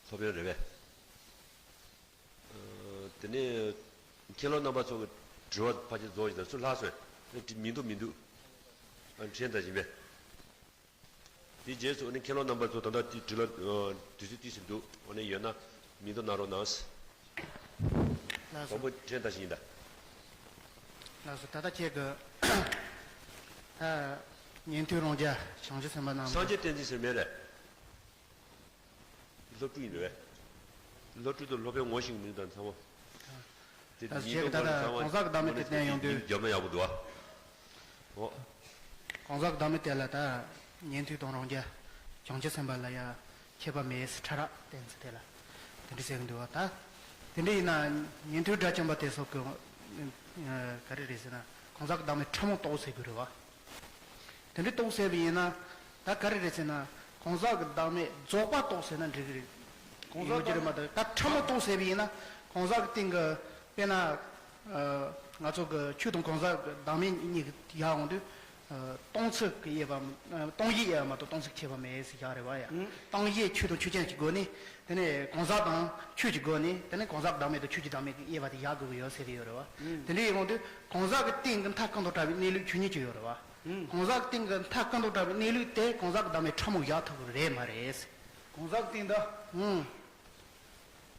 སློབ་དཔོན་རེད་པས། ཨ། དེ་ནས་མཁན་སློབ་རྣམ་པ་ཚོ་གི་དྲི་བ་ཕལ་ཆེར་རྫོགས་ཡིན་ད་སུ་ལྷག་སོང་། དྲི་མི་འདུག་མི་འདུག་ཨ། དྲན་དང་བཞིན་པས། དེའི་རྗེས་སུ་ཨ་ནི་མཁན་སློབ་རྣམ་པ་ཚོ་ད་ལྟ་དེ་དྲི་ལ་དུས་ཚོད་ཏོག་ཙམ་འདུག་ཨ་ནི་ཡོད་ན་མི་འདུག་གནང་རོགས་གནང་། ལགས་སོ། དང་པོ་དྲན་དང་བཞིན་ད། ལགས་སོ་ད་ལྟ་ཁྱེད་ཀྱི་ད་ཉན་ཐོས་རང་རྒྱལ་བྱང་ཆུབ་སེམས་དཔའ་རྣམས། སངས་རྒྱས་བསྟན་འཛིན་ཟེར་མེད་རེད། སློབ་ཕྲུག་ཡིན་པས། སློབ་ཕྲུག་དང་སློབ་དཔོན་ངོ་ཤེས་མིང་དང་ཚང་མ། དེ་ད་ཉིན་ཁྱེད་ཀྱི་ད་ལྟ་གང་ཟག་གི་བདག་མེད་དེ་བསྟན་ཡོང་དུས། རྒྱབ་ན་ཡག་པོ་འདུག་ཨ། ཨོ། གང་ཟག་གི་བདག་མེད་དེ་ལ་ད་ཉན་ཐོས་དང་རང་རྒྱལ་བྱང་ཆུབ་སེམས་དཔའ་ལ་ཡ་ཁྱད་པར་མེད་ཟེར་ཕྲ་རགས་བསྟན་ཚུལ་དེ་ལ་དེ་འདྲ་ཟེར་གི་འདུག་བ་ད། དེ་འདྲ་ཡིན་ན་ཉན་ཐོས་དགྲ་བཅོམ་པ་དེ་སོགས་ཀྱི་ག་རེ་རེད་ཟེར་ན་གང་ཟག་གི་བདག་མེད་ཕྲ་མོ་རྟོགས་ཟེར་དགོས་རེད་བ། དེ་འདྲ་རྟོགས་ཟེར་བ་ཡིན་ན་ད་ག་རེ་རེད་ཟེར་ན་གང་ཟག་གི་བདག་མེད་རྫོགས་པ་རྟོགས་ཟེར་ན་འགྲིག་གི་རེད། གང་ཟག་ཡོད་ཀྱི་རེད་མ་གཏོགས་ད་ཕྲ་མོ་རྟོགས་ཟེར་བ་ཡིན་ན་གང་ཟག་གི་སྟེང་གི་དཔེར་ན། ཨ། ང་ཚོ་གི་ཆོས་དང་གང་ཟག་གི་བདག་མེད་གཉིས་ཀྱི་ཡར་འོང་དུས། ཨ། སྟོང་ཚིག་གི་དབྱེ་བ། ཨ། སྟོང་གཞིའི་དབྱེ་བ་མ་གཏོགས་སྟོང་ཚིག་ཁྱད་པར་མེད་ཟེར་ཡག་རེད་བ་ཡ། ཨང་། སྟོང་གཞི་ཆོས་དང་ཆོས་ཅན་གྱི་སྒོ་ནས་དེ་ནས་གང་ཟག་དང་ཆོས་ཀྱི་སྒོ་ནས་དེ་ནས་གང་ཟག་བདག་མེད་དང་ཆོས་ཀྱི་བདག་མེད་ཀྱི་དབྱེ་བ་དེ་ཡག་དགོས་ཀྱི་ཡོད་ཟེར་གྱི་ཡོད་རེད་བ། ཨང་། དེ་འདྲ་ཡིན་དུས་གང་ཟག་གི་སྟེང་གི་མཐའ་ཀུན་ཏུ་བྲལ་བའི་གནས་ལུགས་ཆོས་ཉིད་ཀྱི་ཡོད་རེད་བ། ཨང་། གང་ཟག་གི་སྟེང་གི་མཐའ་ཀུན་ཏུ་བྲལ་བའི་གནས་ལུགས་དེ་གང་ཟག་གི་བདག་མེད་ཕྲ་མོ་ཡག་ཐུབ་ཀྱི་རེད་མ་རེད། གང་ཟག་གི་སྟེང་དུ། ཨང་།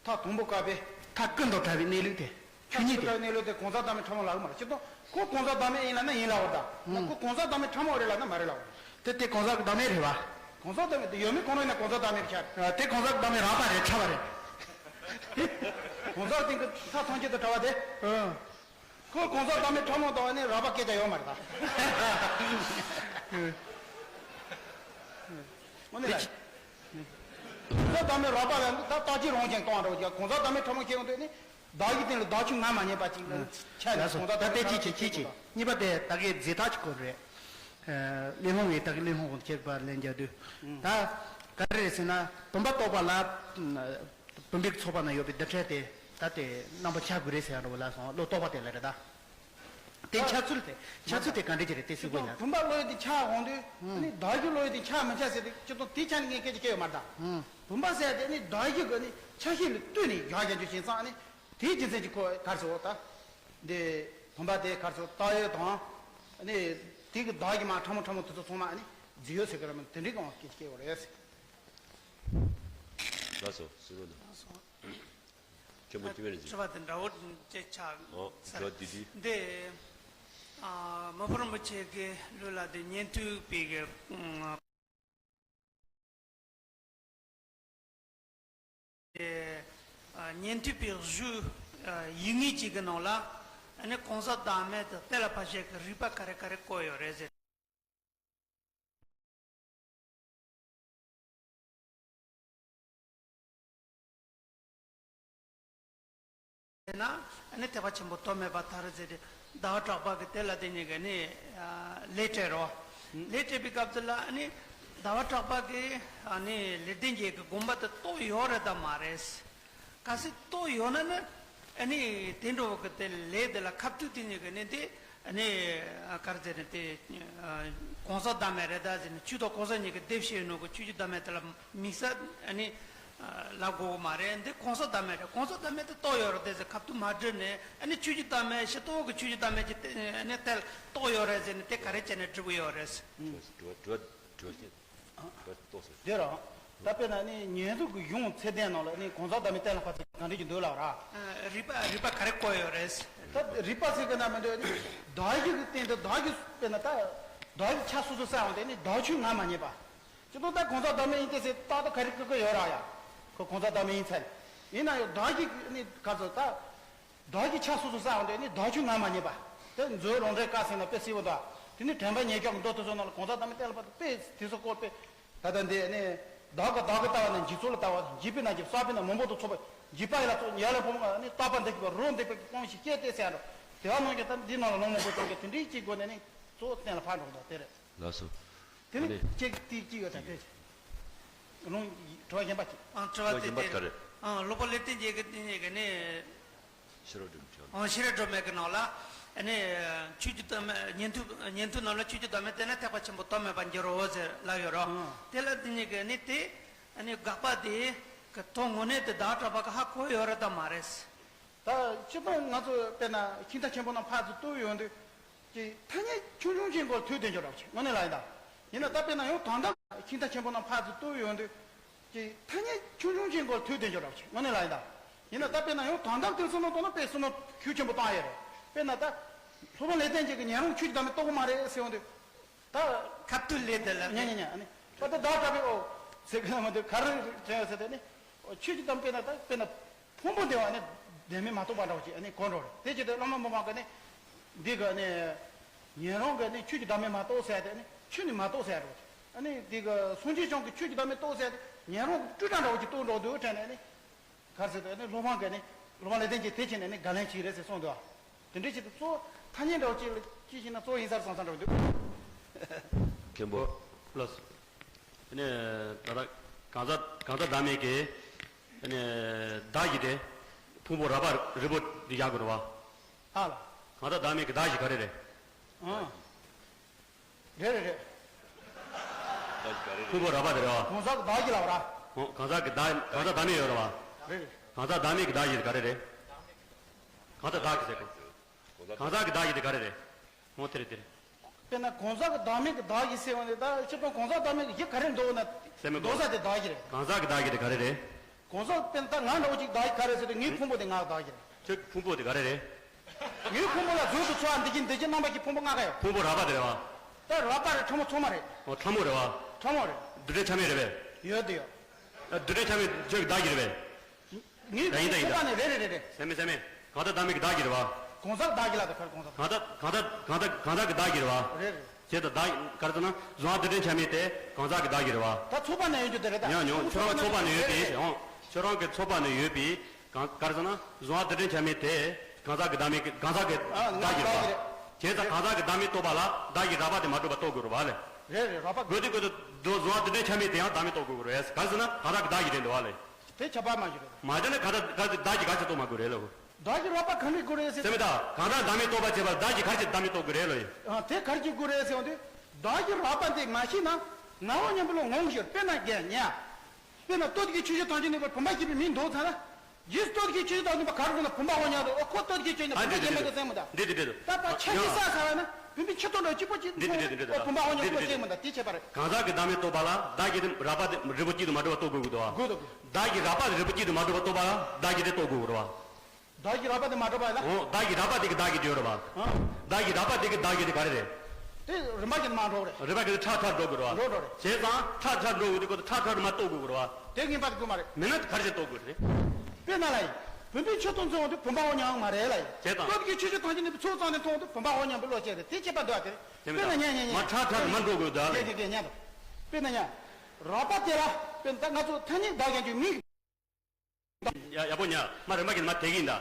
མཐའ་དང་པོ་བཀག་པས། མཐའ་ཀུན་ཏུ་བྲལ་བའི་གནས་ལུགས་དེ། ཆོས་ཉིད་དེ། ཁྱེད་ཀྱི་གནས་ལུགས་དེ་གང་ཟག་བདག་མེད་ཕྲ་མོ་ལབ་ཀྱི་མ་རེད། སྤྱིར་བཏང་ཁོ་གང་ཟག་བདག་མེད་ཡིན་ལབ་ན་ཡིན་ལབ་པ་རེད་ད། ཁོ་གང་ཟག་བདག་མེད་ཕྲ་མོ་རེད་ལབ་ན་མ་རེད་ལབ་པ་རེད། དེ་དེ་གང་ཟག་བདག་མེད་རེད་བ། གང་ཟག་བདག་མེད་དེ་ཡོད་མེད་གང་རུང་ཡིན་ན་གང་ཟག་བདག་མེད་རེད་ཤག་དེ་གང་ཟག་བདག་མེད་རགས་པ་རེད། ཕྲ་བ་རེད། གང་ཟག་སྟེང་གི་མཐའ་ཐམས་ཅད་དུ་བྲལ་བ་དེ། ཁོ་གང་ཟག་བདག་མེད་ཕྲ་མོ་དང་ནི་རགས་པ་སྐད་ཆ་ཡོད་མ་རེད་ད། དངོས་གནས་ལ། གང་ཟག་བདག་མེད་རགས་པ་ལ་ད་རྟག་གཅིག་རང་བཞིན་སྟོང་འདྲ་བོ་ཅིག་གང་ཟག་བདག་མེད་ཕྲ་མོ་ཁྱེད་ཡོང་དུས་ནི། བདག་གི་སྟེང་ལ་བདག་ཆོས་ངར་མ་རྙེད་པ་ཅིག་ལ་ཆ་ནས་ལགས་སོ། གང་ཟག་ད་བདག་མེད་ཕྲ་མོ་ཁྱེད་ཡོང་དུས། གཉིས་པ་དེ་ད་གའི་རྫས་ཐག་གཅིག་སྐོར་རེད། ཨ། གླེང་སློང་བའི་ད་གའི་གླེང་སློང་གོང་དུ་ཁྱེད་པར་ལན་རྒྱག་དུས། ད་ག་རེ་རེད་ཟེར་ན་བུམ་པ་རྟོགས་པ་ལ། བུམ་པའི་ཚོགས་པ་ན་ཡོད་པའི་རྡུལ་ཕྲན་དེ་ད་དེ་རྣམ་པ་ཆགས་དགོས་རེད་ཟེར་ཡ་འདྲ་བོ་ལ་སོང་བློ་རྟོགས་པ་དེ་ལ་རེད་ད། དེ་འཆར་ཚུལ་དེ་འཆར་ཚུལ་དེ་ག་འདྲ་ཅིག་རེད་དེ་སྲིད་དགོས་ན། བུམ་པ་བློ་ཡུལ་དེ་འཆར་འོང་དུས་ཨ་ནི་བདག་གི་བློ་ཡུལ་དེ་འཆར་མི་འཆར་ཟེར་ཏེ་སྤྱིར་བཏང་དེའི་ཆ་ནས་ངས་སྐད་ཆ་བཤད་ཡོད་མ་རེད་ད། བུམ་པ་ཟེར་ཡ་དེ་ཨ་ནི་བདག་གི་གི་ཨ་ནི་ཆ་ཤས་ལ་ལྟོས་ནས་བཞག་བཞག་རྒྱུ་བྱས་ཙང་ཨ་ནི་དེའི་རྒྱུ་མཚན་གྱིས་ཁོ་ག་རེ་ཟེར་བ་ད། འདི་བུམ་པ་དེ་ག་རེ་ཟེར་བ་བཏགས་ཡོད་དང་། ཨ་ནི་དེ་གི་བདག་གི་མ་ཕྲ་མོ་ཕྲ་མོ་དེ་ཚོ་ཚང་མ་ཨ་ནི་རྫས་ཡོད་ཟེར་གི་རེད་མ་དེ་འདྲའི་གི་དབང་སྐད་ཆ་བཤད་ཡོད་རེད། ལགས་སོ་སུ་རོ་ལགས། ལགས་སོ། མཁན་པོ་སྐྱེ་བའི་རིགས། དྲི་བ་དེ་འདྲ་བོ་ཅིག་ཆགས་ཨོ་ཚར། དྲི་བ་འདི་འདི། འདི། ཨ། མ་ཕུ་རིན་པོ་ཆེ་གི་ལུགས་ལ་དེ་ཉན་ཐོས་པའི་གི། ཨ། ཉན་ཐོས་པའི་གཞུང་། ཨ། ཡིག་ངོས་གཅིག་གི་ནང་ལ་ཨ་ནི་གང་ཟག་བདག་མེད་དང་གཏན་ལ་ཕབ་བྱེད་ཀྱི་རིགས་པ་ག་རེ་ག་རེ་བཀོད་ཡོད་རེད་ཟེར། ན་ཨ་ནི་ཐེག་པ་ཆེན་པོ་ཐོགས་མེད་པ་མཐར་ཟེར་ཏེ་ཟླ་བ་གྲགས་པ་གི་དེ་ལ་དེ་ཉིད་ཀྱི་ནི་ལས་སྤྲད་རོ། ལས་སྤྲད་པའི་སྐབས་དེ་ལ་ཨ་ནི་ཟླ་བ་གྲགས་པ་གི་ཨ་ནི་ལེགས་ལྡན་འབྱེད་ཀྱི་དགོངས་པ་དེ་རྟོགས་ཡོད་རེད་དམ་མ་རེད། གལ་སྲིད་རྟོགས་ཡོད་ན་ནི་ཨ་ནི་དེ་འདྲ་བོ་གི་དེ་ལས་དེ་ལ་ཁ་ཐུག་དེ་ཉིད་ཀྱི་ནི་དེ། ཨ་ནི་ག་རེ་ཟེར་ན་དེ་གང་ཟག་བདག་མེད་རེད་ད་ཟེར་ནས་ཆོས་དང་གང་ཟག་གཉིས་ཀྱི་སྡེབ་བྱས་ནོ་གི་ཆོས་ཀྱི་བདག་མེད་དེ་ལ་དམིགས་བསལ་ཨ་ནི་ལབ་དགོས་མ་རེད། འདི་གང་ཟག་བདག་མེད་རེད། གང་ཟག་བདག་མེད་དེ་རྟོགས་ཡོད་རེད་དེ་ཟེར་ཁ་ཐུག་མ་བྲིས་ནས་ཨ་ནི་ཆོས་ཀྱི་བདག་མེད་ཤེས་རྟོགས་ཀྱི་ཆོས་ཀྱི་བདག་མེད་ཀྱི་དེ་ཨ་ནི་དེ་རྟོགས་ཡོད་རེད་ཟེར་ནས་དེ་ག་རེ་བྱས་ནས་འབྲི་གི་ཡོད་རེད། འགྲོ་འགྲོ་འགྲོ་བྱེད། དེ་རང་། ད་དཔེར་ན་ནི་ཉན་ཐོས་ཀྱི་གཞུང་ཚད་ལྡན་ནང་ལ་ནི་གང་ཟག་བདག་མེད་གཏན་ལ་ཕབ་ཚུལ་གང་འདྲ་ཅིག་འདུག་ལབ་ར། རིགས་པ་རིགས་པ་ག་རེ་བཀོད་ཡོད་རེད། ད་རིགས་པ་ཟེར་གི་ན་མི་འདུག་ནི་བདག་གི་གི་སྟེང་དུ་བདག་གི་དཔེར་ན་ད་བདག་གི་ཆ་སོ་སོ་གསལ་བ་དེ་ནི་བདག་ཆོས་ངར་མ་རྙེད་པ། སྤྱིར་བཏང་ད་གང་ཟག་བདག་མེད་ཡིན་ཏེ་ཟེར་ཏག་ཏག་ག་རེ་བཀོད་གི་ཡོད་ར་ཡ། ཁོ་གང་ཟག་བདག་མེད་ཡིན་ཚར། ཡིན་ན་ཡང་བདག་གི་ནི་ག་ཚོད་ད། བདག་གི་ཆ་སོ་སོ་གསལ་བ་དེ་ནི་བདག་ཆོས་ངར་མ་རྙེད་པ། དེ་མཛོད་རང་འགྲེལ་བཀའ་ཟེར་ན་དཔེ་སྲིད་པོ་དང་། དེ་ནི་དྲན་པ་ཉེར་བརྒྱད་ཀྱི་མདོ་དེ་ཚོ་ནང་ལ་གང་ཟག་བདག་མེད་གཏན་ལ་ཕབ་དཔེ་དེ་ཚོ་སྐོར་དཔེ། ད་ལྟ་འདི་ནི། བདག་གི་བདག་གི་ལྟ་བ་ནི་འཇིག་ཚོགས་ལ་ལྟ་བ་འཇིག་པས་ན་འཇིག་བསགས་པས་ན་མང་པོ་དང་ཚོགས་པ་འཇིག་པ་ཡི་ལ་ཚོགས་ཡར་ལ་ཕོ་མོ་ནི་རྟག་པ་འདི་གི་བ་རོ་འདི་པའི་གི་སྟོང་ཞིག་སྐྱེ་སྟེ་ཟེར་རོ། དེ་བ་ནང་གི་ད་འདི་ནང་ལ་ལོང་མང་པོ་ཙམ་གྱི་དེ་འདྲའི་གཅིག་དགོས་ནས་ནི་གཙོ་བོ་གཏན་ལ་ཕབ་འགྲོ་གི་འདུག་དེ་རེད། ལགས་སོ། དེ་ནི་ཨ་ནི་གཅིག་དེ་གཅིག་ཡོད་ད་དེ། རུང་དྲི་བ་གཞན་པ་གཅིག་ཨང་དྲི་བ་དེ་གཞན་པ་དེ་ག་རེ། ཨང་སློབ་དཔོན་ལེགས་ལྡན་འབྱེད་ཀྱི་དེ་ཉིད་ཀྱི་ནི། ཤེས་རབ་སྒྲོན་མེ་ཨང་ཤེས་རབ་སྒྲོན་མེ་གི་ནང་ལ། ཨ་ནི། ཆོས་ཀྱི་བདག་མེད་ཉན་ཐོས་ཉན་ཐོས་རྣམས་ལ་ཆོས་ཀྱི་བདག་མེད་བསྟན་ན་ཐེག་པ་ཆེན་པོ་ཐོགས་མེད་པར་འགྱུར་རོ་ཟེར་ལབ་ཡོད་རོ། ཨང་དེ་ལ་དེ་ཉིད་ཀྱི་ནི་དེ། ཨ་ནི་དགག་པ་དེ། གི་དོན་དངོས་གནས་དེ་བདག་གྲགས་པ་གི་ཧ་གོ་ཡོད་རེད་དམ་མ་རེད། ད་སྤྱིར་བཏང་ང་ཚོ་དཔེར་ན་ཤིང་རྟ་ཆེན་པོ་རྣམས་ཕར་ཚུར་གཏུབ་ཡོང་དུས། ཀྱི་ཐ་སྙད་ཆུང་ཆུང་ཅན་སྐོར་ཐོས་དོན་ཅོག་རབ་ཆེ་དངོས་གནས་ལ་ཡིན་ད། ཡིན་ན་ད་དཔེར་ན་ཡང་དོན་དག་ཤིང་རྟ་ཆེན་པོ་རྣམས་ཕར་ཚུར་གཏུབ་ཡོང་དུས། ཀྱི་ཐ་སྙད་ཆུང་ཆུང་ཅན་སྐོར་ཐོས་དོན་ཅོག་རབ་ཆེ་དངོས་གནས་ལ་ཡིན་ད། ཡིན་ན་ད་དཔེར་ན་ཡང་དོན་དག་དེ་བསམ་བློ་བཏང་ན་དཔེ་བསམ་བློ་ཤུགས་ཆེན་པོ་བཏང་ཡོད་རེད། དཔེར་ན་ད། སློབ་དཔོན་ལེགས་ལྡན་འབྱེད་ཀྱི་ཉན་རང་ཆོས་ཀྱི་བདག་མེད་རྟོགས་ཀྱི་མ་རེད་ཟེར་ཡོང་དུས། ད། ཁ་ཐུག་ལས་དེ་ལ། ཉན་ཉན་ཉན་ཨ་ནི། ད་ལྟ་བདག་གྲགས་པའི་ཨོ། ཟེར་གི་ན་མ་དེ་ག་རེ་དྲན་ཡོད་ཟེར་དེ་ནི། ཆོས་ཀྱི་བདག་དཔེར་ན་ད་དཔེར་ན། ཕུང་པོ་དེ་བ་ནི། བདེན་མེད་མ་རྟོགས་པ་འདྲ་བོ་ཅིག་ཨ་ནི་གོ་འགྲོ་རེད་དེ་ཅི་སྟེ་བླ་མ་མི་མང་གི་ནི། འདི་གི་ནི། ཉན་རང་གི་ནི་ཆོས་ཀྱི་བདག་མེད་མ་རྟོགས་ཟེར་དེ་ནི་ཆོས་ནི་མ་རྟོགས་ཟེར་འགྲོ་ཅིག་ཨ་ནི་འདི་གི་སངས་རྒྱས་བྱུང་གི་ཆོས་ཀྱི་བདག་མེད་རྟོགས་ཟེར་དེ་ཉན་རང་སྤྲོས་བྲལ་འདྲ་བོ་ཅིག་རྟོགས་འགྲོ་འདུག་དྲན་ནས་ནི། ག་རེ་ཟེར་དུས་ནི་སློབ་དཔོན་གྱིས་ནི་སློབ་དཔོན་ལེགས་ལྡན་གྱིས་དེ་བྱས་ནས་ནི་དགག་ལན་བྱས་རེད་ཟེར་གསུངས་འདུག་དེ་འདྲའི་ཆེད་དུ་གཙོ་བོ་ཐ་སྙད་འདྲ་བོ་ཅིག་ལ་ཅི་ཞིག་ན་གཙོ་བོ་ཡིན་ས་རེད་བསམ་ས་འདྲ་བོ་འདུག་མཁན་པོ། ལགས་སོ། ནི་ད་ལྟ་གང་ཟག་གང་ཟག་བདག་མེད་ཀྱི་ནི་བདག་ཡིན་ཏེ་ཕུང་པོ་རགས་པ་རིལ་པོ་འདི་ཡག་དགོས་རེད་བ། ཨ་ལ། གང་ཟག་བདག་མེད་ཀྱི་བདག་ཡིན་ག་རེ་རེད། ཨང་། རེད་རེད་རེད། ཕུང་པོ་རགས་པ་དེ་རེད་བ། གང་ཟག་གི་བདག་གི་ལབ་ར། ཨོ་གང་ཟག་གི་བདག་གང་ཟག་བདག་མེད་ཡོད་རེད་བ། རེད་རེད། གང་ཟག་བདག་མེད་ཀྱི་བདག་ཡིན་ག་རེ་རེད། གང་ཟག་བདག་གི་ཟེར་གོ། གང་ཟག་གི་བདག་ཡིན་དེ་ག་རེ་རེད། ཨོ་དེ་རེད་དེ་རེད། དཔེར་ན་གང་ཟག་གི་བདག་མེད་ཀྱི་བདག་གི་ཟེར་བ་ནི་ད་སྤྱིར་བཏང་གང་ཟག་བདག་མེད་ཀྱི་གཞི་ག་རེ་འདུག་ན། སེམས་མེད་འདུག་ས་དེ་བདག་གི་རེད། གང་ཟག་གི་བདག་གི་དེ་ག་རེ་རེད། གང་ཟག་དཔེར་ན་ད་ང་འདྲ་བོ་ཅིག་བདག་གི་ག་རེ་ཟེར་དུས་ངའི་ཕུང་པོ་དེ་ང་བདག་གི་རེད། ཕུང་པོ་དེ་ག་རེ་རེད། ངའི་ཕུང་པོ་ལ་གཟུགས་སུ་ཚོར་བ་འདི་བཞིན་འདི་བཞིན་རྣམ་པ་གི་ཕུང་པོ་ལྔ་ག་ཡོད། ཕུང་པོ་རགས་པ་དེ་རེད་བ། ད་རགས་པ་རེད། ཕྲ་མོ་ཚང་མ་རེད། ཨོ་ཕྲ་མོ་རེད་བ། ཕྲ་མོ་རེད། རྡུལ་ཕྲན་ཆ་མེད་རེད་པས། ཡོད་དེ་ཡོད། རྡུལ་ཕྲན་ཆ་མེད་ཁྱོད་ཀྱི་བདག་གི་རེད་པས། ངའི་ད་ཡིན་ད་ཡིན་ཚོད་ད། པ་ནས་རེད་རེད་རེད་རེད། ཟེར་མི་ཟེར་མི། གང་ལྟར་བདག་མེད་ཀྱི་བདག་གི་རེད་བ། གང་ཟག་བདག་གི་ལ་དེ་ཁར་གང་ཟག་གང་ལྟར་གང་ལྟར་གང་ལྟར་གང་ཟག་གི་བདག་གི་རེད་བ། རེད་རེད། བྱས་ཙང་བདག་ག་རེ་ཟེར་ན་གཟུང་བ་རྡུལ་ཕྲན་ཆ་མེད་དེ་གང་ཟག་གི་བདག་གི་རེད་བ། ད་ཚོད་པ་ནས་ཡོད་རྒྱུ་དེ་རེད་ད། ཡང་ཡང་ཁྱོད་རང་ཚོད་པ་ནས་ཡོད་པའི་ཡང་ཁྱོད་རང་གི་ཚོད་པ་ནས་ཡོད་པའི། གང་ག་རེ་ཟེར་ན་གཟུང་བ་རྡུལ་ཕྲན་ཆ་མེད་དེ་གང་ཟག་གི་བདག་མེད་ཀྱི་གང་ཟག་གི་ཨ་ང་བདག་གི་རེད་བ། བདག་གི་རེད། བྱས་ཙང་གང་ཟག་གི་བདག་མེད་རྟོགས་པ་ལ་བདག་གི་རགས་པ་དེ་མ་གྲུབ་པ་རྟོགས་དགོས་རེད་བ་ལས། རེད་རེད། རགས་པ་དགོས་དུས་དགོས་དུས་གཟུང་བ་རྡུལ་ཕྲན་ཆ་མེད་དེ་ཡང་བདག་མེད་རྟོགས་དགོས་རེད་བ་ལས། ག་རེ་ཟེར་ན་གང་ཟག་གི་བདག་གི་རེད་འདུག་བ་ལས། དེ་ཁྱད་པར་མ་ཞིག་རེད། མ་བྱས་ན་གང་ཟག་གི་བདག་གི་ག་ཚོད་རྟོགས་མ་དགོས་རེད་ལོ། བདག་གི་རགས་པ་གང་རེད་དགོས་རེད་ཟེར། ཟེར་མི་ད་གང་ཟག་བདག་མེད་རྟོགས་པ་བྱེད་པར་བདག་གི་ག་ཚོད་བདག་མེད་རྟོགས་དགོས་རེད་ལོ་ཡིན། ཨ་དེ་ག་རེ་དགོས་རེད་ཟེར་བ་དུས། བདག་གི་རགས་པ་དེ་མ་ཤེས་ན་ངའོ་སྙམ་པའི་བློ་ངོམས་ཤོག་དཔེར་ན་རྒན་ཉ། དཔེར་ན་ལྟོ་ལྡིར་གྱི་ཆུ་བཞི་ཐམས་ཅད་ནུས་པར་བུམ་པ་ཞེས་པའི་མིང་འདོགས་ཚར་ན། རྗེས་སུ་ལྟོ་ལྡིར་གྱི་ཆུ་བཞི་དང་ལྡན་པ་ག་རེ་འདུག་ན་བུམ་པ་འོ་ཉག་རེད། ཨོ་ཁོ་ལྟོ་ལྡིར་གྱི་ཆུ་ནི་ཨ་བུམ་པ་འདི་ཞེས་མི་འདུག་ཟེར་མི་འདུག་འདི་འདི་འདི་འདུག་ད་ཕར་ཆ་ཤས་བསགས་ཚར་བ་ན་བུམ་པའི་ཆུ་ཐོག་འདྲ་གཅིག་པོ་གཅིག་འདི་འདི་འདི་འདི་འདི་འདི་ཨོ་བུམ་པ་འོ་ཉག་འདི་འདི་ཁོ་འདི་ཟེར་མི་འདུག་དེ་བྱས་པ་རེད། གང་ཟག་གི་བདག་མེད་རྟོགས་པ་ལ་བདག་གི་རགས་པ་དེ་རིལ་པོ་གཅིག་ཏུ་མ་གྲུབ་པ་རྟོགས་དགོས་ཀྱི་འདུག་བ། དགོས་འདུག་བདག་གི་རགས་པ་རིལ་པོ་གཅིག་ཏུ་མ་གྲུབ་པ་རྟོགས་པ་ལ་བདག་གི་དེ་རྟོགས་དགོས་ཀྱི་རེད་བ། བདག་གི་རགས་པ་དེ་མ་གྲུབ་པ་ཡིན་ན། འོ་བདག་གི་རགས་པ་དེ་གི་བདག་གི་དེ་ཡོད་རེད་བ། ཨ། བདག་གི་རགས་པ་དེ་གི་བདག་གི་དེ་ག་རེ་རེད། དེ་རིམ་པ་བཞིན་མ་འགྲོ་རེད། རིམ་པ་བཞིན་ཁྲ་ཁྲ་འགྲོ་དགོས་རེད་བ། འགྲོ་འགྲོ་རེད། བྱས་ཙང་ཁྲ་ཁྲ་འགྲོ་དགོས་དུས་ཁོ་ཁྲ་ཁྲ་མ་རྟོགས་དགོས་རེད་བ། དེ་ངེས་པར་དུ་དགོས་མ་རེད། མེད་ན་ག་རེ་བྱས་རྟོགས་དགོས་རེད། དཔེར་ན་ལ་ཡིན། བུམ་པའི་ཆུ་ཐོག་མཚོན་འོང་དུས་བུམ་པ་འོ་ཉག་མ་རེད་ལ་ཡིན། བྱས་ཙང་། ལྟོ་ལྡིར་གྱི་ཆུ་བཞི་ཐམས་ཅད་ནི་ཚོགས་ཙམ་ནས་མཐོང་དུས་བུམ་པ་འོ་སྙམ་པའི་བློ་སྐྱེ་རེད། དེ་ཁྱད་པར་འདུག་བ་དེ་རེད། དེ་དཔེར་ན་མེད་ཉ་ཉ་ཉ་མ་ཁྲ་ཁྲ་མ་འགྲོ་དགོས་འདུག་ཨ་ལེ། དེ་དེ་དེ་ཉ་དང་། དཔེར་ན་ཉ། རགས་པ་དེ་ལ་དཔེར་ན་ད་ང་ཚོ་ཐ་སྙད་བདག་ཀྱང་རྒྱུ་མིང་། ཡ་ཡག་པོ་ཉ། མ་རིམ་པ་གིས་མ་དེ་གིན་ད།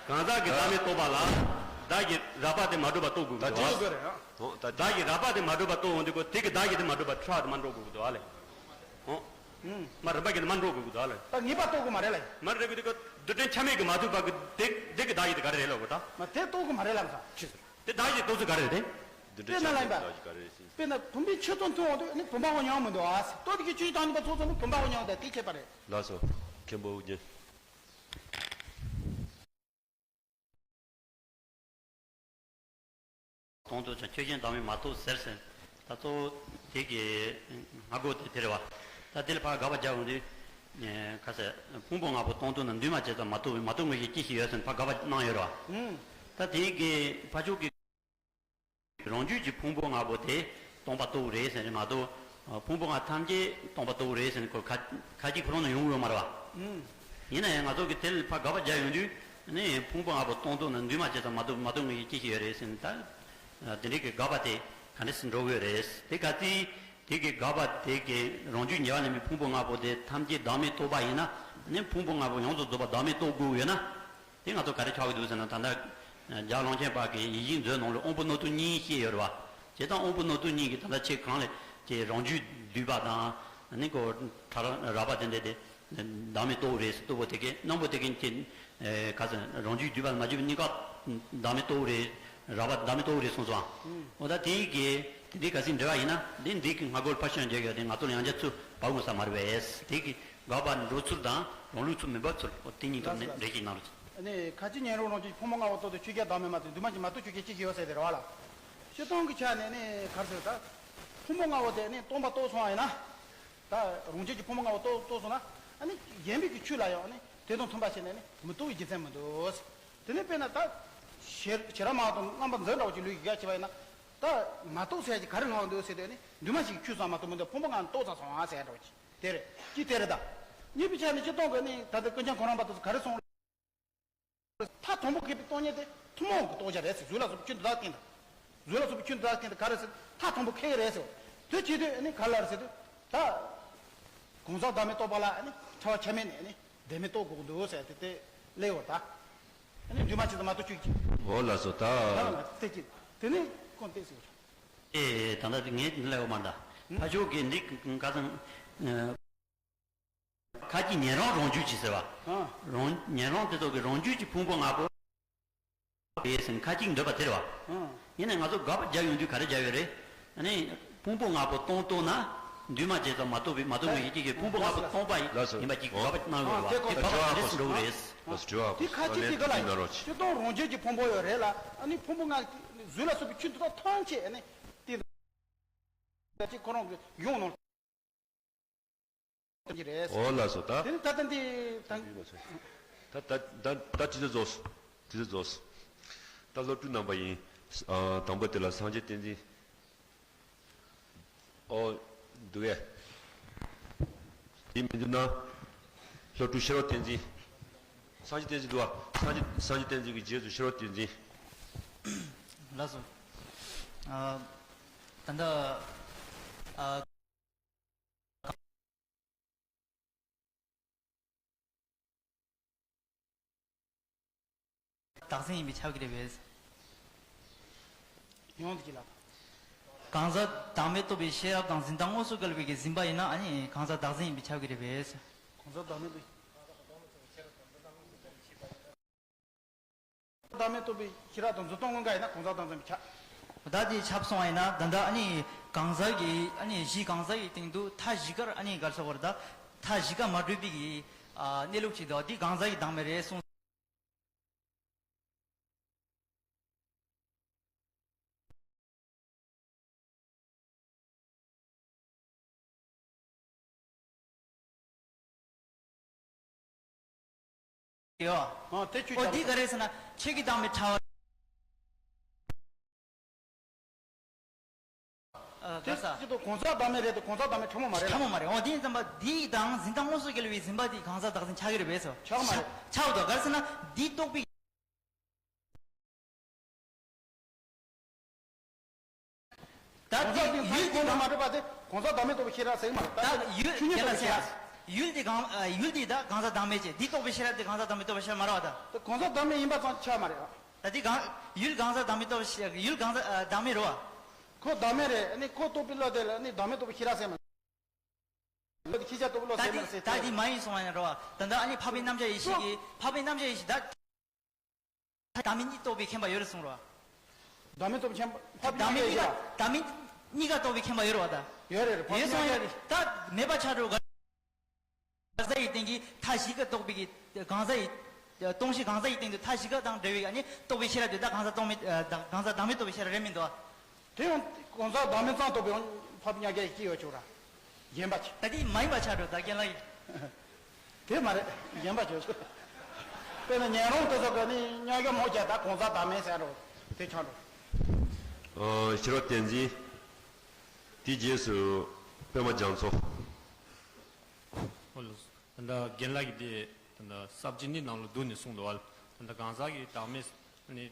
གང་ཟག་གི་བདག་མེད་རྟོགས་པ་ལ། བདག་གི་རགས་པ་དེ་མ་གྲུབ་པ་རྟོགས་དགོས་ཀྱི་འདུག་བ། དེ་དགོས་རེད། ཨོ་ད་བདག་གི་རགས་པ་དེ་མ་གྲུབ་པ་རྟོགས་འོང་དུས་ཁོ་དེ་གི་བདག་གི་དེ་མ་གྲུབ་པ་ཁྲ་དེ་མ་འགྲོ་དགོས་ཀྱི་འདུག་ཨ་ལེ། ཨོ། ཨུམ། མ་རིམ་པ་གིས་མ་འགྲོ་དགོས་ཀྱི་འདུག་ཨ་ལེ། ད་ངེས་པར་རྟོགས་དགོས་མ་རེད་ལ་ཡིན། མ་རེད་གི་དེ་ཁོ་རྡུལ་ཕྲན་ཆ་མེད་ཀྱི་མ་ཐུབ་པ་གི་དེ་དེ་གི་བདག་གི་དེ་ག་རེ་རེད་ལབ་དགོས་ད། མ་དེ་རྟོགས་དགོས་མ་རེད་ལབ་ས། ཅི་ཟེར། དེ་བདག་གི་རྟོགས་ཚུལ་ག་རེ་རེད་དེ། དེ་འདྲ་དཔེར་ན་ཆགས་ལ་ཡིན་པ། ནས་བདག་གི་ག་རེ་རེད་ཟེར། དཔེར་ན་བུམ་པའི་ཆུ་ཐོག་མཐོང་འོང་དུས་ནི་བུམ་པ་འོ་ཉག་མི་འདུག་ཨ། ལྟོ་ལྡིར་གྱི་ཆུ་དང་ནི་བུམ་པ་ཚོགས་ཚོགས་ནི་བུམ་པ་འོ་ཉག་དང་དེ་ཁྱད་པར་རེད། ལགས་སོ། མཁན་པོ་ཨོ་རྒྱན། གཏོང་དུས་ཀྱང་ཆོས་ཅན་བདག་མེད་མ་རྟོགས་ཟེར་ཟེར། ད་གཙོ་བོ་དེ་གི་སྔ་རྒོལ་དེ་དེ་རེད་བ། ད་དེ་ལ་ཕར་དགག་པ་རྒྱག་འོང་དུས། ཁ་ཟེར་ཕུང་པོ་ལྔ་པོ་སྟོང་དུས་ན་འདུས་མ་བྱས་ཙམ་མ་རྟོགས་པའི་མ་རྟོགས་ངེས་ཤེས་ཅི་ཞིག་ཡོད་ཟེར་ཕར་དགག་པ་གནང་ཡོད་རེད་བ། ད་དེ་གི་ཕར་ཕྱོགས་ཀྱི། རང་རྒྱུད་ཀྱི་ཕུང་པོ་ལྔ་པོ་དེ་སྟོང་པ་རྟོགས་རེད་ཟེར་ནས་མ་གཏོགས། ཕུང་པོ་ལྔ་ཐམས་ཅད་སྟོང་པ་རྟོགས་རེད་ཟེར་ནས་ཁོ་ཁ་ཁ་ཅིག་ཁོ་རང་ནས་ཡོང་གི་ཡོད་མ་རེད་བ། ཡིན་ན་ཡང་ང་ཚོ་གི་དེ་ལ་ཕར་དགག་པ་རྒྱག་ཡོང་དུས་ནི་ཕུང་པོ་ལྔ་པོ་སྟོང་རྟོགས་ན་འདུས་མ་བྱས་ཙམ་མ་གཏོགས་མ་རྟོགས་ངེས་ཤེས་ཅི་ཞིག་ཡོད་རེད་ཟེར་ནས་ད། དེ་འདྲའི་གི་དགག་པ་དེ་ག་འདྲ་སེ་འགྲོ་གི་ཡོད་རེད། དེ་ག་ཚིག་དེ་གི་དགག་པ་དེ་གི་རང་རྒྱུད་ཉེ་བར་ལེན་པའི་ཕུང་པོ་ལྔ་པོ་དེ་ཐམས་ཅད་བདག་མེད་རྟོགས་པ་ཡིན་ན་ནི་ཕུང་པོ་ལྔ་པོ་ཡོངས་སུ་རྫོགས་པ་བདག་མེད་རྟོགས་དགོས་ཡོད་ན། དེ་ང་ཚོ་ག་རེ་ཆགས་ཀྱི་འདུག་ཟེར་ན་ད་ལྟ་རྒྱལ་བ་ཀློང་ཆེན་པ་གི་ཡིད་བཞིན་མཛོད་ནང་ལ་དབང་པོ་རྣོ་རྟུལ་གཉིས་བཤད་ཡོད་རེད་བ། བྱས་ཙང་དབང་པོ་རྣོ་རྟུལ་གཉིས་ཀྱི་ད་ལྟ་ཆེ་གང་ལས་ཀྱི་རང་རྒྱུད་འདུས་པ་དང་ནི་ཁོ་ཕྲ་རགས་པ་དེ་འདྲ་དེ་བདག་མེད་རྟོགས་རེད་ཟེར་བཏུབ་པོ་དེ་གས་རྣམ་པོ་དེ་གས་ཀྱི་ག་ཟེར་རང་རྒྱུད་འདུས་པ་མ་འདུས་པ་གཉིས་ཀ་བདག་མེད་རྟོགས་རེད། རགས་པ་བདག་མེད་རྟོགས་རེད་གསུངས་སོང་། འོ་ད་དེ་གས་དེ་འདྲའི་ག་ཟེར་འབྲེལ་བ་ཡིན་ན་དེ་འདི་གི་སྔ་རྒོལ་ཕར་ཞོག་འཇོག་ཡོད་དེ་ང་ཚོ་ལ་ཡང་བསྐྱར་ཚུར་བབས་དགོས་ས་མ་རེད་པས། དེ་གི་དགག་པ་འགྲོ་ཚུལ་དང་རང་ལུགས་ཚུར་མི་འབབ་ཚུལ་འོ་དེ་གཉིས་ཐོག་ནས་འགྲེལ་བཤད་གནང་རོགས། ཨ་ནི་ཁ་ཅིག་ཉན་རང་རང་རྒྱུད་ཕུང་པོ་ལྔ་པོ་རྟོགས་དུས་ཆོས་ཅན་བདག་མེད་མ་རྟོགས་འདུས་མ་བྱས་མ་རྟོགས་ཆོས་ཅན་ཅི་ཞིག་ཡོད་ཟེར་དེ་རེད་བ་ལ། སྤྱིར་བཏང་གི་ཆ་ནས་ནི་ག་རེ་ཟེར་ད། ཕུང་པོ་ལྔ་པོ་དེ་ནི་སྟོང་པ་རྟོགས་སོང་བ་ཡིན་ན། ད་རང་རྒྱུད་ཀྱི་ཕུང་པོ་ལྔ་པོ་རྟོགས་རྟོགས་སོང་ན་ཨ་ནི་གཞན་པའི་གི་ཆོས་ལ་ཡང་ཨ་ནི་དེ་དང་མཐུན་པ་བྱས་ནས་ནི་མི་རྟོགས་པའི་རྒྱུ་མཚན་མི་འདུག། དེ་ནི་དཔེར་ན་ད་ཤེས་ཤེས་རབ་མ་དང་རྣམ་པར་འཛིན་འདྲ་བོ་ཅིག་ལུས་ཀྱི་ག་བྱས་པ་ཡིན་ན་ད་མ་རྟོགས་ཟེར་ཡ་ཅིག་ག་རེ་ལྷག་འདུག་ཟེར་དུས་ནི་འདུས་མ་བྱས་ཀྱི་ཆོས་ཙམ་མ་གཏོགས་མི་འདུག། ཕུང་པོ་ལྔ་རྟོགས་ཚར་སོང་ཨ་ཟེར་འདྲ་བོ་ཅིག་དེ་རེད། གཅིག་དེ་རེད་ད། གཉིས་པའི་ཆ་ནས་སྤྱིར་བཏང་གི་ནི་ད་ལྟ་ཀུན་མཁྱེན་གོ་རམས་པ་དེ་ཚོ་ག་རེ་གསུངས། མཐའ་དང་པོ་ཁེགས་པའི་སྟོང་ཉིད་དེ་ཐུན་མོང་གི་རྟོགས་བྱ་རེད་ཟེར། གཟུགས་ལ་སོགས་པའི་ཆོས་འདི་དག་རྟེན་དང་། གཟུགས་ལ་སོགས་པའི་ཆོས་འདི་དག་རྟེན་དང་ག་རེ་ཟེར་མཐའ་དང་པོ་ཁེགས་རེད་ཟེར། དེ་བྱེད་དུས་ནི་ག་ལ་རེད་ཟེར་དུས་ད། གང་ཟག་བདག་མེད་རྟོགས་པ་ལ་ནི་ཕྲ་བ་ཆ་མེད་ནས་ནི་བདེན་མེད་རྟོགས་དགོས་ཀྱི་འདུག་ཟེར་ཏེ་དེ་ལས་འོ་ད། ནི་འདུས་མ་བྱས་དང་མ་རྟོགས་ཆོས་ཅན། འོ་ལགས་སོ་ད། ད་ལ་དེ་ཅི་དེ་ནི་ཁོང་དེ་ཟེར། ཨེ་ད་ལྟ་ངས་འདི་ལས་འོ་མ་ད། ཕ་ཆོས་ཀྱི་འདི་ག་ཚང་། ཁ་ཅིག་ཉན་རང་རང་རྒྱུད་ཀྱི་ཟེར་བ། ཨ། རང་ཉན་རང་དེ་ཚོ་གི་རང་རྒྱུད་ཀྱི་ཕུང་པོ་ལྔ་པོ། རེད་ཟེར་ནས་ཁ་ཅིག་འདོད་པ་དེ་རེད་བ། ཨ། ཡིན་ནའི་ང་ཚོ་དགག་པ་རྒྱག་ཡོང་དུས་ག་རེ་རྒྱག་ཡོད་རེད། ཨ་ནི། ཕུང་པོ་ལྔ་པོ་སྟོང་རྟོགས་ན། འདུས་མ་བྱས་ཙམ་མ་རྟོགས་པའི་མ་རྟོགས་ངེས་ཤེས་ཀྱི་ཕུང་པོ་ལྔ་པོ་སྟོང་པ་ཡིན་པ་ཅིག་དགག་པ་གནང་ཡོད་རེད་བ། དེ་བབ་པ་ག་འདྲ་སེ་འགྲོ་གི་རེད། ལགས་སོ་དྲི་བ་དེ་ཁ་ཅིག་དེ་ག་ལ་ཡིན། སྤྱིར་བཏང་རང་རྒྱུད་ཀྱི་ཕུང་པོ་ཡོད་རེད་ལ། ཨ་ནི་ཕུང་པོ་ལྔ་གཟུགས་ལ་སོགས་པའི་ཆོས་འདི་དག་ཐམས་ཅད་ཨ་ནི། དེ་ཁོ་རང་གི་ཡོང་ནོ། གི་རེད། འོ་ལགས་སོ་ད། དེ་ནི་ད་ལྟ་འདི་ད། ད་ད་ད་ད་དྲི་ཟ་རྫོགས། དྲི་ཟ་རྫོགས། ད་སློབ་ཕྲུག་རྣམ་པ་ཡིན། ཨ། དང་པོ་དེ་ལ་སངས་རྒྱས་བསྟན་འཛིན། ཨོ། འདུག་གས། དེ་མི་འདུག་ན། སློབ་ཕྲུག་ཤེས་རབ་བསྟན་འཛིན། སངས་རྒྱས་བསྟན་འཛིན་འདུག་བ། སངས་རྒྱས་སངས་རྒྱས་བསྟན་འཛིན་གྱི་རྗེས་སུ་ཤེས་རབ་བསྟན་འཛིན། ལགས་སོ། ཨ། ད་ལྟ། ཨ། བདག་འཛིན་ཡིན་པས་ཁྱབ་ཀྱི་རེད་པས། ཡོང་འདི་ཅི་ལ། གང་ཟག་བདག་མེད་རྟོགས་པའི་ཤེས་རབ་དང་འཛིན་སྟངས་དངོས་སུ་བཀལ་བའི་གི་འཛིན་པ་ཡིན་ན། ཨ་ནི་གང་ཟག་བདག་འཛིན་ཡིན་པས་ཁྱབ་ཀྱི་རེད་པས། གང་ཟག་བདག་མེད་རྟོགས། བདག་མེད་རྟོགས་པའི་ཤེས་རབ་དང་འཛིན་སྟངས་དངོས་སུ་བཀལ་བའི་ཤེས་པ་ཡིན་ན། གང་ཟག་བདག་མེད་རྟོགས་པའི་ཤེས་རབ་དང་འཛིན་སྟངས་དངོས་འགལ་ཡིན་ན་གང་ཟག་བདག་འཛིན་ཁྱབ། ད་དེ་ཁྱབ་སོང་བ་ཡིན་ན། ད་ལྟ་ཨ་ནི་གང་ཟག་གི་ཨ་ནི་གཞི་གང་ཟག་གི་སྟེང་དུ་མཐའ་བཞི་ཀར་ཨ་ནི་ག་རེ་ཟེར་དགོས་རེད། ད་མཐའ་བཞི་ཀ་མ་གྲུབ་པའི་གི། ཨ། གནས་ལུགས་ཅིག་འདུག། འདི་གང་ཟག་གི་བདག་མེད་རེད་གསུངས། ཡོད། ཨ། དེ་ཁྱོད་ཨོ། ཅག་འདི་ག་རེ་ཟེར་ན་ཁྱེད་ཀྱི་བདག་མེད་ཕྲ་བ། ཨ། དེ་ག་ས། ཅི་ཏོ་གང་ཟག་བདག་མེད་རེད་དེ་གང་ཟག་བདག་མེད་ཕྲ་མོ་མ་རེད་ལ། ཕྲ་མོ་མ་རེད། འོ། དེ་ཡིན་ཙམ་པ་འདི་དང་འཛིན་སྟངས་དངོས་སུ་བཀལ་བའི་འཛིན་པ་དེ་གང་ཟག་བདག་འཛིན་ཆགས་ཀྱི་རེད་པས་སོ། ཆགས་མ་རེད། ཆགས་འདུག། ག་རེ་ཟེར་ན་འདི་རྟོགས་པའི། ད་གང་ཟག་དེ་ཡུལ་དེ་གང་ཟག་མ་གྲུབ་པ་དེ་གང་ཟག་བདག་མེད་རྟོགས་པའི་ཤེས་རབ་ཟེར་གྱི་མ་རེད། ད་ད་ཡུལ་ཆོས་ཉིད་རྟོགས་པའི་ཤེས་རབ། ཡུལ་དེ་གང་། ཡུལ་དེ་ད་གང་ཟག་བདག་མེད་ཅེས་འདི་རྟོགས་པའི་ཤེས་རབ་དེ་གང་ཟག་བདག་མེད་རྟོགས་པའི་ཤེས་རབ་མ་རེད་པ། ད་ད་གང་ཟག་བདག་མེད་ཡིན་པ་ཙམ་ཆགས་མ་རེད་པ། ད་དེ་གང་། ཡུལ་གང་ཟག་བདག་མེད་རྟོགས་པའི་ཤེས། ཡུལ་གང་ཟག་ཨ། བདག་མེད་རེད་པ། ཁོ་བདག་མེད་རེད། ཨ་ནི་ཁོ་རྟོགས་པའི་བློ་དེ་ལ་ནི་བདག་མེད་རྟོགས་པའི་ཤེས་རབ་ཟེར་མ། བློ་དེ་ཤེས་བྱ་རྟོགས་པའི་བློ་ད་ཟེར་མ་དེ་ཟེར་ད་དེ་མ་ཡིན་གསུངས་པ་ཡིན་རེད་པ། ད་ལྟ་ཨ་ནི་འཕགས་པའི་རྣམ་གཞག་ཡེ་ཤེས་ཀྱི། འཕགས་པའི་རྣམ་གཞག་ཡེ་ཤེས་ད། བདག་མེད་གཉིས་རྟོགས་པའི་མཁྱེན་པ་ཡོད་རེད་གསུངས་རེད་པ། བདག་མེད་རྟོགས་པའི་མཁྱེན་པ། འཕགས་པའི་བདག་མེད་རྣམ་གཞག་ཡེ་ཤེས་ལ། གཉིས་ཀ། བདག་མེད་གཉིས་ཀ་རྟོགས་པའི་མཁྱེན་པ་ཡོད་རེད་པ་ད། ཡོད་རེད་རེད། འཕགས་པའི་ཡོད་སོང་རྣམ་གཞག་ཡེ་ད་མེད་པ་ཆགས་འགྲོ་ག་གང་ཟག་ཡི་སྟེང་གི་མཐའ་བཞི་ཀ་རྟོགས་པའི་གི། གང་ཟག་ཡི། སྟོང་གཞི་གང་ཟག་ཡི་སྟེང་དུ་མཐའ་བཞི་ཀ་དང་འབྲེལ་བའི་ཨ་ནི་རྟོགས་པའི་ཤེས་རབ་དེ་ད་གང་ཟག་རྟོགས་མེད། ཨ། གང་ཟག་བདག་མེད་རྟོགས་པའི་ཤེས་རབ་རེད་མི་འདུག་ཨ། དེ་ཡང་གང་ཟག་བདག་མེད་ཙམ་རྟོགས་པའི་འཕགས་པའི་རྣམ་གཞག་ཡེ་ཤེས་ཡོད་ཆོག་ར། རྒན་པ་ཆེ། ད་དེ་མ་ཡིན་པ་ཆགས་འགྲོ་ད་རྒན་ལགས་ཡིན། དེ་མ་རེད། རྒན་པ་ཆེ་ཆོག། དཔེར་ན་ཉན་རང་དེ་ཚོ་གི་ནི་རྣམ་གཞག་མང་ཆེ་ད་གང་ཟག་བདག་མེད་ཟེར་འགྲོ། དེ་ཆགས་འགྲོ། ཨ། ཤེས་རབ་བསྟན་འཛིན། དེའི་རྗེས་སུ་པད་མ་རྒྱ་མཚོ། ཨོ་ལགས་སོ། ད་ལྟ་རྒན་ལགས་ཀྱིས་དེ་ད་ལྟ་ས་བཅད་གཉིས་ནང་ལ་བསྡུས་ནས་གསུངས་འདུག་བ། ད་ལྟ་གང་ཟག་གི་བདག་མེད་ནི་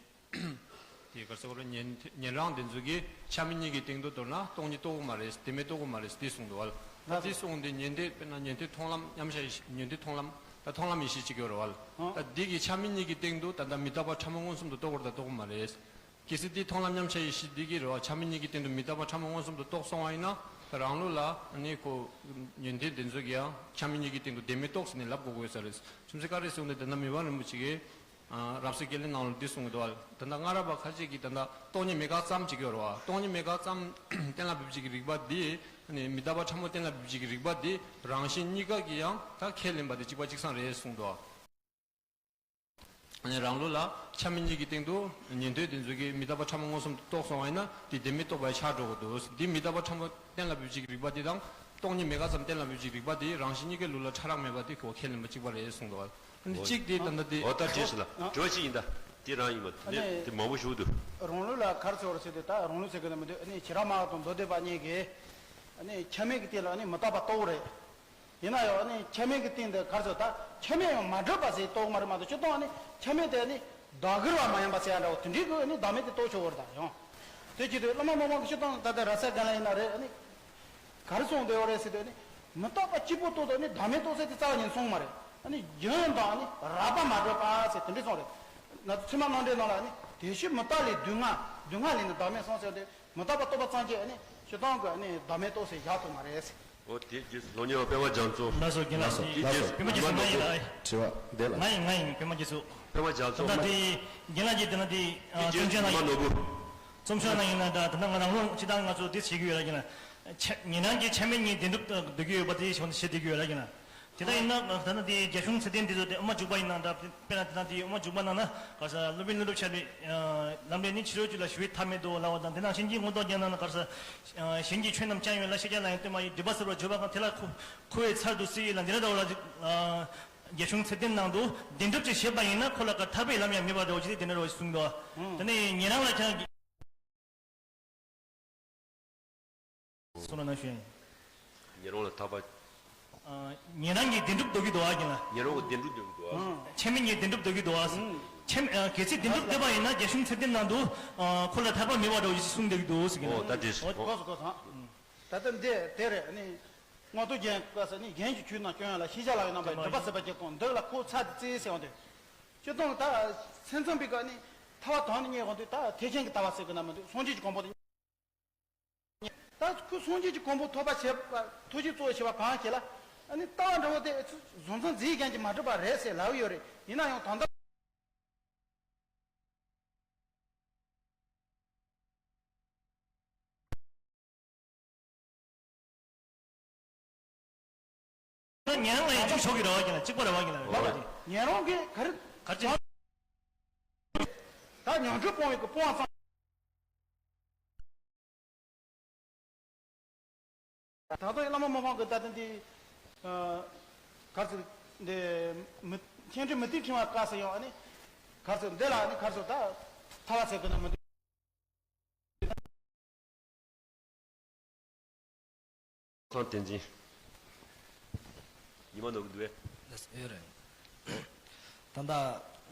དེ་ག་རེ་ཟེར་དགོས་རེད། ཉན་ཉན་རང་དེ་ཚོ་གིས་ཆ་མེད་གཉིས་ཀྱི་སྟེང་དུ་མདོར་ན་སྟོང་ཉིད་རྟོགས་ཀྱི་མ་རེད། བདེན་མེད་རྟོགས་ཀྱི་མ་རེད། དེ་གསུངས་འདུག་བ། ད་དེ་གསུངས་དེ་ཉན་ཐོས་དཔེར་ན་ཉན་ཐོས་མཐོང་ལམ་མཉམ་གཞག་ཡེ་ཤེས། ཉན་ཐོས་མཐོང་ལམ། ད་མཐོང་ལམ་ཡེ་ཤེས་གཅིག་ཡོད་རེད་བ། ད་འདི་གི་ཆ་མེད་གཉིས་ཀྱི་སྟེང་དུ་ད་ལྟ་མི་རྟག་པ་ཕྲ་མོ་མངོན་སུམ་དུ་རྟོགས་དགོས་རེད་ད་རྟོགས་ཀྱི་མ་རེད། གལ་སྲིད་འདི་མཐོང་ལམ་མཉམ་གཞག་ཡེ་ཤེས་འདི་གི་རེད་བ། ཆ་མེད་གཉིས་ཀྱི་སྟེང་དུ་མི་རྟག་པ་ཕྲ་མོ་མངོན་སུམ་དུ་རྟོགས་སོང་བ་ཡིན་ན། ད་རང་ལུགས་ལ་ཨ་ནི་ཁོ་ཉན་ཐོས་དེ་ཚོ་གིས་ཡང་ཆ་མེད་གཉིས་ཀྱི་སྟེང་དུ་བདེན་མེད་རྟོགས་ཟེར་ནས་ལབ་དགོས་དགོས་ས་རེད། ཁྱིམ་མཚེས་བཀའ་དྲིན་གསུངས་ཏེ་ད་ལྟ་མི་ཕམ་རིན་པོ་ཆེ་གིས། ཨ། རབ་གསལ་རྒྱན་ལས་ནང་ལ་འདི་གསུངས་ཀྱི་འདུག་བ། ད་ལྟ་སྔ་རབས་པ་ཁ་ཅིག་གིས་ད་ལྟ་སྟོང་ཉིད་མེད་དགག་ཙམ་བྱེད་ཀྱི་ཡོད་རེད་བ། སྟོང་ཉིད་མེད་དགག་ཙམ་གཏན་ལ་ཕབ་བྱེད་ཀྱི་རིགས་པ་འདི། ཨ་ནི་མི་རྟག་པ་ཕྲ་མོ་གཏན་ལ་ཕབ་བྱེད་ཀྱི་རིགས་པ་འདི་རང་གཞན་གཉིས་ཀ་གིས་ཡང་ད་ཁས་ལེན་པ་དེ་གཅིག་པ་གཅིག་རྐྱང་རེད་གསུངས་འདུག་བ། ཨ་ནི་རང་ལུགས་ལ་ཆ་མེད་གཉིས་ཀྱི་སྟེང་དུ་ཉན་ཐོས་དེ་ཚོ་གིས་མི་རྟག་པ་ཕྲ་མོ་མངོན་སུམ་དུ་རྟོགས་སོང་བ་ཡིན་ན་དེ་བདེན་མེད་རྟོགས་པ་ཆགས་འགྲོ་གི་འདུག། འདི་མི་རྟག་པ་ཕྲ་མོ་གཏན་ལ་ཕབ་བྱེད་ཀྱི་རིགས་པ་འདི་དང་སྟོང་ཉིད་མེད་དགག་ཙམ་གཏན་ལ་ཕབ་བྱེད་ཀྱི་རིགས་པ་འདི་རང་གཞན་གཉིས་ཀའི་ལུགས་ལ་ཕྲ་རགས་མེད་པ་དེ་ཁོ་ཁས་ལེན་པ་གཅིག་པ་རེད་གསུངས་འདུག། ཨ་ནི་གཅིག་དེ་ད་ལྟ་དེ། འོ་ད་བྲིས་སོང་ལ། དྲི་བ་གཅིག་ཡིན་ད། དེ་རང་ཡིན་པ་དེ་ནས་དེ་མང་པོ་ཞུ་འདུག། རང་ལུགས་ལ་ག་རེ་ཟེར་བ་རེད་ཟེར་དུས་ད་རང་ལུགས་ཟེར་གི་ནི་མི་འདུག། ཨ་ནི་བྱེ་བྲག་སྨྲ་བ་དང་མདོ་སྡེ་པ་གཉིས་ཀྱིས་ཨ་ནི་ཆ་མེད་ཀྱི་སྟེང་ལ་ཨ་ནི་མི་རྟག་པ་རྟོགས་རེད། ཡིན་ན་ཡང་ཨ་ནི་ཆ་མེད་ཀྱི་སྟེང་དུ་ག་རེ་ཟེར་ད་ཆ་མེད་ཡང་མ་གྲུབ་པ་ཟེར་རྟོགས་མ་རེད་མ་གཏོགས་སྤྱིར་བཏང་ཨ་ནི་ཆ་མེད་དེ་ཨ་ནི་བདག་གིར་བ་མ་ཡིན་པ་ཟེར་ཡ་འདྲ་བོ་དེ་འདྲའི་གི་ཨ་ནི་བདག་མེད་དེ་རྟོགས་ཆོག་གི་རེད་ད་ཡང་། དེ་བྱེད་དུས་བླ་མ་མང་མང་གི་སྤྱིར་བཏང་ད་ལྟ་རབ་གསལ་རྒན་ལགས་ཡིན་ན་རེད། ཨ་ནི་ག་རེ་གསུངས་བསྡད་ཡོད་རེད་ཟེར་དུས་ཨ་ནི་མི་རྟག་པ་གཅིག་པུ་རྟོགས་དང་ཨ་ནི་བདག་མེད་རྟོགས་ཟེར་དེ་རྩ་བ་ཉིད་གསུངས་མ་རེད། ཨ་ནི་རྒྱུན་དང་ཨ་ནི་རགས་པ་མ་གྲུབ་པ་ཟེར་དེ་འདྲའི་གསུངས་རེད། ང་ཚོ་ཚད་མ་རྣམ་འགྲེལ་ནང་ལ་ཨ་ནི་དེ་ཕྱིར་མི་རྟག་ལས་སྡུག་བསྔལ་སྡུག་བསྔལ་ལས་ནི་བདག་མེད་གསུངས་ཟེར་དུས། མི་རྟག་པ་རྟོགས་པ་ཙམ་གྱིས་ནི་སྤྱིར་བཏང་གི་ནི་བདག་མེད་རྟོགས་ཟེར་བཞག་ཐུབ་མ་རེད། འོ་དེ་རྗེས་སུ་སློབ་གཉེར་བ་པད་མ་རྒྱ་མཚོ། ལགས་སོ། རྒན་ལགས། ལགས་སོ། དེ་ལགས་རྗེས་སོ། སུ་པད་མ་རྒྱ་མཚོ་ང་ཡིན་ལགས། དྲི་བ་འདི་ལ། ང་ཡིན། ང་ཡིན། པད་མ་རྒྱ་མཚོ། པད་མ་རྒྱ་མཚོ། ད་ལྟ་དེ་རྒན་ལགས་ཀྱིས་ད་ལྟ་དེ་དེ་རྗེས་སུ་རྩོམ་ཡིག་ནང་ཡིན་ན་ད་ད་ལྟ་ང་རང་ལོ་སྤྱིར་བཏང་ང་ཚོ་དེ་བྱེད་ཀྱི་ཡོད་ལ་ཡིན་ན། ཆ་ཉན་རང་གི་ཆ་མེད་གཉིས་བདེན་གྲུབ་འདོད་ཀྱི་ཡོད་པ་དེ་བྱེད་ཀྱི་ཡོད་ལ་ཡིན་ན། དེ་ལྟར་ཡིན་ན་ད་ལྟ་དེ་རྒྱ་གཞུང་ཚད་ལྡན་འདི་ཚོ་དེ་དབུ་མ་འཇུག་པ་ཡིན་ན་འདྲ། དཔེར་ན་དེ་དང་དེའི་དབུ་མ་འཇུག་པ་ནང་ན་ག་ས་སློབ་དཔོན་ཀླུ་སྒྲུབ་ཆགས་པའི་ལམ་རིམ་ནི་ཕྱི་རོལ་རྒྱུ་ལ་ཞི་བའི་མཐའ་མེད་དོ་ལབ་པ་དང་། དེ་ནང་གཞན་གྱི་མངོན་རྟོགས་རྒྱན་ནང་ན་ག་ས་གཞན་གྱི་ཆོས་རྣམས་ཅན་ཡོད་ལ་ཤེས་བྱ་ལ་ཡང་ལྟོས་མ་ཡིན་སྒྲིབ་པ་སེལ་བར་བརྗོད་པ་གང་དེ་ལ་ཁོ་ཁོ་བོས་ཚར་དུ་བསྲེ་ཡིན་ལ་འདི་ལ་ལྟ་བ་ལ། རྒྱ་གཞུང་ཚད་ལྡན་ནང་དུ་བདེན་གྲུབ་ཅིག་བཞེས་པ་ཡིན་ན་ཁོ་ལ་ག་ཐར་པའི་ལམ་ཡང་མེད་པ་འདྲ་བོ་ཅིག་དེ་འདྲ་འདྲ་བོ་ཞིག་གསུངས་འདུག་དེ་ནས་ཉེ་རང་ལ་ཁྱེད་རང་གིས་གསུངས་རོགས་གནང་ཞུ་ཡིན། ཉེ་རང་ལ་ཐར་པ། ཉེ་རང་གིས་བདེན་གྲུབ་འདོད་ཀྱི་འདུག་ཨ་ཀྱེ་ལ། ཉེ་རང་གིས་བདེན་གྲུབ་འདོད་ཀྱི་འདུག་ཨ། ཆེ་མི་ངས་བདེན་གྲུབ་འདོད་ཀྱི་འདུག་ཨ། ཆེ་མི་གལ་སྲིད་བདེན་གྲུབ་འདོད་པ་ཡིན་ན་རྒྱ་གཞུང་ཚད་ལྡན་ནང་དུ་ཁོ་ལ་ཐར་པ་མེད་པ་འདྲ་བོ་ཞིག་གསུངས་བསྡད་ཀྱི་འདུག་ཟེར་གྱི་ལ། ཨོ་ད་དེ། ཨོ་གོ་སོང་གོ་སོང་། ད་ལྟ་འདི་དེ་རེད་ནི། མངོན་རྟོགས་རྒྱན་བཀའ་ཟེར་ནི་རྒྱན་གྱི་ཆོས་རྣམས་སྐྱོང་ཡ་ལ་ཤེས་བྱ་ལ་ཡང་རྣམ་པ་སྒྲིབ་པ་ཟད་པ་སྐྱེ་དགོས་འདི་ལ་ཁོ་ཚ་དེ་རྩིས་ཟེར་བ་འདི། སྤྱིར་བཏང་ད་སེམས་ཙམ་པའི་སྐབས་ནི་ཐར་པ་དོན་ནི་རྙེད་དགོས་འདུག་ད་ཐེག་ཆེན་གྱི་ལྟ་བ་ཟེར་གི་ན་མི་འདུག་སངས་རྒྱས་ཀྱི་གོ་འཕང་དེ། ད་ཁོས་སངས་རྒྱས་ཀྱི་གོ་འཕང་ཐོབ་པ་བྱེད་པ་ཐུགས་རྗེ་གཙོ་བོ་བྱེད་པ་གང་ཞིག་ལ་ཨ་ནི་ལྟ་བ་འདྲ་བོ་དེ་གཟུང་འཛིན་རྫས་ཀྱང་གྱིས་མ་གྲུབ་པ་རེད་ཟེར་ལབ་ཡོད་རེད། ཡིན་ན་ཡང་དོན་དག་ཉན་རང་ལ་ཡང་འཇུག་ཆོག་གི་རེད་བ་ཀྱི་ལ་གཅིག་པ་རེད་བ་ཀྱི་ལ་རེད་བ་ཀྱི། ཉན་རང་གི་ག་རེ་ག་ཅི། ད་ཉོན་སྒྲིབ་སྤོང་བའི་གི་སྤོང་བ་ཙམ། ད་ལྟ་བླ་མ་མི་ཕམ་གི་ད་ལྟ་འདི་གར་ཚུར་འདི་མི་ཁྱེད་འདྲི་མི་ཏིག་ཁྲིམས་བཀའ་ཟེར་ཡོང་ཨ་ནི་གར་ཚུར་འདི་ལ་ཨ་ནི་གར་ཚུར་ད་ཐ་བ་ཟེར་གི་ན་མི་འདུག་ཚང་བསྟན་འཛིན། ཉི་མ་ནོར་གི་འདུག་བས། ལགས་སོ་ཡོད་རེད། ད་ལྟ་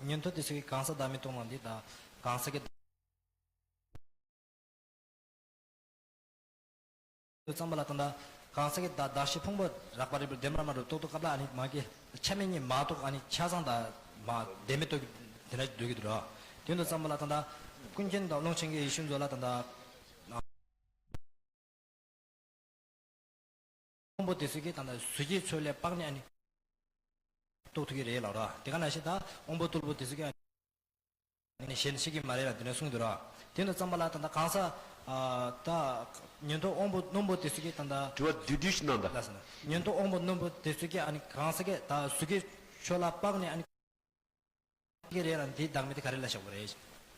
ཉན་ཐོས་དེ་ཚོ་གིས་གང་ཟག་བདག་མེད་རྟོགས་ན་འདི་དང་གང་ཟག་གི་ཙམ་པ་ལ་ད་ལྟ་གང་ཟག་གི་བདག་བདག་ཤེས་ཕུང་པོ་རགས་པ་རིག་པ་བདེན་པར་མ་གྲུབ་རྟོགས་རྟོགས་སྐབས་ལ་ཨ་ནི་མ་གི་ཆ་མེད་གཉིས་མ་རྟོགས་ཨ་ནི་ཆ་ཚང་དང་མ་བདེན་མེད་རྟོགས་དེ་འདྲ་འདོད་ཀྱི་འདུག་ར། དེ་འདུག་ཙམ་པ་ལ་ད་ལྟ་ཀུན་མཁྱེན་དང་ཀློང་ཆེན་གྱི་ཡེ་ཤེས་མཛོད་ལ་ད་ལྟ། དབང་པོ་དེ་ཚོ་གིས་ད་ལྟ་གཟུགས་ཀྱི་ཆོས་ལས་དཔག་ནས་ཨ་ནི་རྟོགས་ཐུབ་ཀྱི་རེད་ལབ་ར། དེ་ག་ནང་བཞིན་ད་དབང་པོ་རྟུལ་པོ་དེ་ཚོ་གིས་ཨ་ནི་ཞེན་ཤེས་ཀྱི་མ་རེད་ལ་དེ་འདྲ་གསུངས་འདུག་ར། དེ་འདུག་ཙམ་པ་ལ་ད་ལྟ་གང་ཟག་ད་ཉན་ཐོས་དབང་པོ་རྣོན་པོ་དེ་ཚོ་གིས་ད་ལྟ། དྲི་བ་བསྡུས་བསྡུས་ཤིག་གནང་དང་། ལགས་སོ། ཉན་ཐོས་དབང་པོ་རྣོན་པོ་དེ་ཚོ་གིས་ཨ་ནི་གང་ཟག་གི་ད་གཟུགས་ཀྱི་ཆོས་ལ་དཔག་ནས་ཨ་ནི། གི་རེད་ལ་འདི་བདག་མེད་དེ་ག་རེ་ལ་བཞག་པ་རེད།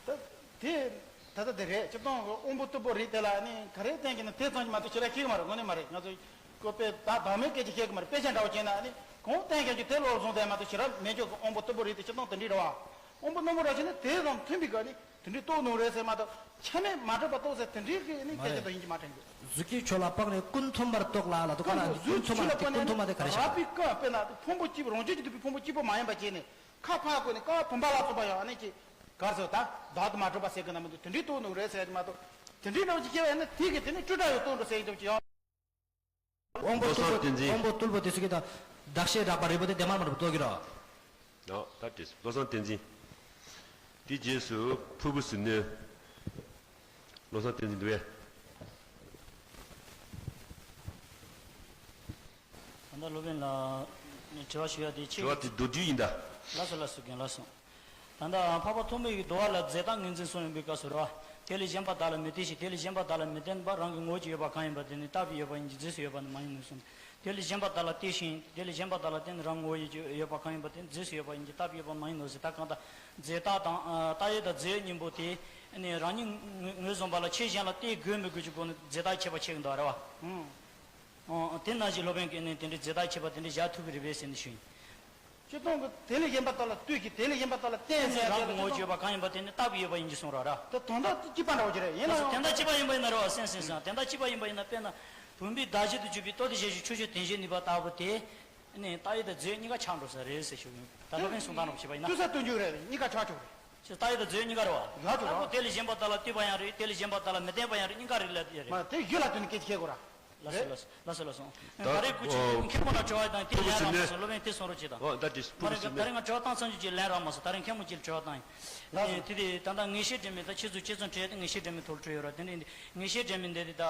ད་དེ་ད་ལྟ་དེ་རེད། སྤྱིར་བཏང་དབང་པོ་རྟུལ་པོ་རེད་དེ་ལ་ནི་ག་རེ་བསྟན་གྱི་ན་དེ་ཙམ་གྱིས་མ་གཏོགས་ཞེ་དྲག་ཤེས་ཀྱི་མ་རེད། དངོས་གནས་མ་རེད། ང་ཚོ་ཀོ་པས་ད་བདག་མེད་སྐད་ཆ་བཤད་ཀྱི་མ་རེད། དཔེ་ཆ་འདྲ་བོ་བྱས་ན་ནི་གང་བསྟན་ཀྱང་ཀྱི་དེ་བློར་བཟུང་དེ་མ་གཏོགས་ཞེ་དྲག་མེད་ཀྱོག་གི་དབང་པོ་རྟུལ་པོ་རེད་དེ་སྤྱིར་བཏང་དེ་འདྲའི་རེད་བ། དབང་པོ་རྣོན་པོ་འདྲ་བྱས་ན་དེ་དང་མཐུན་པའི་སྒང་ནི་དེ་འདྲའི་རྟོགས་ནོར་རེད་ཟེར་མ་གཏོགས་ཆ་མེད་མ་གྲུབ་པ་རྟོགས་ཟེར་དེ་འདྲའི་གི་ནི་མ་སྐད་ཆ་རེད། དང་ཡིན་གྱི་མ་དྲན་གི། གཟུགས་ཀྱི་ཆོས་ལ་དཔག་ནས་ཀུན་མཐུན་པར་རྟོགས་ལ་ལ་དུ་ག་ལ་ནི་ཀུན་མཐུན་པ་དེ་ཀུན་མཐུན་པ་དེ་ག་རེ་བྱ་བ། རགས་པའི་སྐབས་དཔེར་ན་ཕུང་པོ་གཅིག་པུ་རང་བྱུང་གི་འདུས་པའི་ཕུང་པོ་གཅིག་པུ་མ་ཡིན་པ་བྱས་ནས། ཁ་ཕར་བཀོད་ནས་ཀ་བུམ་པ་ལ་སོགས་པ་ཡང་ཨ་ནི་ཅིག་གར་སོགས་ད་བདག་ཏུ་མ་གྲུབ་པ་ཟེར་གི་ན་མི་འདུག་དེ་འདྲའི་རྟོགས་ནོར་རེད་ཟེར་ཡ་དེ་མ་གཏོགས། དེ་འདྲའི་འདྲ་བོ་ཅིག་སྐྱེ་བ་ཡིན་ན་དེ་གི་དེ་ནི་སྤྲོས་བྲལ་ཡང་རྟོགས་འགྲོ་ཟེར་ཡ་དེ་ཅིག་ཡང་། དབང་པོ་རྟུལ་པོ་དེ་ཚོ་གི་དབང་པོ་རྟུལ་པོ་དེ་ཚོ་གི་ད་བདག་ཤེས་རགས་པ་རིག་པ་དེ་བདེན་པར་མ་གྲུབ་རྟོགས་ཀྱི་རོ། ཡང་ད་བྲིས་བློ་བཟང་བསྟན་འཛིན། དེ་རྗེས་སུ་ཕུར་བུ་ཟུར་གནོན། བློ་བཟང་བསྟན་འཛིན་འདུག་བས། ད་ལྟ་སློབ་དཔོན་ལ་དྲི་བ་ཞུ་ཡ་དེ་ཆེ། དྲི་བ་དེ་མདོར་བསྡུས་ཡིན་ད། ལགས་སོ་ལགས་སོ་རྒན་ལགས་སོ། ད་ལྟ་འཕགས་པ་ཐོགས་མེད་ཀྱི་འདུལ་བ་ལ་རྫས་བཏགས་ངོས་འཛིན་གསུངས་ཡོད་པའི་སྐབས་སུ་རེད་བ། དེ་ལས་གཞན་པ་དག་ལ་མི་ལྟོས་ཤིག་དེ་ལས་གཞན་པ་དག་ལ་མི་བརྟེན་པར་རང་གི་ངོ་བོ་ཅིག་ཡོད་པ་གང་ཡིན་པ་དེ་ནི་བཏགས་པའི་ཡོད་པ་ཡིན་གྱི་རྫས་སུ་ཡོད་པ་ནི་མ་ཡིན་ནོ་གསུངས། དེ་ལས་གཞན་པ་དག་ལ་ལྟོས་ཤིང་དེ་ལས་གཞན་པ་དག་ལ་བརྟེན་ནས་རང་ངོ་བོ་ཡོད་པ་གང་ཡིན་པ་དེ་ནི་རྫས་སུ་ཡོད་པ་ཡིན་གྱི་བཏགས་པའི་ཡོད་པ་མ་ཡིན་ནོ་ཟེར། ད་གང་ལྟར་རྫས་བཏགས་དང་བཏགས་ཡོད་དང་རྫས་ཡོད་གཉིས་པོ་དེ་ནི་རང་ཉིད་ངོས་བཟུང་བ་ལ་ཆོས་གཞན་ལ་ལྟོས་དགོས་མི་དགོས་ཀྱི་སྒོ་ནས་རྫས་བཏགས་ཁྱད་པར་ཕྱེ་གི་འདུག་རེད་བ། ཨང་། དེ་ནང་བཞིན་སློབ་དཔོན་གྱིས་ནི་དེ་འདྲའི་རྫས་བཏགས་ཁྱད་པར་དེ་འདྲའི་བཞག་ཐུབ་ཀྱི་རེད་པས་ཟེར་ནས་ཞུས་ཡིན། སྤྱིར་བཏང་གི་དེ་ལས་གཞན་པ་དག་ལ་ལྟོས་ཤིག་དེ་ལས་གཞན་པ་དག་ལ་བརྟེན་ཟེར་རང་གི་ངོ་བོ་ཡོད་པ་གང་ཡིན་པ་དེ་ནི་བཏགས་པའི་ཡོད་པ་ཡིན་གྱི་གསུངས་རོགས་ར། དེ་དོན་དག་གཅིག་པ་འདྲ་བོ་ཅིག་རེད། ཡིན་ན་ཡང་དོན་དག་གཅིག་པ་ཡིན་པ་ཡིན་ན་རེད་བ། སེམས་སེམས་སེམས་དོན་དག་གཅིག་པ་ཡིན་པ་ཡིན་ན་དཔེར་ན་བུམ་པའི་གདགས་གཞི་དུ་གྱུར་པའི་ལྟོ་ལྡིར་ཞབས་ཞུམ་ཆོས་ཅན་དོན་བྱེད་ནུས་པ་ལྟ་བུ་དེ་ནི་བཏགས་ཡོད་དང་རྫས་ཡོད་གཉིས་ཀ་ཆགས་འགྲོ་ས་རེད་ཟེར་ཞུ་གི་ཡིན། ད་སློབ་དཔོན་གསུང་སྟངས་འདྲ་བོ་བྱས་པ་ཡིན་ན། ལྟོས་ས་སྟོན་རྒྱུ་རེད། གཉིས་ཀ་ཆགས་ཆོག་རེད། ཅེས་བཏགས་ཡོད་དང་རྫས་ཡོད་གཉིས་ཀ་རེད་བ། ཡག་ཆོག་ར། ལྟ་བུ་དེ་ལས་གཞན་པ་དག་ལ་ལྟོས་པ་ཡང་རེད། དེ་ལས་གཞན་པ་དག་ལ་མི་ལྟོས་པ་ཡང་རེད། གཉིས་ཀ་རེད་ལབ་ཡོད་རེད། མ་དེ་རྒྱུད་ལ་ལྟོས་ནས་སྐད་ཆ་བཤད་དགོས་ར། ལགས་སོ་ལགས་སོ་ལགས་སོ་ལགས་སོ། ད་ད་རེས་སྐུ་མཁྱེན་ཨོ། མཁན་པོ་ལ་དྲི་བ་དང་དེ་ཕུ་བོ་ལན་རག་མ་སོང་། སློབ་དཔོན་དེ་གསུང་རོགས་བྱེད་དང་། ཨོ་ད་དེ་ཕུ་མ་བོ་རེད། ད་རེས་ང་དྲི་བ་བཏང་ཚར་རྒྱུ་ཅིག་ལན་རག་མ་སོང་། ད་རེས་མཁན་པོ་གཅིག་ལ་དྲི་བ་བཏང་ཡིན། ལགས་སོ། དེ་དེ་ད་ལྟ་ངེས་ཤེས་འདྲེན་མའི་ད་ཁྱེད་ཚོ་ཁྱེད་ཚོ་བྲིས་ཏེ་ངེས་ཤེས་འདྲེན་མའི་ཐོག་བྲིས་ཡོད་ར། དེ་འདྲ་ཡིན་དུས་ངེས་ཤེས་འདྲེན་མའི་འདི་དེ་ད་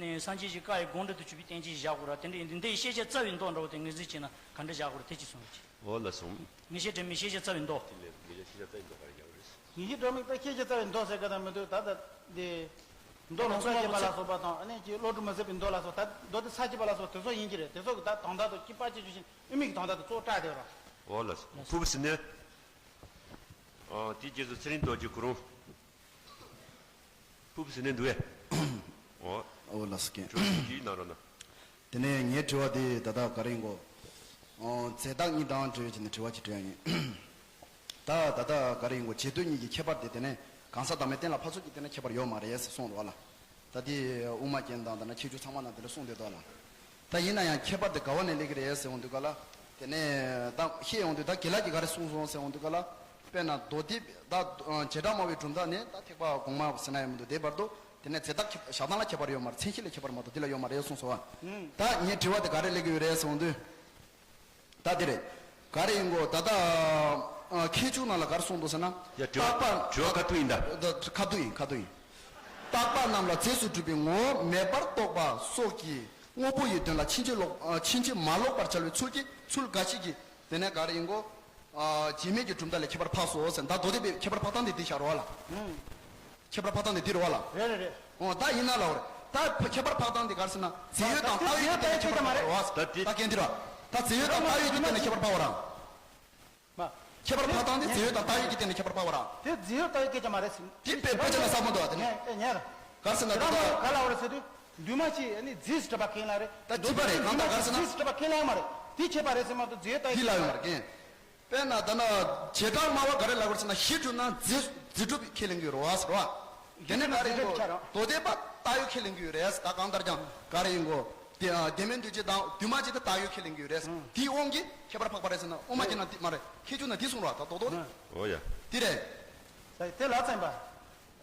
ནི་སངས་རྒྱས་ཀྱི་བཀའ་ཡི་དགོངས་འགྲེལ་དུ་གྱུར་པའི་བསྟན་བཅོས་བཞག་དགོས་ར། དེ་འདྲ་ཡིན་དུས་འདི་ཡི་ཤེས་བྱ་རྩ་བའི་མདོ་འདྲ་བོ་དེ་ངོས་འཛིན་བྱས་ན་ག་འདྲ་བཞག་དགོས་ར། དེ་གཅིག་གསུང་རོགས་གྱིས། འོ་ལགས་སོ། ངེས་ཤེས་འདྲེན་མའི་ཤེས་བྱ་རྩ་བའི་མདོ། དེ་ལས་ངེས་ཤེས་ཤེས་བྱ་རྩ་བའི་མདོ་ག་རེ་ཡག་རེད། ངེས་ཤེས་འདྲེན་མའི་ད་ཤེས་བྱ་རྩ་བའི་མདོ་ཟེར་ག་ད་མི་འདུག་ད་ལྟ་འདི། མདོ་ལ་སོགས་པ་བྱེད་པ་ལ་སོགས་པ་དང་ཨ་ནི་ཀྱི་བློ་གྲོས་མི་ཟད་པའི་མདོ་ལ་སོགས་ད་མདོ་དེ་ས་བྱེད་པ་ལ་སོགས་དེ་ཚོ་ཡིན་གྱི་རེད། དེ་ཚོ་གི་ད་དོན་དག་ཏུ་ཀྱི་པ་ཅི་ཆུ་ཤིང་དབུ་མའི་གི་དོན་དག་ཏུ་གཙོ་བོ་བཀྲག་དེ་རོ། འོ་ལགས་སོ། ཕུ་བོ་ཟེར་ནས། ཨ་དེའི་རྗེས་སུ་ཚེ་རིང་རྡོ་རྗེ་ཁོ་རང་། ཕུ་བོ་ཟེར་ནས་འདུག་ཨེ། འོ། འོ་ལགས་སོ་རྒན། དྲི་བ་ཞིག་གིས་གནང་རོགས་གནང་། དེ་ནས་ངའི་དྲི་བ་དེ་ད་ལྟ་ག་རེ་ཡིན་གོ། ཨོ། རྫས་བཏགས་གཉིས་དང་འབྲེལ་བའི་ཆ་ནས་དྲི་བ་ཅིག་དྲི་ཡ་ཡིན། ད་ད་ལྟ་ག་རེ་ཡིན་གོ། བྱེད་དོན་གཉིས་ཀྱི་ཁྱད་པར་དེ་དེ་ནས་གང་ཟག་བདག་མེད་གཏན་ལ་ཕབ་ཚུལ་གྱི་སྟེང་ན་ཁྱད་པར་ཡོད་མ་རེད་ཟེར་གསུངས་རེད་བ་ལ། ད་དེ་དབུ་མ་རྒྱན་དང་ད་ན་ཁྱད་ཆོས་ཚང་མ་ནང་དེ་འདྲ་གསུངས་བསྡད་འདུག་ལ། ད་ཡིན་ན་ཡང་ཁྱད་པར་དེ་ག་བ་ནས་སླེབས་ཀྱི་རེད་ཟེར་འོང་དུས་ག་ལ། དེ་ནས་ད་བཤད་འོང་དུས་ད་དགེ་ལགས་ཀྱིས་ག་རེ་གསུངས་སོང་ཟེར་འོང་དུས་ག་ལ། དཔེར་ན་མདོ་སྡེ་ད་བྱེ་བྲག་སྨྲ་བའི་གྲུབ་མཐའ་ནས་ད་ཐེག་པ་གོང་མ་ཟེར་ན་ཡང་མི་འདུག་དེ་བར་དུ་དེ་ནས་རྫས་བཏགས་ཁྱད་བཞག་སྟངས་ལ་ཁྱད་པར་ཡོད་མ་རེད། མཚན་གཞི་ལ་ཁྱད་པར་མ་གཏོགས་འདི་ལ་ཡོད་མ་རེད་གསུངས་སོང་བ། ད་ངའི་དྲི་བ་དེ་ག་རེ་སླེབས་ཀྱི་ཡོད་རེད་ཟེར་འོང་དུས། ད་དེ་རེད། ག་རེ་ཡིན་གོ། ད་ལྟ་ཨ་ཁྱད་ཆོས་ནང་ལ་ག་རེ་གསུངས་འདུག་ཟེར་ན། ཡ་དྲི་བ་རྟག་པ། དྲི་བ་ཁ་ཐུག་ཡིན་ད། ད་ཁ་ཐུག་ཡིན། ཁ་ཐུག་ཡིན། རྟག་པ་རྣམས་ལ་རྫས་སུ་གྲུབ་པའི་ངོ་བོ་མེད་པར་རྟོགས་པ་སོགས་ཀྱི་དངོས་པོ་ཡི་དོན་ལ་ཕྱིན་ཅི་ལོག་ཨ་ཕྱིན་ཅི་མ་ལོག་པར་བྱ་བའི་ཚུལ་གྱི་ཚུལ་འགའ་ཞིག་གིས་དེ་ནས་ག་རེ་ཡིན་གོ། ཨ་བྱེད་མེད་ཀྱི་གྲུབ་མཐའ་ལས་ཁྱད་པར་འཕགས་སོ་ཟེར། ད་མདོ་སྡེ་པའི་ཁྱད་པར་འཕགས་སྟངས་དེ་འདི་བཞག་རོགས་ལ། ཁྱད་པར་འཕགས་སྟངས་དེ་འདི་རེད་བ་ལ། རེད་རེད་རེད། འོ་ད་ཡིན་ན་ལ་འོ་རེད། ད་ཁྱད་པར་འཕགས་སྟངས་དེ་ག་རེ་ཟེར་ན། རྫས་ཡོད་དང་བཏགས་ཡོད་ཀྱི་སྟེང་ནས་ཁྱད་པར་འཕགས་པ་རེད་བ། ད་དེ་ད་གན་འདི་ར། ད་རྫས་ཡོད་དང་བཏགས་ཡོད་ཀྱི་སྟེང་ནས་ཁྱད་པར་འཕགས་པ་ར། མ། ཁྱད་པར་འཕགས་སྟངས་དེ་རྫས་ཡོད་དང་བཏགས་ཡོད་ཀྱི་སྟེང་ནས་ཁྱད་པར་འཕགས་པ་ར། དེ་རྫས་ཡོད་བཏགས་ཡོད་སྐད་ཆ་མ་རེད་ཟེར། དེ་དཔེ་དཔེ་ཆ་ལ་གསལ་པོ་འདུག་ཨ། དེ་ནས་ངས་ངས་ར། ག་རེ་ཟེར་ན་ད་ད་ག་ལ་འོ་རེད་ཟེར་དུས། འདུས་མ་བྱས་ནི་རྫས་སུ་གྲུབ་པ་ཁས་ལེན་རེད། ད་གཅིག་པ་རེད། གང་ལྟར་ག་རེ་ཟེར་ན། རྫས་སུ་གྲུབ་པ་ཁས་ལེན་མ་རེད། དེ་ཁྱད་པར་རེད་ཟེར་མ་གཏོགས་རྫས་ཡོད་བཏགས་ཡོད་དེ་ལ་ཡོད་མ་རེད་ཀྱེ། དཔེར་ན་ད་ནི་བྱེ་བྲག་སྨྲ་བ་ག་རེ་ལབ་དགོས་ཟེར་ན། གཞི་གྲུབ་ན་རྫས་རྫས་གྲུབ་ཁས་ལེན་གྱི་ཡོད་རེད་བ་ཟེར་བ། དེ་ནས་ག་རེ་ཡིན་གོ། མདོ་སྡེ་པ་བཏགས་ཡོད་ཁས་ལེན་གྱི་ཡོད་རེད། ད་གང་ལྟར་ཀྱང་ག་རེ་ཡིན་གོ། དེ་ཨ་དེ་མིན་འདུས་བྱས་དང་འདུས་མ་བྱས་དེ་བཏགས་ཡོད་ཁས་ལེན་གྱི་ཡོད་རེད། དེའི་དབང་གིས་ཁྱད་པར་འཕགས་པ་རེད་ཟེར་ན། དབུ་མ་གྱི་ནང་དེ་མ་རེད། ཁྱད་ཆོས་ནང་དེ་གསུངས་རོགས། ད་རྡོག་རྡོག་རེད། འོ་ཡ། དེ་རེད། ད་དེ་ལ་བཙན་པ།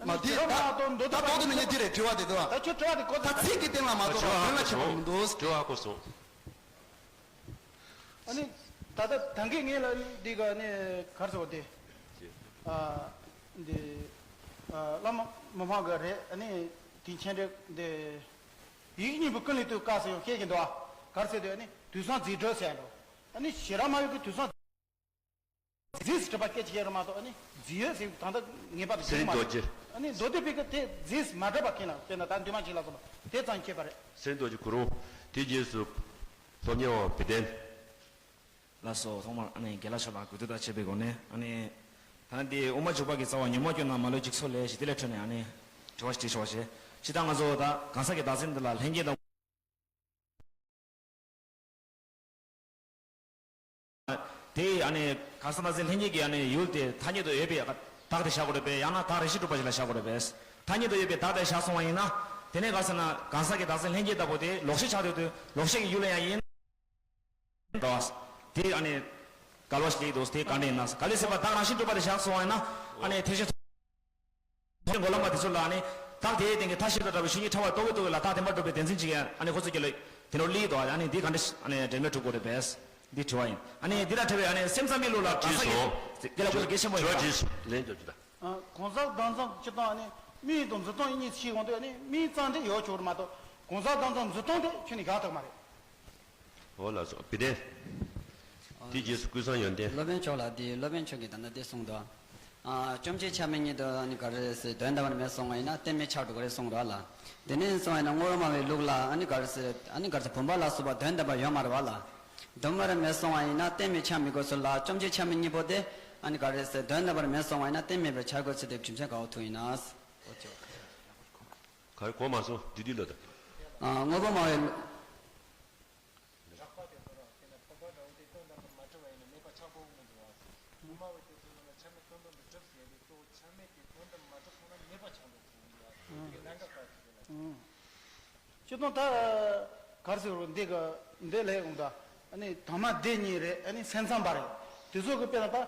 མ་དེ་ད་རྡོག་རྡོག་ནི་ངས་དེ་རེད། དྲི་བ་དེ་དེ་བ། ད་ཁྱོད་དྲི་བ་དེ་གོ། ད་ཚིག་གི་སྟེང་ལ་མ་གཏོགས་དོན་ལ་ཁྱད་པར་མི་འདུག་དྲི་བ་གོ་སོང་། ཨ་ནི། ད་ལྟ་ད་གིན་ངས་ལ་འདི་ག་ནས་གར་སོང་དེ། ཨ། འདི། ཨ། བླ་མ་མི་ཕམ་ག་རེད། ཨ་ནི། དེ་མཆན་འགྲེལ་འདི། ཡིག་གཉིས་པོ་ཀུན་ལས་བཏུས་དཀའ་ཟེར་ཡང་བཤད་ཀྱི་འདུག་ཨ། གར་ཟེར་དུས་ཨ་ནི་དུས་སང་རྫས་གྲུབ་ཟེར་འགྲོ། ཨ་ནི་ཞེ་ར་མ་ཡོད་ཀྱི་དུས་སང་། རྫས་སུ་གྲུབ་པ་སྐད་ཆ་བཤད་རོགས་མ་གཏོགས། ཨ་ནི་རྫས་ཡོད་ཟེར་ད་ལྟ་ངེས་པར་དུ་ཟེར་མ་རེད། ཨ་ནི་མདོ་སྡེ་པའི་གི་དེ་རྫས་སུ་མ་གྲུབ་པ་ཁས་ལེན། དཔེར་ན་ད་འདུས་མ་བྱས་ལ་སོགས་པ་དེ་ཙམ་ཁྱད་པར་རེད། སེང་རྡོ་རྗེ་གུ་རུ། དེའི་རྗེས་སུ་སློབ་གཉེར་བ་བི་དན། ལགས་སོ། ཐོག་མར་ཨ་ནི་དགེ་ལགས་ཤོ་ལགས་གུས་འདུད་དང་བཅས་པའི་སྒོ་ནས། ཨ་ནི་ད་ནི་འདི་དབུ་མ་འཇུག་པ་གི་རྩ་བ་ཉོན་མོངས་སྐྱོན་དང་མ་ལུས་འཇིག་ཚོགས་ལས་ཞེས་དེ་ལས་འཕྲོས་ནས་ཨ་ནི་དྲི་བ་ཞིག་དྲིས་ཆོག་ཞེས། སྤྱིར་བཏང་ང་ཚོ་ད་གང་ཟག་གི་བདག་འཛིན་འདི་ལ་ལྷན་སྐྱེས་དང་། དེ་ཨ་ནི་གང་ཟག་བདག་འཛིན་ལྷན་སྐྱེས་ཀྱི་ཨ་ནི་ཡུལ་དེ་ཐ་སྙད་དུ་ཡོད་པའི་བདག་དེ་བཞག་དགོས་རེད་པས། ཡང་ན་བདག་རེ་ཞིག་གྲུབ་པ་ཞིག་ལ་བཞག་དགོས་རེད་པས། ཐ་སྙད་དུ་ཡོད་པའི་བདག་དེ་བཞག་སོང་བ་ཡིན་ན། དེ་ནས་ག་ཟེར་ན་གང་ཟག་གི་བདག་འཛིན་ལྷན་སྐྱེས་ལྟ་བུ་དེ་ལོག་ཤེས་ཆགས་འདུག་དུས་ལོག་ཤེས་ཀྱི་ཡུལ་ལ་ཡང་ཡིན། དེ་ཨ་ནི་འགལ་བ་ཞིག་སླེབས་འདུག་དེ་ག་འདྲ་ཡིན་ན། གལ་སྲིད་པ་བདག་རང་བཞིན་གྲུབ་པ་དེ་བཞག་སོང་བ་ཡིན་ན། ཨ་ནི་ཐེག་ཆེན་མགོ་ལོག་པ་དེ་ཚོ་ལ་ཨ་ནི་བདག་དེའི་སྟེང་གི་མཐའ་བཞི་དང་བྲལ་བའི་ཆོས་ཉིད་ཕྲ་བ་རྟོག་གེ་རྟོག་གེ་ལ་བདག་བདེན་པར་གྲུབ་པའི་བདེན་འཛིན་ཅིག་ཡང་ཨ་ནི་ཁོ་ཚོ་སྐྱེ་ལ་དེ་འདྲ་སླེབས་འདུག་ཨ་ནི་འདི་ག་འདྲ་ཨ་ནི་འབྲེལ་མེད་གྲུབ་དགོས་རེད་པས། འདི་དྲི་བ་ཡིན། ཨ་ནི་འདི་དང་འབྲེལ་བའི་ཨ་ནི་སེམས་ཙམ་པའི་ལུགས་ལ་གང་ཟག་གི་དྲིས་སོ། དགེ་ལ་ཁོ་ཚོ་གལ་ཆེན་པོ་ཡིན་པ། དྲི་བ་དྲིས་སོ། ལན་རྒྱབ་ཅིག་དང་། གང་ཟག་བདག་འཛིན་སྤྱིར་བཏང་ཨ་ནི་དམིགས་དང་འཛིན་སྟངས་གཉིས་ཤེས་དགོས་འདུག་ཨ་ནི་དམིགས་ཙམ་དེ་ཡོད་ཆོག་རེད་མ་གཏོགས། གང་ཟག་བདག་འཛིན་འཛིན་སྟངས་དེ་ཁྱོན་ནས་བཞག་ཐུབ་མ་རེད། འོ་ལགས་སོ། བི་དན། དེའི་རྗེས་སུ་ཀུན་བཟང་ཡོན་ཏན། སློབ་དཔོན་མཆོག་ལ་དེ་སློབ་དཔོན་མཆོག་གིས་ད་ལྟ་དེ་གསུངས་འདུག་ཨ། བཅོམ་གཅིག་ཆ་མེད་ཉིད་དུ་ཨ་ནི་ག་རེ་ཟེར་དོན་དམ་པར་མེད་སོང་བ་ཡིན་ན་རྟེན་མེད་ཆགས་འགྲོ་གི་རེད་གསུངས་འདུག་ལ། དེ་ནས་སོང་བ་ཡིན་ན་སྔོན་རོལ་སྨྲ་བའི་ལུགས་ལ་ཨ་ནི་ག་རེ་ཟེར་ཨ་ནི་ག་རེ་ཟེར་བུམ་པ་ལ་སོགས་པ་དོན་དམ་པར་ཡོད་མ་རེད་བ་ལ། དོན་དམ་པར་མེད་སོང་བ་ཡིན་ན་རྟེན་མེད་ཆགས་མི་དགོས་ཚུལ་ལ། བཅོམ་གཅིག་ཆ་མེད་ཉིད་པོ་དེ་ཨ་ནི་ག་རེ་ཟེར་དོན་དམ་པར་མེད་སོང་བ་ཡིན་ན་རྟེན་མེད་པར་ཆགས་དགོས་ཚུལ་དེ་རྒྱུ་མཚན་ག་བ་ཐུག་ཡིན་ན། ག་རེ་གོ་མ་སོང་། བསྡུས་བསྡུས་ལ་ད། ཨ། དངོས་པོ་སྨྲ་བའི། རགས་པ་དེ་ཚོ་རང་དེ་ལ་བུམ་པ་འདྲ་བོ་དེ་དོན་དམ་པར་མ་གྲུབ་པ་ཡིན་ན་མེད་པ་ཆགས་པོ་མི་འགྲོ་བ། དབུ་མ་པ་དེ་ཚོ་ནང་ལ་ཆ་མེད་དོན་དམ་དུ་གྲུབ་ཟེར་ཏེ་གཙོ་བོ་ཆ་མེད་དེ་དོན་དམ་མ་གྲུབ་སོང་ན་མེད་པ་ཆགས་འགྲོ་གི་ཡོད་ཟེར་གྱི་ལན་འགའ་ཁ་ཅིག་དེ་ལ། སྤྱིར་བཏང་ད་ག་རེ་ཟེར་རུང་འདི་ག་འདི་ལས་འོང་ད་ཨ་ནི་དང་མ་སྡེ་གཉིས་རེད། ཨ་ནི་སེམས་ཙམ་པ་རེད། དེ་ཚོ་གི་དཔེར་ན་ད།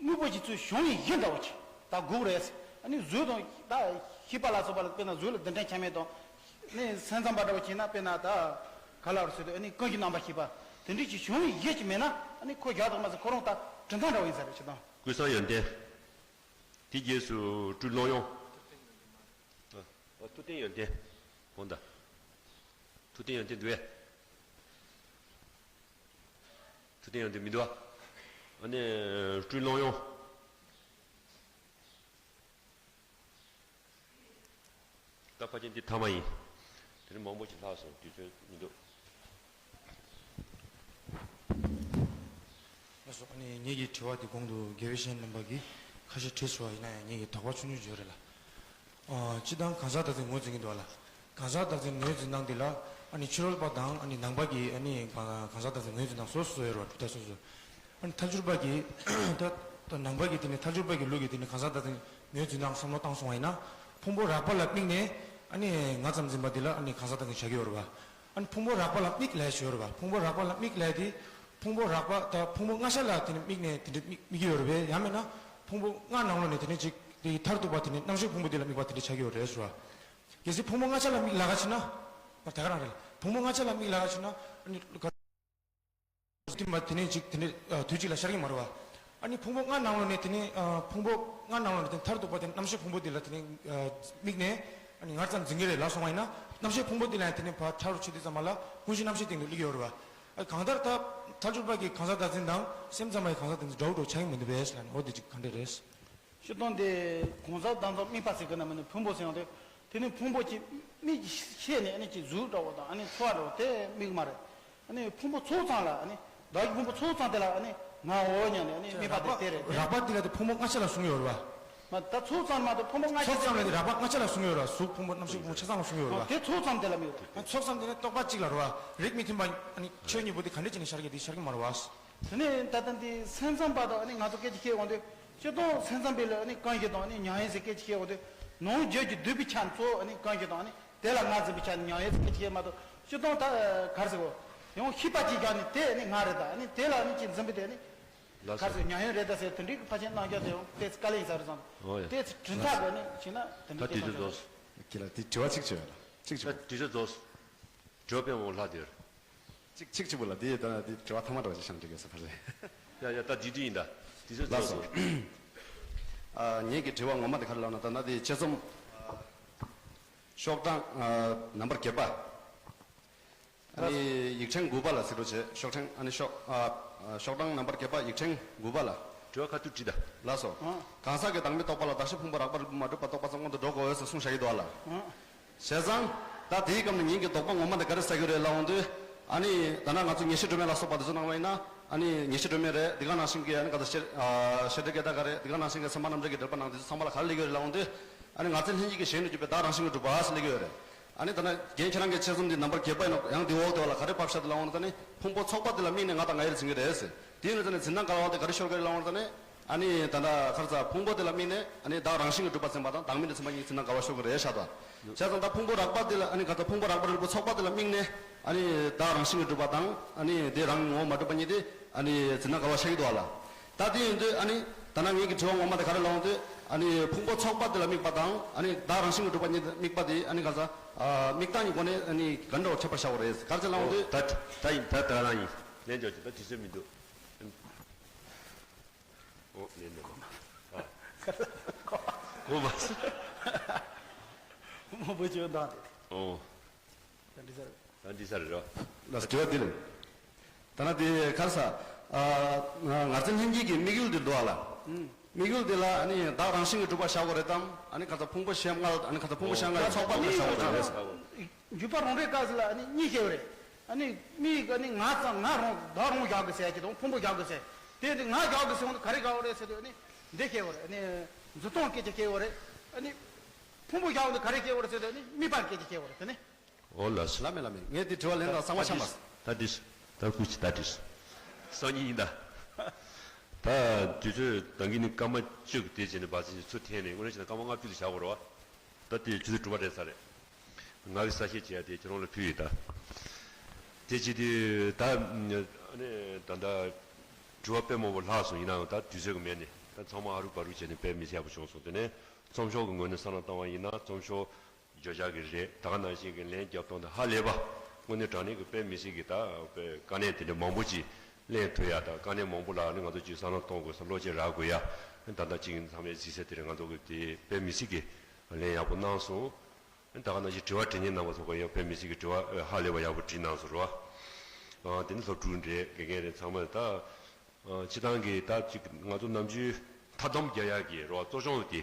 དངོས་པོ་གཅིག་ཚུལ་བྱུང་བའི་གཞི་འདྲ་བོ་ཅིག་ད་དགོས་རེད། ཨ་ནི་གཟུགས་དང་ད་ཤེས་པ་ལ་སོགས་པ་ལ་དཔེར་ན་གཟུགས་ལ་རྡུལ་ཕྲན་ཆ་མེད་དང་། ཨ་ནི་སེམས་ཙམ་པ་འདྲ་བོ་བྱས་ན་དཔེར་ན་ད་ག་ལ་རུ་ཟེར་དུས་ཨ་ནི་ཀུན་གཞི་རྣམ་པར་ཤེས་པ་དེ་འདྲ་ཅིག་བྱུང་བའི་གཞི་ཅིག་མེད་ན་ཨ་ནི་ཁོ་རྒྱག་ཐུབ་མ་ཟེར། ཁོ་རང་ད་གྲུབ་མཐའ་འདྲ་བོ་ཡིན་ས་རེད་ཅེས་དང་། ཀུན་བཟང་ཡོན་ཏན། དེའི་རྗེས་སུ་སྤྲུལ་བློ་ཡོང་། ཨ། ཐུབ་བསྟན་ཡོན་ཏན། འོ་ད། ཐུབ་བསྟན་ཡོན་ཏན་འདུག་ཨེ། ཐུབ་བསྟན་ཡོན་ཏན་མི་འདུག་ཨ། ཨ་ནི་སྤྲུལ་བློ་ཡོང་། ད་ཕལ་ཆེར་འདི་ཐ་མ་ཡིན། དེ་རིང་མང་པོ་ཞིག་ལྷག་སོང་། དུས་ཚོད་མི་འདུག་ལགས་སོ། ཨ་ནི་ངེད་ཀྱི་དྲི་བ་དེ་གོང་དུ་དགེ་བའི་བཤེས་གཉེན་རྣམ་པ་གིས་ཁ་ཤས་དྲིས་སོང་བ་ཡིན་ན་ཡང་ངེད་ཀྱིས་དོགས་པ་ཆུང་ཆུང་བརྗོད་རེད་ལ། ཨ། སྤྱིར་བཏང་གང་ཟག་བདག་འཛིན་ངོས་འཛིན་གྱི་འདུག་བ་ལ། གང་ཟག་བདག་འཛིན་ངོས་འཛིན་སྟངས་འདི་ལ་ ཨ་ནི་ཕྱི་རོལ་པ་དང་ཨ་ནི་ནང་པ་གི་ཨ་ནི་གང་གང་ཟག་དག་ཚོ་ངོས་འཛིན་སྟངས་སོ་སོ་ཡོད་རེད་བ། གྲུབ་མཐའ་སོ་སོ། ཨ་ནི་ཐལ་འགྱུར་པ་གི་ད་ད་ནང་པ་གི་དེ་ནི་ཐལ་འགྱུར་པ་གི་ལུགས་ཀྱི་དེ་ནི་གང་ཟག་དག་ཚོ་ངོས་འཛིན་སྟངས་བསམ་བློ་བཏང་སོང་བ་ཡིན་ན། ཕུང་པོ་རགས་པ་ལ་དམིགས་ནས་ཨ་ནི་ང་ཙམ་འཛིན་པ་འདི་ལ་ཨ་ནི་གང་ཟག་དག་ཚོ་བྱ་གི་ཡོད་རེད་བ། ཨ་ནི་ཕུང་པོ་རགས་པ་ལ་དམིགས་ལབ་ཡ་ཞིག་ཡོད་རེད་བ། ཕུང་པོ་རགས་པ་ལ་དམིགས་ལབ་ཡ་དེ་ཕུང་པོ་རགས་པ་ད་ཕུང་པོ་ལྔ་ཆ་ལ་དེ་ནི་དམིགས་ནས་དེ་འདྲ་དམིགས་དམིགས་ཀྱི་ཡོད་རེད་བས། ཡང་མིན་ན་ཕུང་པོ་ལྔ་ནང་ལོགས་ནས་དེ་ནི་ཅིག་དེ་མཐར་ཐུག་པ་དེ་ནི་རྣམ་ཤེས་ཕུང་པོ་འདི་ལ་དམིགས་པ་དེ་འདྲ་ཆགས་ཀྱི་ཡོད་རེད་ཟེར་བ། གལ་སྲིད་ཕུང་པོ་ལྔ་ཆ་ལ་དམིགས་ལབ་ཀ་བྱས་ན། ད་ག་རང་རེད། ཕུང་པོ་ལྔ་ཆ་ལ་དམིགས་ལབ་ཀ་བྱས་ན་ཨ་ནི་ག་སྟིམ་པ་དེ་ནས་ཅིག་དེ་ནས་ཨ་དུས་གཅིག་ལ་ཤར་གྱི་མ་རེད་བ། ཨ་ནི་ཕུང་པོ་ལྔ་ནང་ལོགས་ནས་དེ་ནས་ཨ་ཕུང་པོ་ལྔ་ནང་ལོགས་ནས་དེ་མཐར་ཐུག་པ་དེ་རྣམ་ཤེས་ཕུང་པོ་དེ་ལ་དེ་ནས་ཨ་དམིགས་ནས་ཨ་ནི་ང་ཙམ་འཛིན་གྱི་རེད་ལབ་སོང་བ་ཡིན་ན། རྣམ་ཤེས་ཕུང་པོ་དེ་ལ་ཡང་དེ་ནས་ཕར་ཕྲ་རུ་ཆེ་དུས་ཙམ་པ་ལ་ཀུན་གཞི་རྣམ་ཤེས་སྟེང་དུ་སླེབས་ཀྱི་ཡོད་རེད་བ། ཨ་གང་ལྟར་ད་ཐལ་འགྱུར་པ་གི་གང་ཟག་བདག་འཛིན་དང་སེམས་ཙམ་པ་གི་གང་ཟག་བདག་འཛིན་འདྲ་བོ་འདྲ་བོ་ཆགས་ཀྱི་མི་འདུག་པས་ལབ་ནས། འོ་དེ་ཅིག་ག་འདྲ་རེད། སྤྱིར་བཏང་དེ་གང་ཟག་བདག་འཛིན་དམིགས་པ་ཟེར་གི་ན་མིན་ནི་ཕུང་པོ་ཟེར་ཡང་དེ། དེ་ནི་ཕུང་པོ་གཅིག་མིག་གིས་ཤེས་ནས་ཨ་ནི་གཅིག་གཟུགས་འདྲ་བོ་དང་ཨ་ནི་ཚོར་བ་འདྲ་བོ་དེ་དམིགས་མ་རེད། ཨ་ནི་ཕུང་པོ་ཚོགས་ཙམ་ལ་ཨ་ནི་བདག་གི་ཕུང་པོ་ཚོགས་ཙམ་དེ་ལ་ཨ་ནི་ང་འོ་སྙམ་ནས་ཨ་ནི་དམིགས་པ་དེ་དེ་རེད། རགས་པ་དེ་ལ་དེ་ཕུང་པོ་ལྔ་ཆ་ལ་གསུངས་ཡོད་རེད་བ། མ་ད་ཚོགས་ཙམ་མ་གཏོགས་ཕུང་པོ་ལྔ་ཆ་ཚོགས་ཙམ་ལ་དེ་རགས་པ་ལྔ་ཆ་ལ་གསུངས་ཡོད་རེད་བ། གཟུགས་ཕུང་པོ་རྣམ་ཤེས་ཕུང་པོ་ཆ་ཚང་ལ་གསུངས་ཡོད་རེད་བ། དེ་ཚོགས་ཙམ་དེ་ལ་དམིགས་ཡོད། ཚོགས་ཙམ་དེ་ནི་རྟོག་པ་གཅིག་ལ་རེད་བ། རིགས་མི་མཐུན་པ་ཨ་ནི་ཆོས་གཉིས་པོ་དེ་ག་འདྲ་བྱས་ནས་ཤར་གི་དེ་ཤར་གི་མ་རེད་བ། དེ་ནས་ད་ལྟ་འདི་སེམས་ཙམ་པ་དང་ཨ་ནི་ང་ཚོ་སྐད་ཆ་བཤད་འོང་དུས། སྤྱིར་བཏང་སེམས་ཙམ་པས་ལ་ཨ་ནི་གང་ཞིག་དང་ཨ་ནི་མྱང་ཡུལ་ཟེར་སྐད་ཆ་བཤད་འོང་དུས། ནང་རྒྱུད་ཀྱི་སྡུད་པའི་ཆ་གཙོ་བོ་ཨ་ནི་གང་ཞིག་དང་ཨ་ནི་དེ་ལ་ང་འཛིན་པའི་ཆ་ནས་མྱང་ཡུལ་ཟེར་སྐད་ཆ་བཤད་མ་གཏོགས། སྤྱིར་བཏང་ད་ག་རེ་ཟེར་གོ། ཡང་ཤེས་པ་གཅིག་རྒྱག་ནས་དེ་ཨ་ནི་ང་རེད་ད་ཨ་ནི་དེ་ལ་ཨ་ནི་ཅིག་འཛིན་པའི་དེ་ཨ་ནི། ལགས་ག་རེ་ཟེར། མྱང་ཡུལ་རེད་ད་ཟེར་དེ་འདྲའི་ཕར་ཕྱིན་གནང་རྒྱུ་དེ་ཡང་དེ་ཚོ་དཀའ་ལས་ཡིན་ས་རེད་བསམ། ཨོ་ཡ། དེ་ཚོ་དྲིན་ཐག་གི་ཨ་ནི་བྱས་ན་དེ་འདྲ་ད་དེ་སྐད་ཆ་ཆ་རྫོགས། ཁྱེད་ལ་དེ་དྲི་བ་གཅིག་བྱོས་ལ་གཅིག་ད་བྱོས། དེ་ཆ་རྫོགས། དྲི་བ་དཔེ་མང་པོ་ལྷག་དེར། གཅིག་གཅིག་གཅིག་པོ་ལ་དེ་ད་དེ་དྲི་བ་ཐ་མ་འདྲ་བ་ཅིག་བཤད་འགྲིག་གས་ས་ཕར་རེད། ཡ་ཡ་ད་དེ་དུས་ཡིན་ད། དེ་ཚོ་ལགས་སོ། ཚོ་ཨ་ངེད་ཀྱི་དྲི་བ་ངོ་མ་དེ་ག་རེ་ལབ་ན་ད་ན་དེ་དཔྱད་རྩོམ་ཤོག་གྲངས་ཨ་ནམ་པར་བརྒྱད་པ། ཨ་ནི་ཡིག་ཕྲེང་དགུ་པ་ལ་གཟིགས་རོགས་བྱེད། ཤོག་ཕྲེང་ཨ་ནི་ཤོག་ཨ་ཨ་ཤོག་གྲངས་ནམ་པར་བརྒྱད་པ་ཡིག་ཕྲེང་དགུ་པ་ལ། དྲི་བ་ཁ་ཐུག་དྲིས་ད། ལགས་སོ། ཨ་གང་ཟག་གི་བདག་མེད་རྟོགས་པ་ལ་གདགས་གཞི་ཕུང་པོ་རགས་པ་རིལ་པོ་མ་གྲུབ་པ་རྟོགས་པ་ཙམ་སྔོན་དུ་འགྲོ་དགོས་འོས་ཟེར་གསུངས་བཞག་གི་འདུག་ཨ་ལ། ཨ། བྱས་ཙང་། ད་དེའི་སྐབས་ནས་ངེད་ཀྱི་དོགས་པ་ངོ་མ་དེ་ག་རེ་ཟ་གི་རེད་ལབ་འོང་དུས། ཨ་ནི་ད་ནང་ང་ཚོ་ཉེར་ཞི་སྒྲོན་མེ་ལ་སོགས་པ་དེ་ཚོ་ནང་ལ་ཡིན་ན། ཨ་ནི་ཉེར་ཞི་སྒྲོན་མེ་རེད། དེ་ག་ནང་བཞིན་གྱི་ཨ་ནི་ག་ད་ཤེར་ཨ་ཤེར་ཕྲ་སྐད་གྲགས་རེད། དེ་ག་ནང་བཞིན་གྱི་སེམས་པ་རྣམ་འགྲེལ་གྱི་འགྲེལ་པ་ནང་དེ་ཚོ་ཚང་མ་ལ་ག་རེ་སླེབས་ཀྱི་ཡོད་རེད་ལབ་འོང་དུས། ཨ་ནི་ང་ཚོའི་ལྷན་སྐྱེས་ཀྱི་གཞན་དུ་གྱུར་པའི་བདག་རང་བཞིན་གྱིས་གྲུབ་པ་ཟེར་སླེབས་ཀྱི་ཡོད་རེད། ཨ་ནི་ད་ནང་རྒན་ཁྱེད་རང་གི་དཔྱད་རྩོམ་འདི་ནམ་པར་བརྒྱད་པ་ཡིན་ནོ། ཡང་འདི་འོག་དེ་བ་ལ་ག་རེ་ཕབ་བཞག་འདུག་ལབ་འོང་དུས། ད་ནི་ཕུང་པོ་ཚོགས་པ་དེ་ལ་དམིགས་ནས་ང་དང་ང་ཡིར་འཛིན་གྱི་རེད་ཟེར། དེ་ཡིན་ནོ་ད་ནི་འཛིན་སྟངས་ག་ལ་བ་དེ་ག་རེ་ཤོར་གྱི་རེད་ལབ་འོང་དུས། ད་ནི། ཨ་ནི་ད་ལྟ་ཁར་ཚ་ཕུང་པོ་དེ་ལ་དམིགས་ནས་ཨ་ནི་བདག་རང་བཞིན་གྱིས་གྲུབ་པ་འཛིན་པ་དང་བདག་མེད་དུ་འཛིན་པ་གཉིས་འཛིན་སྟངས་འགལ་བ་ཤོར་གྱི་རེད་ཤག་ད། བྱས་ཙང་ད་ཕུང་པོ་རགས་པ་དེ་ལ་ཨ་ནི་ག་ད་ཕུང་པོ་རགས་པ་རིལ་པོ་ཚོགས་པ་དེ་ལ་དམིགས་ནས་ཨ་ནི་བདག་རང་བཞིན་གྱིས་གྲུབ་པ་དང་ཨ་ནི་དེ་རང་གི་ངོ་བོ་མ་གྲུབ་པ་གཉིས་དེ་ཨ་ནི་འཛིན་སྟངས་འགལ་བ་ཤར་གྱི་འདུག་ཨ་ལ། ད་དེ་ཡིན་དུས་ཨ་ནི་ད་ནང་ངེད་ཀྱི་དྲི་བ་ངོ་མ་དེ་ག་རེ་ལབ་འོང་དུས། ཨ་ནི་ཕུང་པོ་ཚོགས་པ་དེ་ལ་དམིགས་པ་དང་ཨ་ནི་བདག་རང་བཞིན་གྱིས་གྲུབ་པ་གཉིས་དམིགས་པ་དེ་ཨ་ནི་ག་ཚ་དམིགས་སྟངས་གཉིས་སྒོ་ནས་ཨ་ནི་ག་འདྲ་བ་ཁྱད་པར་བཞག་དགོས་རེད། ག་རེ་ལབ་འོང་དུས། ད་ད་ཡིན་ད་ད་རང་ཡིན། ལན་འཇོག་ཅིག་ད་དུས་ཚོད་མི་འདུག་ཨོ་ནས་ནས། ཨ། གོ་མ་སོང་། མང་པོ་བྱོས་འདང་དེ། ཨོ། ད་འདི་ཚར། ད་འདི་ཚར་རེད་རོ། ལ་དྲི་བ་འདི་རེད། ད་ན་དེ་ག་རེ་ཟ། ཨ། ང་ཚོ་ལྷན་སྐྱེས་ཀྱི་དམིགས་ཡུལ་འདི་འདུག་ཨ་ལ། ཨུམ། དམིགས་ཡུལ་འདི་ལ་ཨ་ནི་བདག་རང་བཞིན་གྱིས་གྲུབ་པ་བཞག་དགོས་རེད་དམ། ཨ་ནི་ག་ཚ་ཕུང་པོ་ཤེས་ལྔ་ཨ་ནི་ག་ཚ་ཕུང་པོ་ཤེས་ལྔ་ལ་ཚོགས་པ་དེ་བཞག་དགོས་རེད། འཇུག་པ་རང་འགྲེལ་སྐབས་སུ་ལ་ཨ་ནི་གཉིས་སྐྱེ་བ་རེད། ཨ་ནི་མིག་ཨ་ནི་ང་ཙམ་ང་རང་བདག་རང་བཞག་དགོས་ཟེར་གྱི་དང་ཕུང་པོ་བཞག་དགོས་ཟེར། དེ་ནི་ང་བཞག་དགོས་ཟེར་བ་ནི་ག་རེ་དགའ་བ་རེད་ཟེར་དུས་ཨ་ནི་འདི་སྐྱེ་བ་རེད། ཨ་ནི་འཛིན་སྟངས་སྐད་ཆ་སྐྱེ་བ་རེད། ཨ་ནི་ཕུང་པོ་བཞག་པ་ནི་ག་རེ་སྐྱེ་བ་རེད་ཟེར་དུས་ཨ་ནི་དམིགས་པ་སྐད་ཆ་སྐྱེ་བ་རེད། དེ་ནི། ཨོ་ལགས་སོ། ལགས་མེད་ལགས་མེད། ངས་འདི་དྲི་བ་ལན་དང་གསང་བ་ཤམ་པ། ད་དྲིས། ད་སྐུ་མཁྱེན་ད་དྲིས། སང་ཉིན་ཡིན་ད། ད་དུས་ཚོད་ད་གིན་ནི་སྐར་མ་བཅུ་གི་དེ་བྱས་ནས་བ་ཚིན་ཚུར་འཐེན་ནས་དངོས་གནས་བྱས་ན་སྐར་མ་ལྔ་བཅུ་དེ་བཞག་དགོས་རེད་བ། ད་དེ་ཆུ་ཚོད་དྲུག་པ་རེད་ས་རེད། ང་གི་གསལ་བཤད་བྱས་ཡ་དེ་ཁྱེད་རང་ལ་ཕུལ་ཡོད་ད། དེ་བྱས་དུས་ད་ཨ་ནི་ད་ད་དྲི་བ་དཔེ་མང་པོ་ལྷག་སོང་། ཡིན་ནའང་ད་དུས་ཚོད་ཀྱི་མེད་ནས་ད་ཚང་མ་ཧ་རུ་བ་རུ་བྱས་ནས་དཔེ་མི་སྲིད་ཡག་པོ་བྱུང་སོང་། དེ་ནས་རྩོམ་ཤོག་གི་ངོས་ནས་བསམ་བློ་བཏང་བ་ཡིན་ན་རྩོམ་ཤོག་བརྗོད་བྱ་གི་རེད། ད་ག་ནང་བཞིན་གྱི་ལན་རྒྱབ་སྟངས་དེ་ཧ་ལས་པ། དངོས་གནས་དྲང་གནས་ཀྱི་དཔེ་མི་སྲིད་ཀྱི་ད་དཔེ་དཀའ་གནད་དེ་འདྲ་མང་པོ་ཅིག་གླེང་ཐུབ་ཡ། ད་དཀའ་གནད་མང་པོ་ལ་ནི་ང་ཚོ་ཅིག་བསམ་བློ་གཏོང་དགོས་ས། བློ་སྐྱེད་རག་དགོས་ཡ། ད་ལྟ་ཅིག་ཚང་མས་གཟིགས་ས་དེ་རེད། ང་ཚོ་གི་དེ་དཔེ་མི་སྲིད་ཀྱི་ལན་ཡག་པོ་གནང་སོང་། ད་ག་ནང་བཞིན་དྲི་བ་དྲི་མཁན་རྣམ་པ་ཚོ་ག་ཡང་དཔེ་མི་སྲིད་ཀྱི་དྲི་བ་ཧ་ལས་པ་ཡག་པོ་དྲིས་གནང་སོང་རོ། དེ་ནི་སློབ་ཕྲུག་རེད། དགེ་རྒན་རེད། ཚང་མ་ད། ཨ། སྤྱིར་བཏང་གི་ད་ཅིག་ང་ཚོ་ནམ་རྒྱུན་མཐའ་སྡོམ་རྒྱག་ཡག་གི་རོ། གཙོ་སྐྱོང་དེ།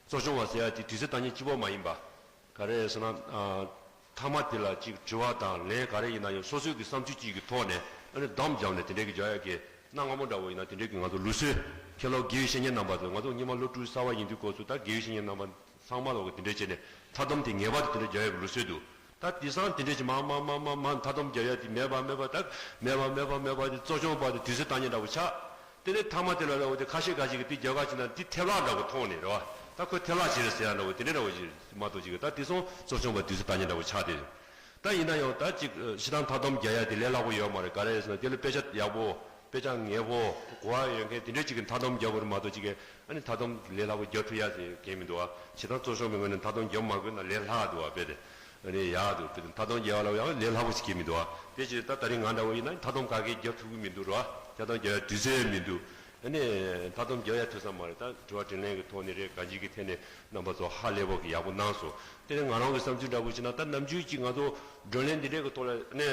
གཙོ་སྐྱོང་བ་ཟེར་ཡག་དེ་དུས་ཚོད་བཏང་མཁན་གཅིག་པོ་མ་ཡིན་པ། ག་རེ་ཟེར་ན། ཨ། མཐའ་མ་དེ་ལ་ཅིག་དྲི་བ་དང་ལན་ག་རེ་ཡིན་ན་ཡང་སོ་སོའི་གི་བསམ་ཚུལ་གཅིག་གི་ཐོག་ནས་ཨ་ནི་སྡོམ་བརྒྱབ་ནས་དེ་འདྲའི་གི་རྒྱག་ཡག་གི། གནའ་སྔ་མོ་འདྲ་བོ་ཡིན་ན་དེ་འདྲའི་གི་ང་ཚོ་ལུགས་སྲོལ། ཁྱེད་ལོ་དགེ་བའི་བཤེས་གཉེན་རྣམ་པ་ཚོ། ང་ཚོ་སྔོན་མ་སློབ་ཕྲུག་གསར་པ་ཡིན་དུས་སྐབས་སུ་ད་དགེ་བའི་བཤེས་གཉེན་རྣམ་པ་ཚང་མ་ལོག་གི་དེ་འདྲ་བྱས་ནས་མཐའ་སྡོམ་དེ་ངེས་པར་དུ་དེ་འདྲ་རྒྱག་ཡག་གི་ལུགས་སྲོལ་འདུག། ད་དེང་སང་དེ་འདྲས་ཀྱི་མ་མ་མ་མ་མ་མཐའ་སྡོམ་རྒྱག་ཡ་དེ་མེད་པ་མེད་པ་ད་མེད་པ་མེད་པ་མེད་པ་དེ་གཙོ་སྐྱོང་པ་དེ་དུས་ཚོད་བཏང་ཉེན་འདྲ་བོ་ཆགས། དེ་ནས་མཐའ་མ་དེ་ལ་འདྲ་བོ་དེ་ཁ་ཤས་ཁ་ཤས་ཀྱིས་དེ་རྒྱག་ག་བྱེད་ན་དེ་ཐེབས་ལག་འདྲ་བོ་མཐོང་ནས་རེད་བ། ད་ཁོས་ཐེབས་ལག་བྱེད་རེད་ཟེར་ཡ་འདྲ་བོ་དེ་འདྲས་འདྲ་བོ་ཞིག་མ་གཏོགས་ཅིག་ད་དེང་སང་གཙོ་སྐྱོང་པ་དུས་ཚོད་བཏང་ཉེན་འདྲ་བོ་ཆགས་དེ། ད་ཡིན་ན་ཡང་ད་ཅིག་སྤྱིར་བཏང་མཐའ་སྡོམ་རྒྱག་ཡ་དེ་ལས་སླ་པོ་ཡོད་མ་རེད། ག་རེ་ཟེར་ན་དེ་ལ་དཔེ་ཆ་ཡག་པོ་དཔེ་ཆ་ངེས་པོ་གོ་བ་ཡོད་མཁན་དེ་འདྲས་ཅིག་གིས་མཐའ་སྡོམ་རྒྱག་དགོས་རེད་མ་གཏོགས་ཅིག་གིས་ཨ་ནི་མཐའ་སྡོམ་ལས་སླ་པོ་རྒྱག་ཐུབ་ཡ་ཟེར་མཁན་མི་འདུག་བ། སྤྱིར་བཏང་གཙོ་སྐྱོང་པའི་ངོས་ནས་མཐའ་སྡོམ་རྒྱབ་མ་དགོས་ན་ལས་སླ་འདུག་བ། དཔེ་དེ་ཨ་ནི་ཡག་འདུག་དཔེ་དེ་མཐའ་སྡོམ་རྒྱག་པ་ལ་ཡང་ལས་སླ་པོ་ཞིག་གི་མི་འདུག་བ། དེ་ཕྱིར་ད་ད་རིང་ང་འདྲ་བོ་ཡིན་ན་མཐའ་སྡོམ་ག་གེ་རྒྱབ་ཐུབ་ཀྱི་མི་འདུག་རེད་བ། མཐའ་སྡོམ་རྒྱག་ཡ་དུས་ཚོད་མི་འདུག་ཨ་ནི་མཐའ་སྡོམ་རྒྱག་ཡ་ཐུབ་ས་མ་རེད། ད་དྲི་བ་དྲིས་ལན་གྱི་ཐོག་ནས་རེད། གང་ཅིའི་གི་ཐད་ནས་རྣམ་པ་ཚོ་ཧ་ལས་པོ་གི་ཡག་པོ་གནང་སོང་། དེ་ནས་ང་རང་གི་བསམ་ཚུལ་འདྲ་བོ་བྱས་ན་ད་ནམ་རྒྱུན་གྱི་ང་ཚོ་བགྲོ་གླེང་འདི་འདྲའི་གི་ཐོག་ལ་ནས་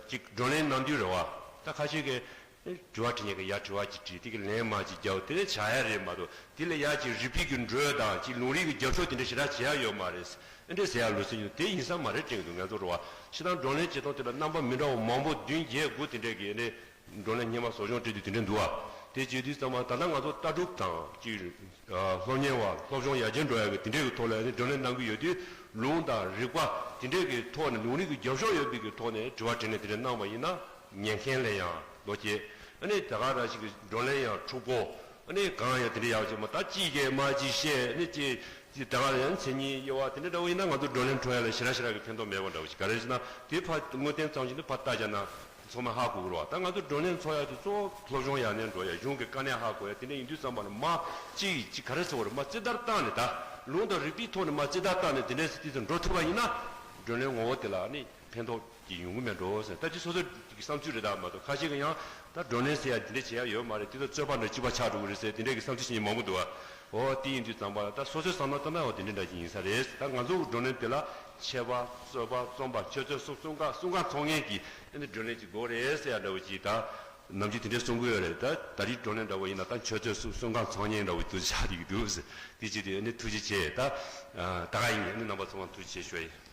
ཅིག་བགྲོ་གླེང་གནང་དུས་རེད་བ། ད་ཁ་ཤས་ཀྱིས་དྲི་བ་དྲི་མཁན་གྱི་ཡ་དྲི་བ་ཅིག་དྲིས་དེ་གི་ལན་མ་ཅིག་རྒྱབ་དེ་ནས་བྱ་ཡ་རེད་མ་གཏོགས་དེ་ལ་ཡ་ཅིག་རི་པིཊ་གི་འགྲོས་དང་ཅིག་ལུང་རིགས་ཀྱི་རྒྱབ་ཕྱོགས་དེ་འདྲ་ཞེ་དྲག་བྱེད་ཡ་ཡོད་མ་རེད། ཨེ་འདྲས་ཟེར་ཡ་ལུགས་སྲོལ་ཡོད་དེ་ཡིན་ས་མ་རེད་དྲན་གྱི་འདུག་ང་ཚོ་རེད་བ། ཕྱི་ནང་བགྲོ་གླེང་བྱེད་སྟངས་དེ་ལ་རྣམ་པ་མི་འདྲ་བ་མང་པོ་བདུན་བརྒྱད་དགུ་དེ་འདྲས་ཀྱི་ཨེ་འདྲས། བགྲོ་གླེང་སྔོན་མ་ཟབ་སྦྱོང་སྤྲད་དུས་དེ་འདྲ་འདུག་བ། དེ་བྱེད་དུས་ཙམ་པ་ད་ལྟ་ང་ཚོ་ལྟ་གྲུབ་དང་ཅིག་སློབ་གཉེར་བ་སློབ་སྦྱོང་ཡར་རྒྱས་འགྲོ་ཡག་གི་དེ་འདྲའི་གི་ཐོག་ལ་ནི་བགྲོ་གླེང་གནང་གི་ཡོད་དུས་ལུང་དང་རིགས་པ་དེ་འདྲའི་གི་ཐོག་ནས་ལུང་རིགས་ཀྱི་རྒྱབ་ཤོག་ཡོད་པའི་གི་ཐོག་ནས་དྲི་བ་དྲིས་ལན་དེ་འདྲ་གནང་བ་ཡིན་ན་ཉན་མཁན་ལ་ཡང་བློ་སྐྱེད། ཨ་ནི་ད་ག་རང་ཞིག་གི་བགྲོ་གླེང་ཡང་འཁྲུག་པོ། ཨ་ནི་གང་ཡང་དེ་འདྲ་ཡག་ཅིག་མ་ད་ཅིག་གིས་མ་ཅིག་བཤད་ཨ་ནི་ཅིག་ཅིག་ད་ག་ཡང་མཚན་ཉིད་དབྱེ་བ་དེ་འདྲ་འདྲ་བོ་ཡིན་ན་ང་ཚོ་བགྲོ་གླེང་འཕྲོ་ཡག་ལ་ཞེ་དྲག་ཞེ་དྲག་གི་ཕན་ཐོགས་མེད་པ་འདྲ་བོ་ཞིག་ག་རེ་ཟེར་ན་དེ་ཕར་དངོས་བསྟན་ཙམ་ཞིག་ནི་ཕར་ལྟ་བྱས་ན། ཚང་མས་ཧ་གོ་གི་རེད་བ། ད་ང་ཚོ་བགྲོ་གླེང་འཚོགས་ཡ་དེ་གཙོ་བོ་སློབ་སྦྱོང་ཡར་སྣེ་འགྲོ་ཡ་གཞུང་གི་དཀའ་གནད་ཧ་གོ་ཡ་དེ་འདྲ་ཡིན་དུས་ཙམ་པ་ལ་མ་གཅིག་གཅིག་ག་རེ་ཟེར་བ་རེད་མ་རྩིས་ལྟར་བཏང་ནས་ད་ལུང་དང་རིགས་པའི་ཐོག་ནས་མ་རྩིས་ལྟར་བཏང་ནས་དེ་འདྲའི་སྲིད་དུ་འགྲོ་ཐུབ་པ་ཡིན་ན་བགྲོ་གླེང་ངོ་བོ་དེ་ལ་ནི་ཕན་ཐོགས་ཀྱི་ཡོང་གི་མེད་འགྲོ་ཟེར་ད་ཅི་སོ་སོའི་གི་བསམ་ཚུལ་རེད་ད་མ་གཏོགས་ཁ་ཤས་ཀྱི་ཡང་ད་བགྲོ་གླེང་ཟེར་ཡ་དེ་འདྲ་བྱེད་ཡ་ཡོད་མ་རེད་དེ་ཚོ་རྩོད་པ་འདྲ་གཅིག་པ་ཆགས་འགྲོ་གི་རེད་ཟེར་དེ་འདྲའི་གི་བསམ་ཚུལ་བྱེད་མཁན་མང་པོ་འདུག་བ། འོ་དེ་ཡིན་དུས་ཙམ་པ་ལ་ད་སོ་སོའི་བསམ་བློ་ལྟར་ན་འོ་དེ་འདྲ་འདྲ་ཞིག་ཡིན་ས་རེད། ད་ང་ཚོ་གི་བགྲོ་གླེང་དེ་ལ་འཆད་པ་རྩོད་པ་རྩོམ་པ་ཆོས་རྩོད་གསུམ་གསུམ་ཀ་གསུམ་ཀ་ཚང་མཁན་གྱི་ཨ་ནི་བགྲོ་གླེང་ཅིག་དགོས་རེད་ཟེར་ཡ་འདྲ་བོ་ཅིག་ད་ནམ་རྒྱུན་དེ་འདྲའི་གསུང་གི་ཡོད་རེད། ད་ད་རེས་བགྲོ་གླེང་འདྲ་བོ་ཡིན་ན་ད་ཆོས་རྩོད་གསུམ་གསུམ་ཀ་ཚང་མཁན་འདྲ་བོ་དུ་ཆགས་བསྡད་ཀྱི་འདུག་ཟེར་དེ་ཅིག་དེ་ཨ་ནི་ཐུགས་རྗེ་ཆེ། ད་ད་ག་ཡིན་ཨ་ནི་རྣམ་པ་ཚང་མ་ཐུགས་རྗེ་ཆེ་ཞུ་ཡ་ཡིན།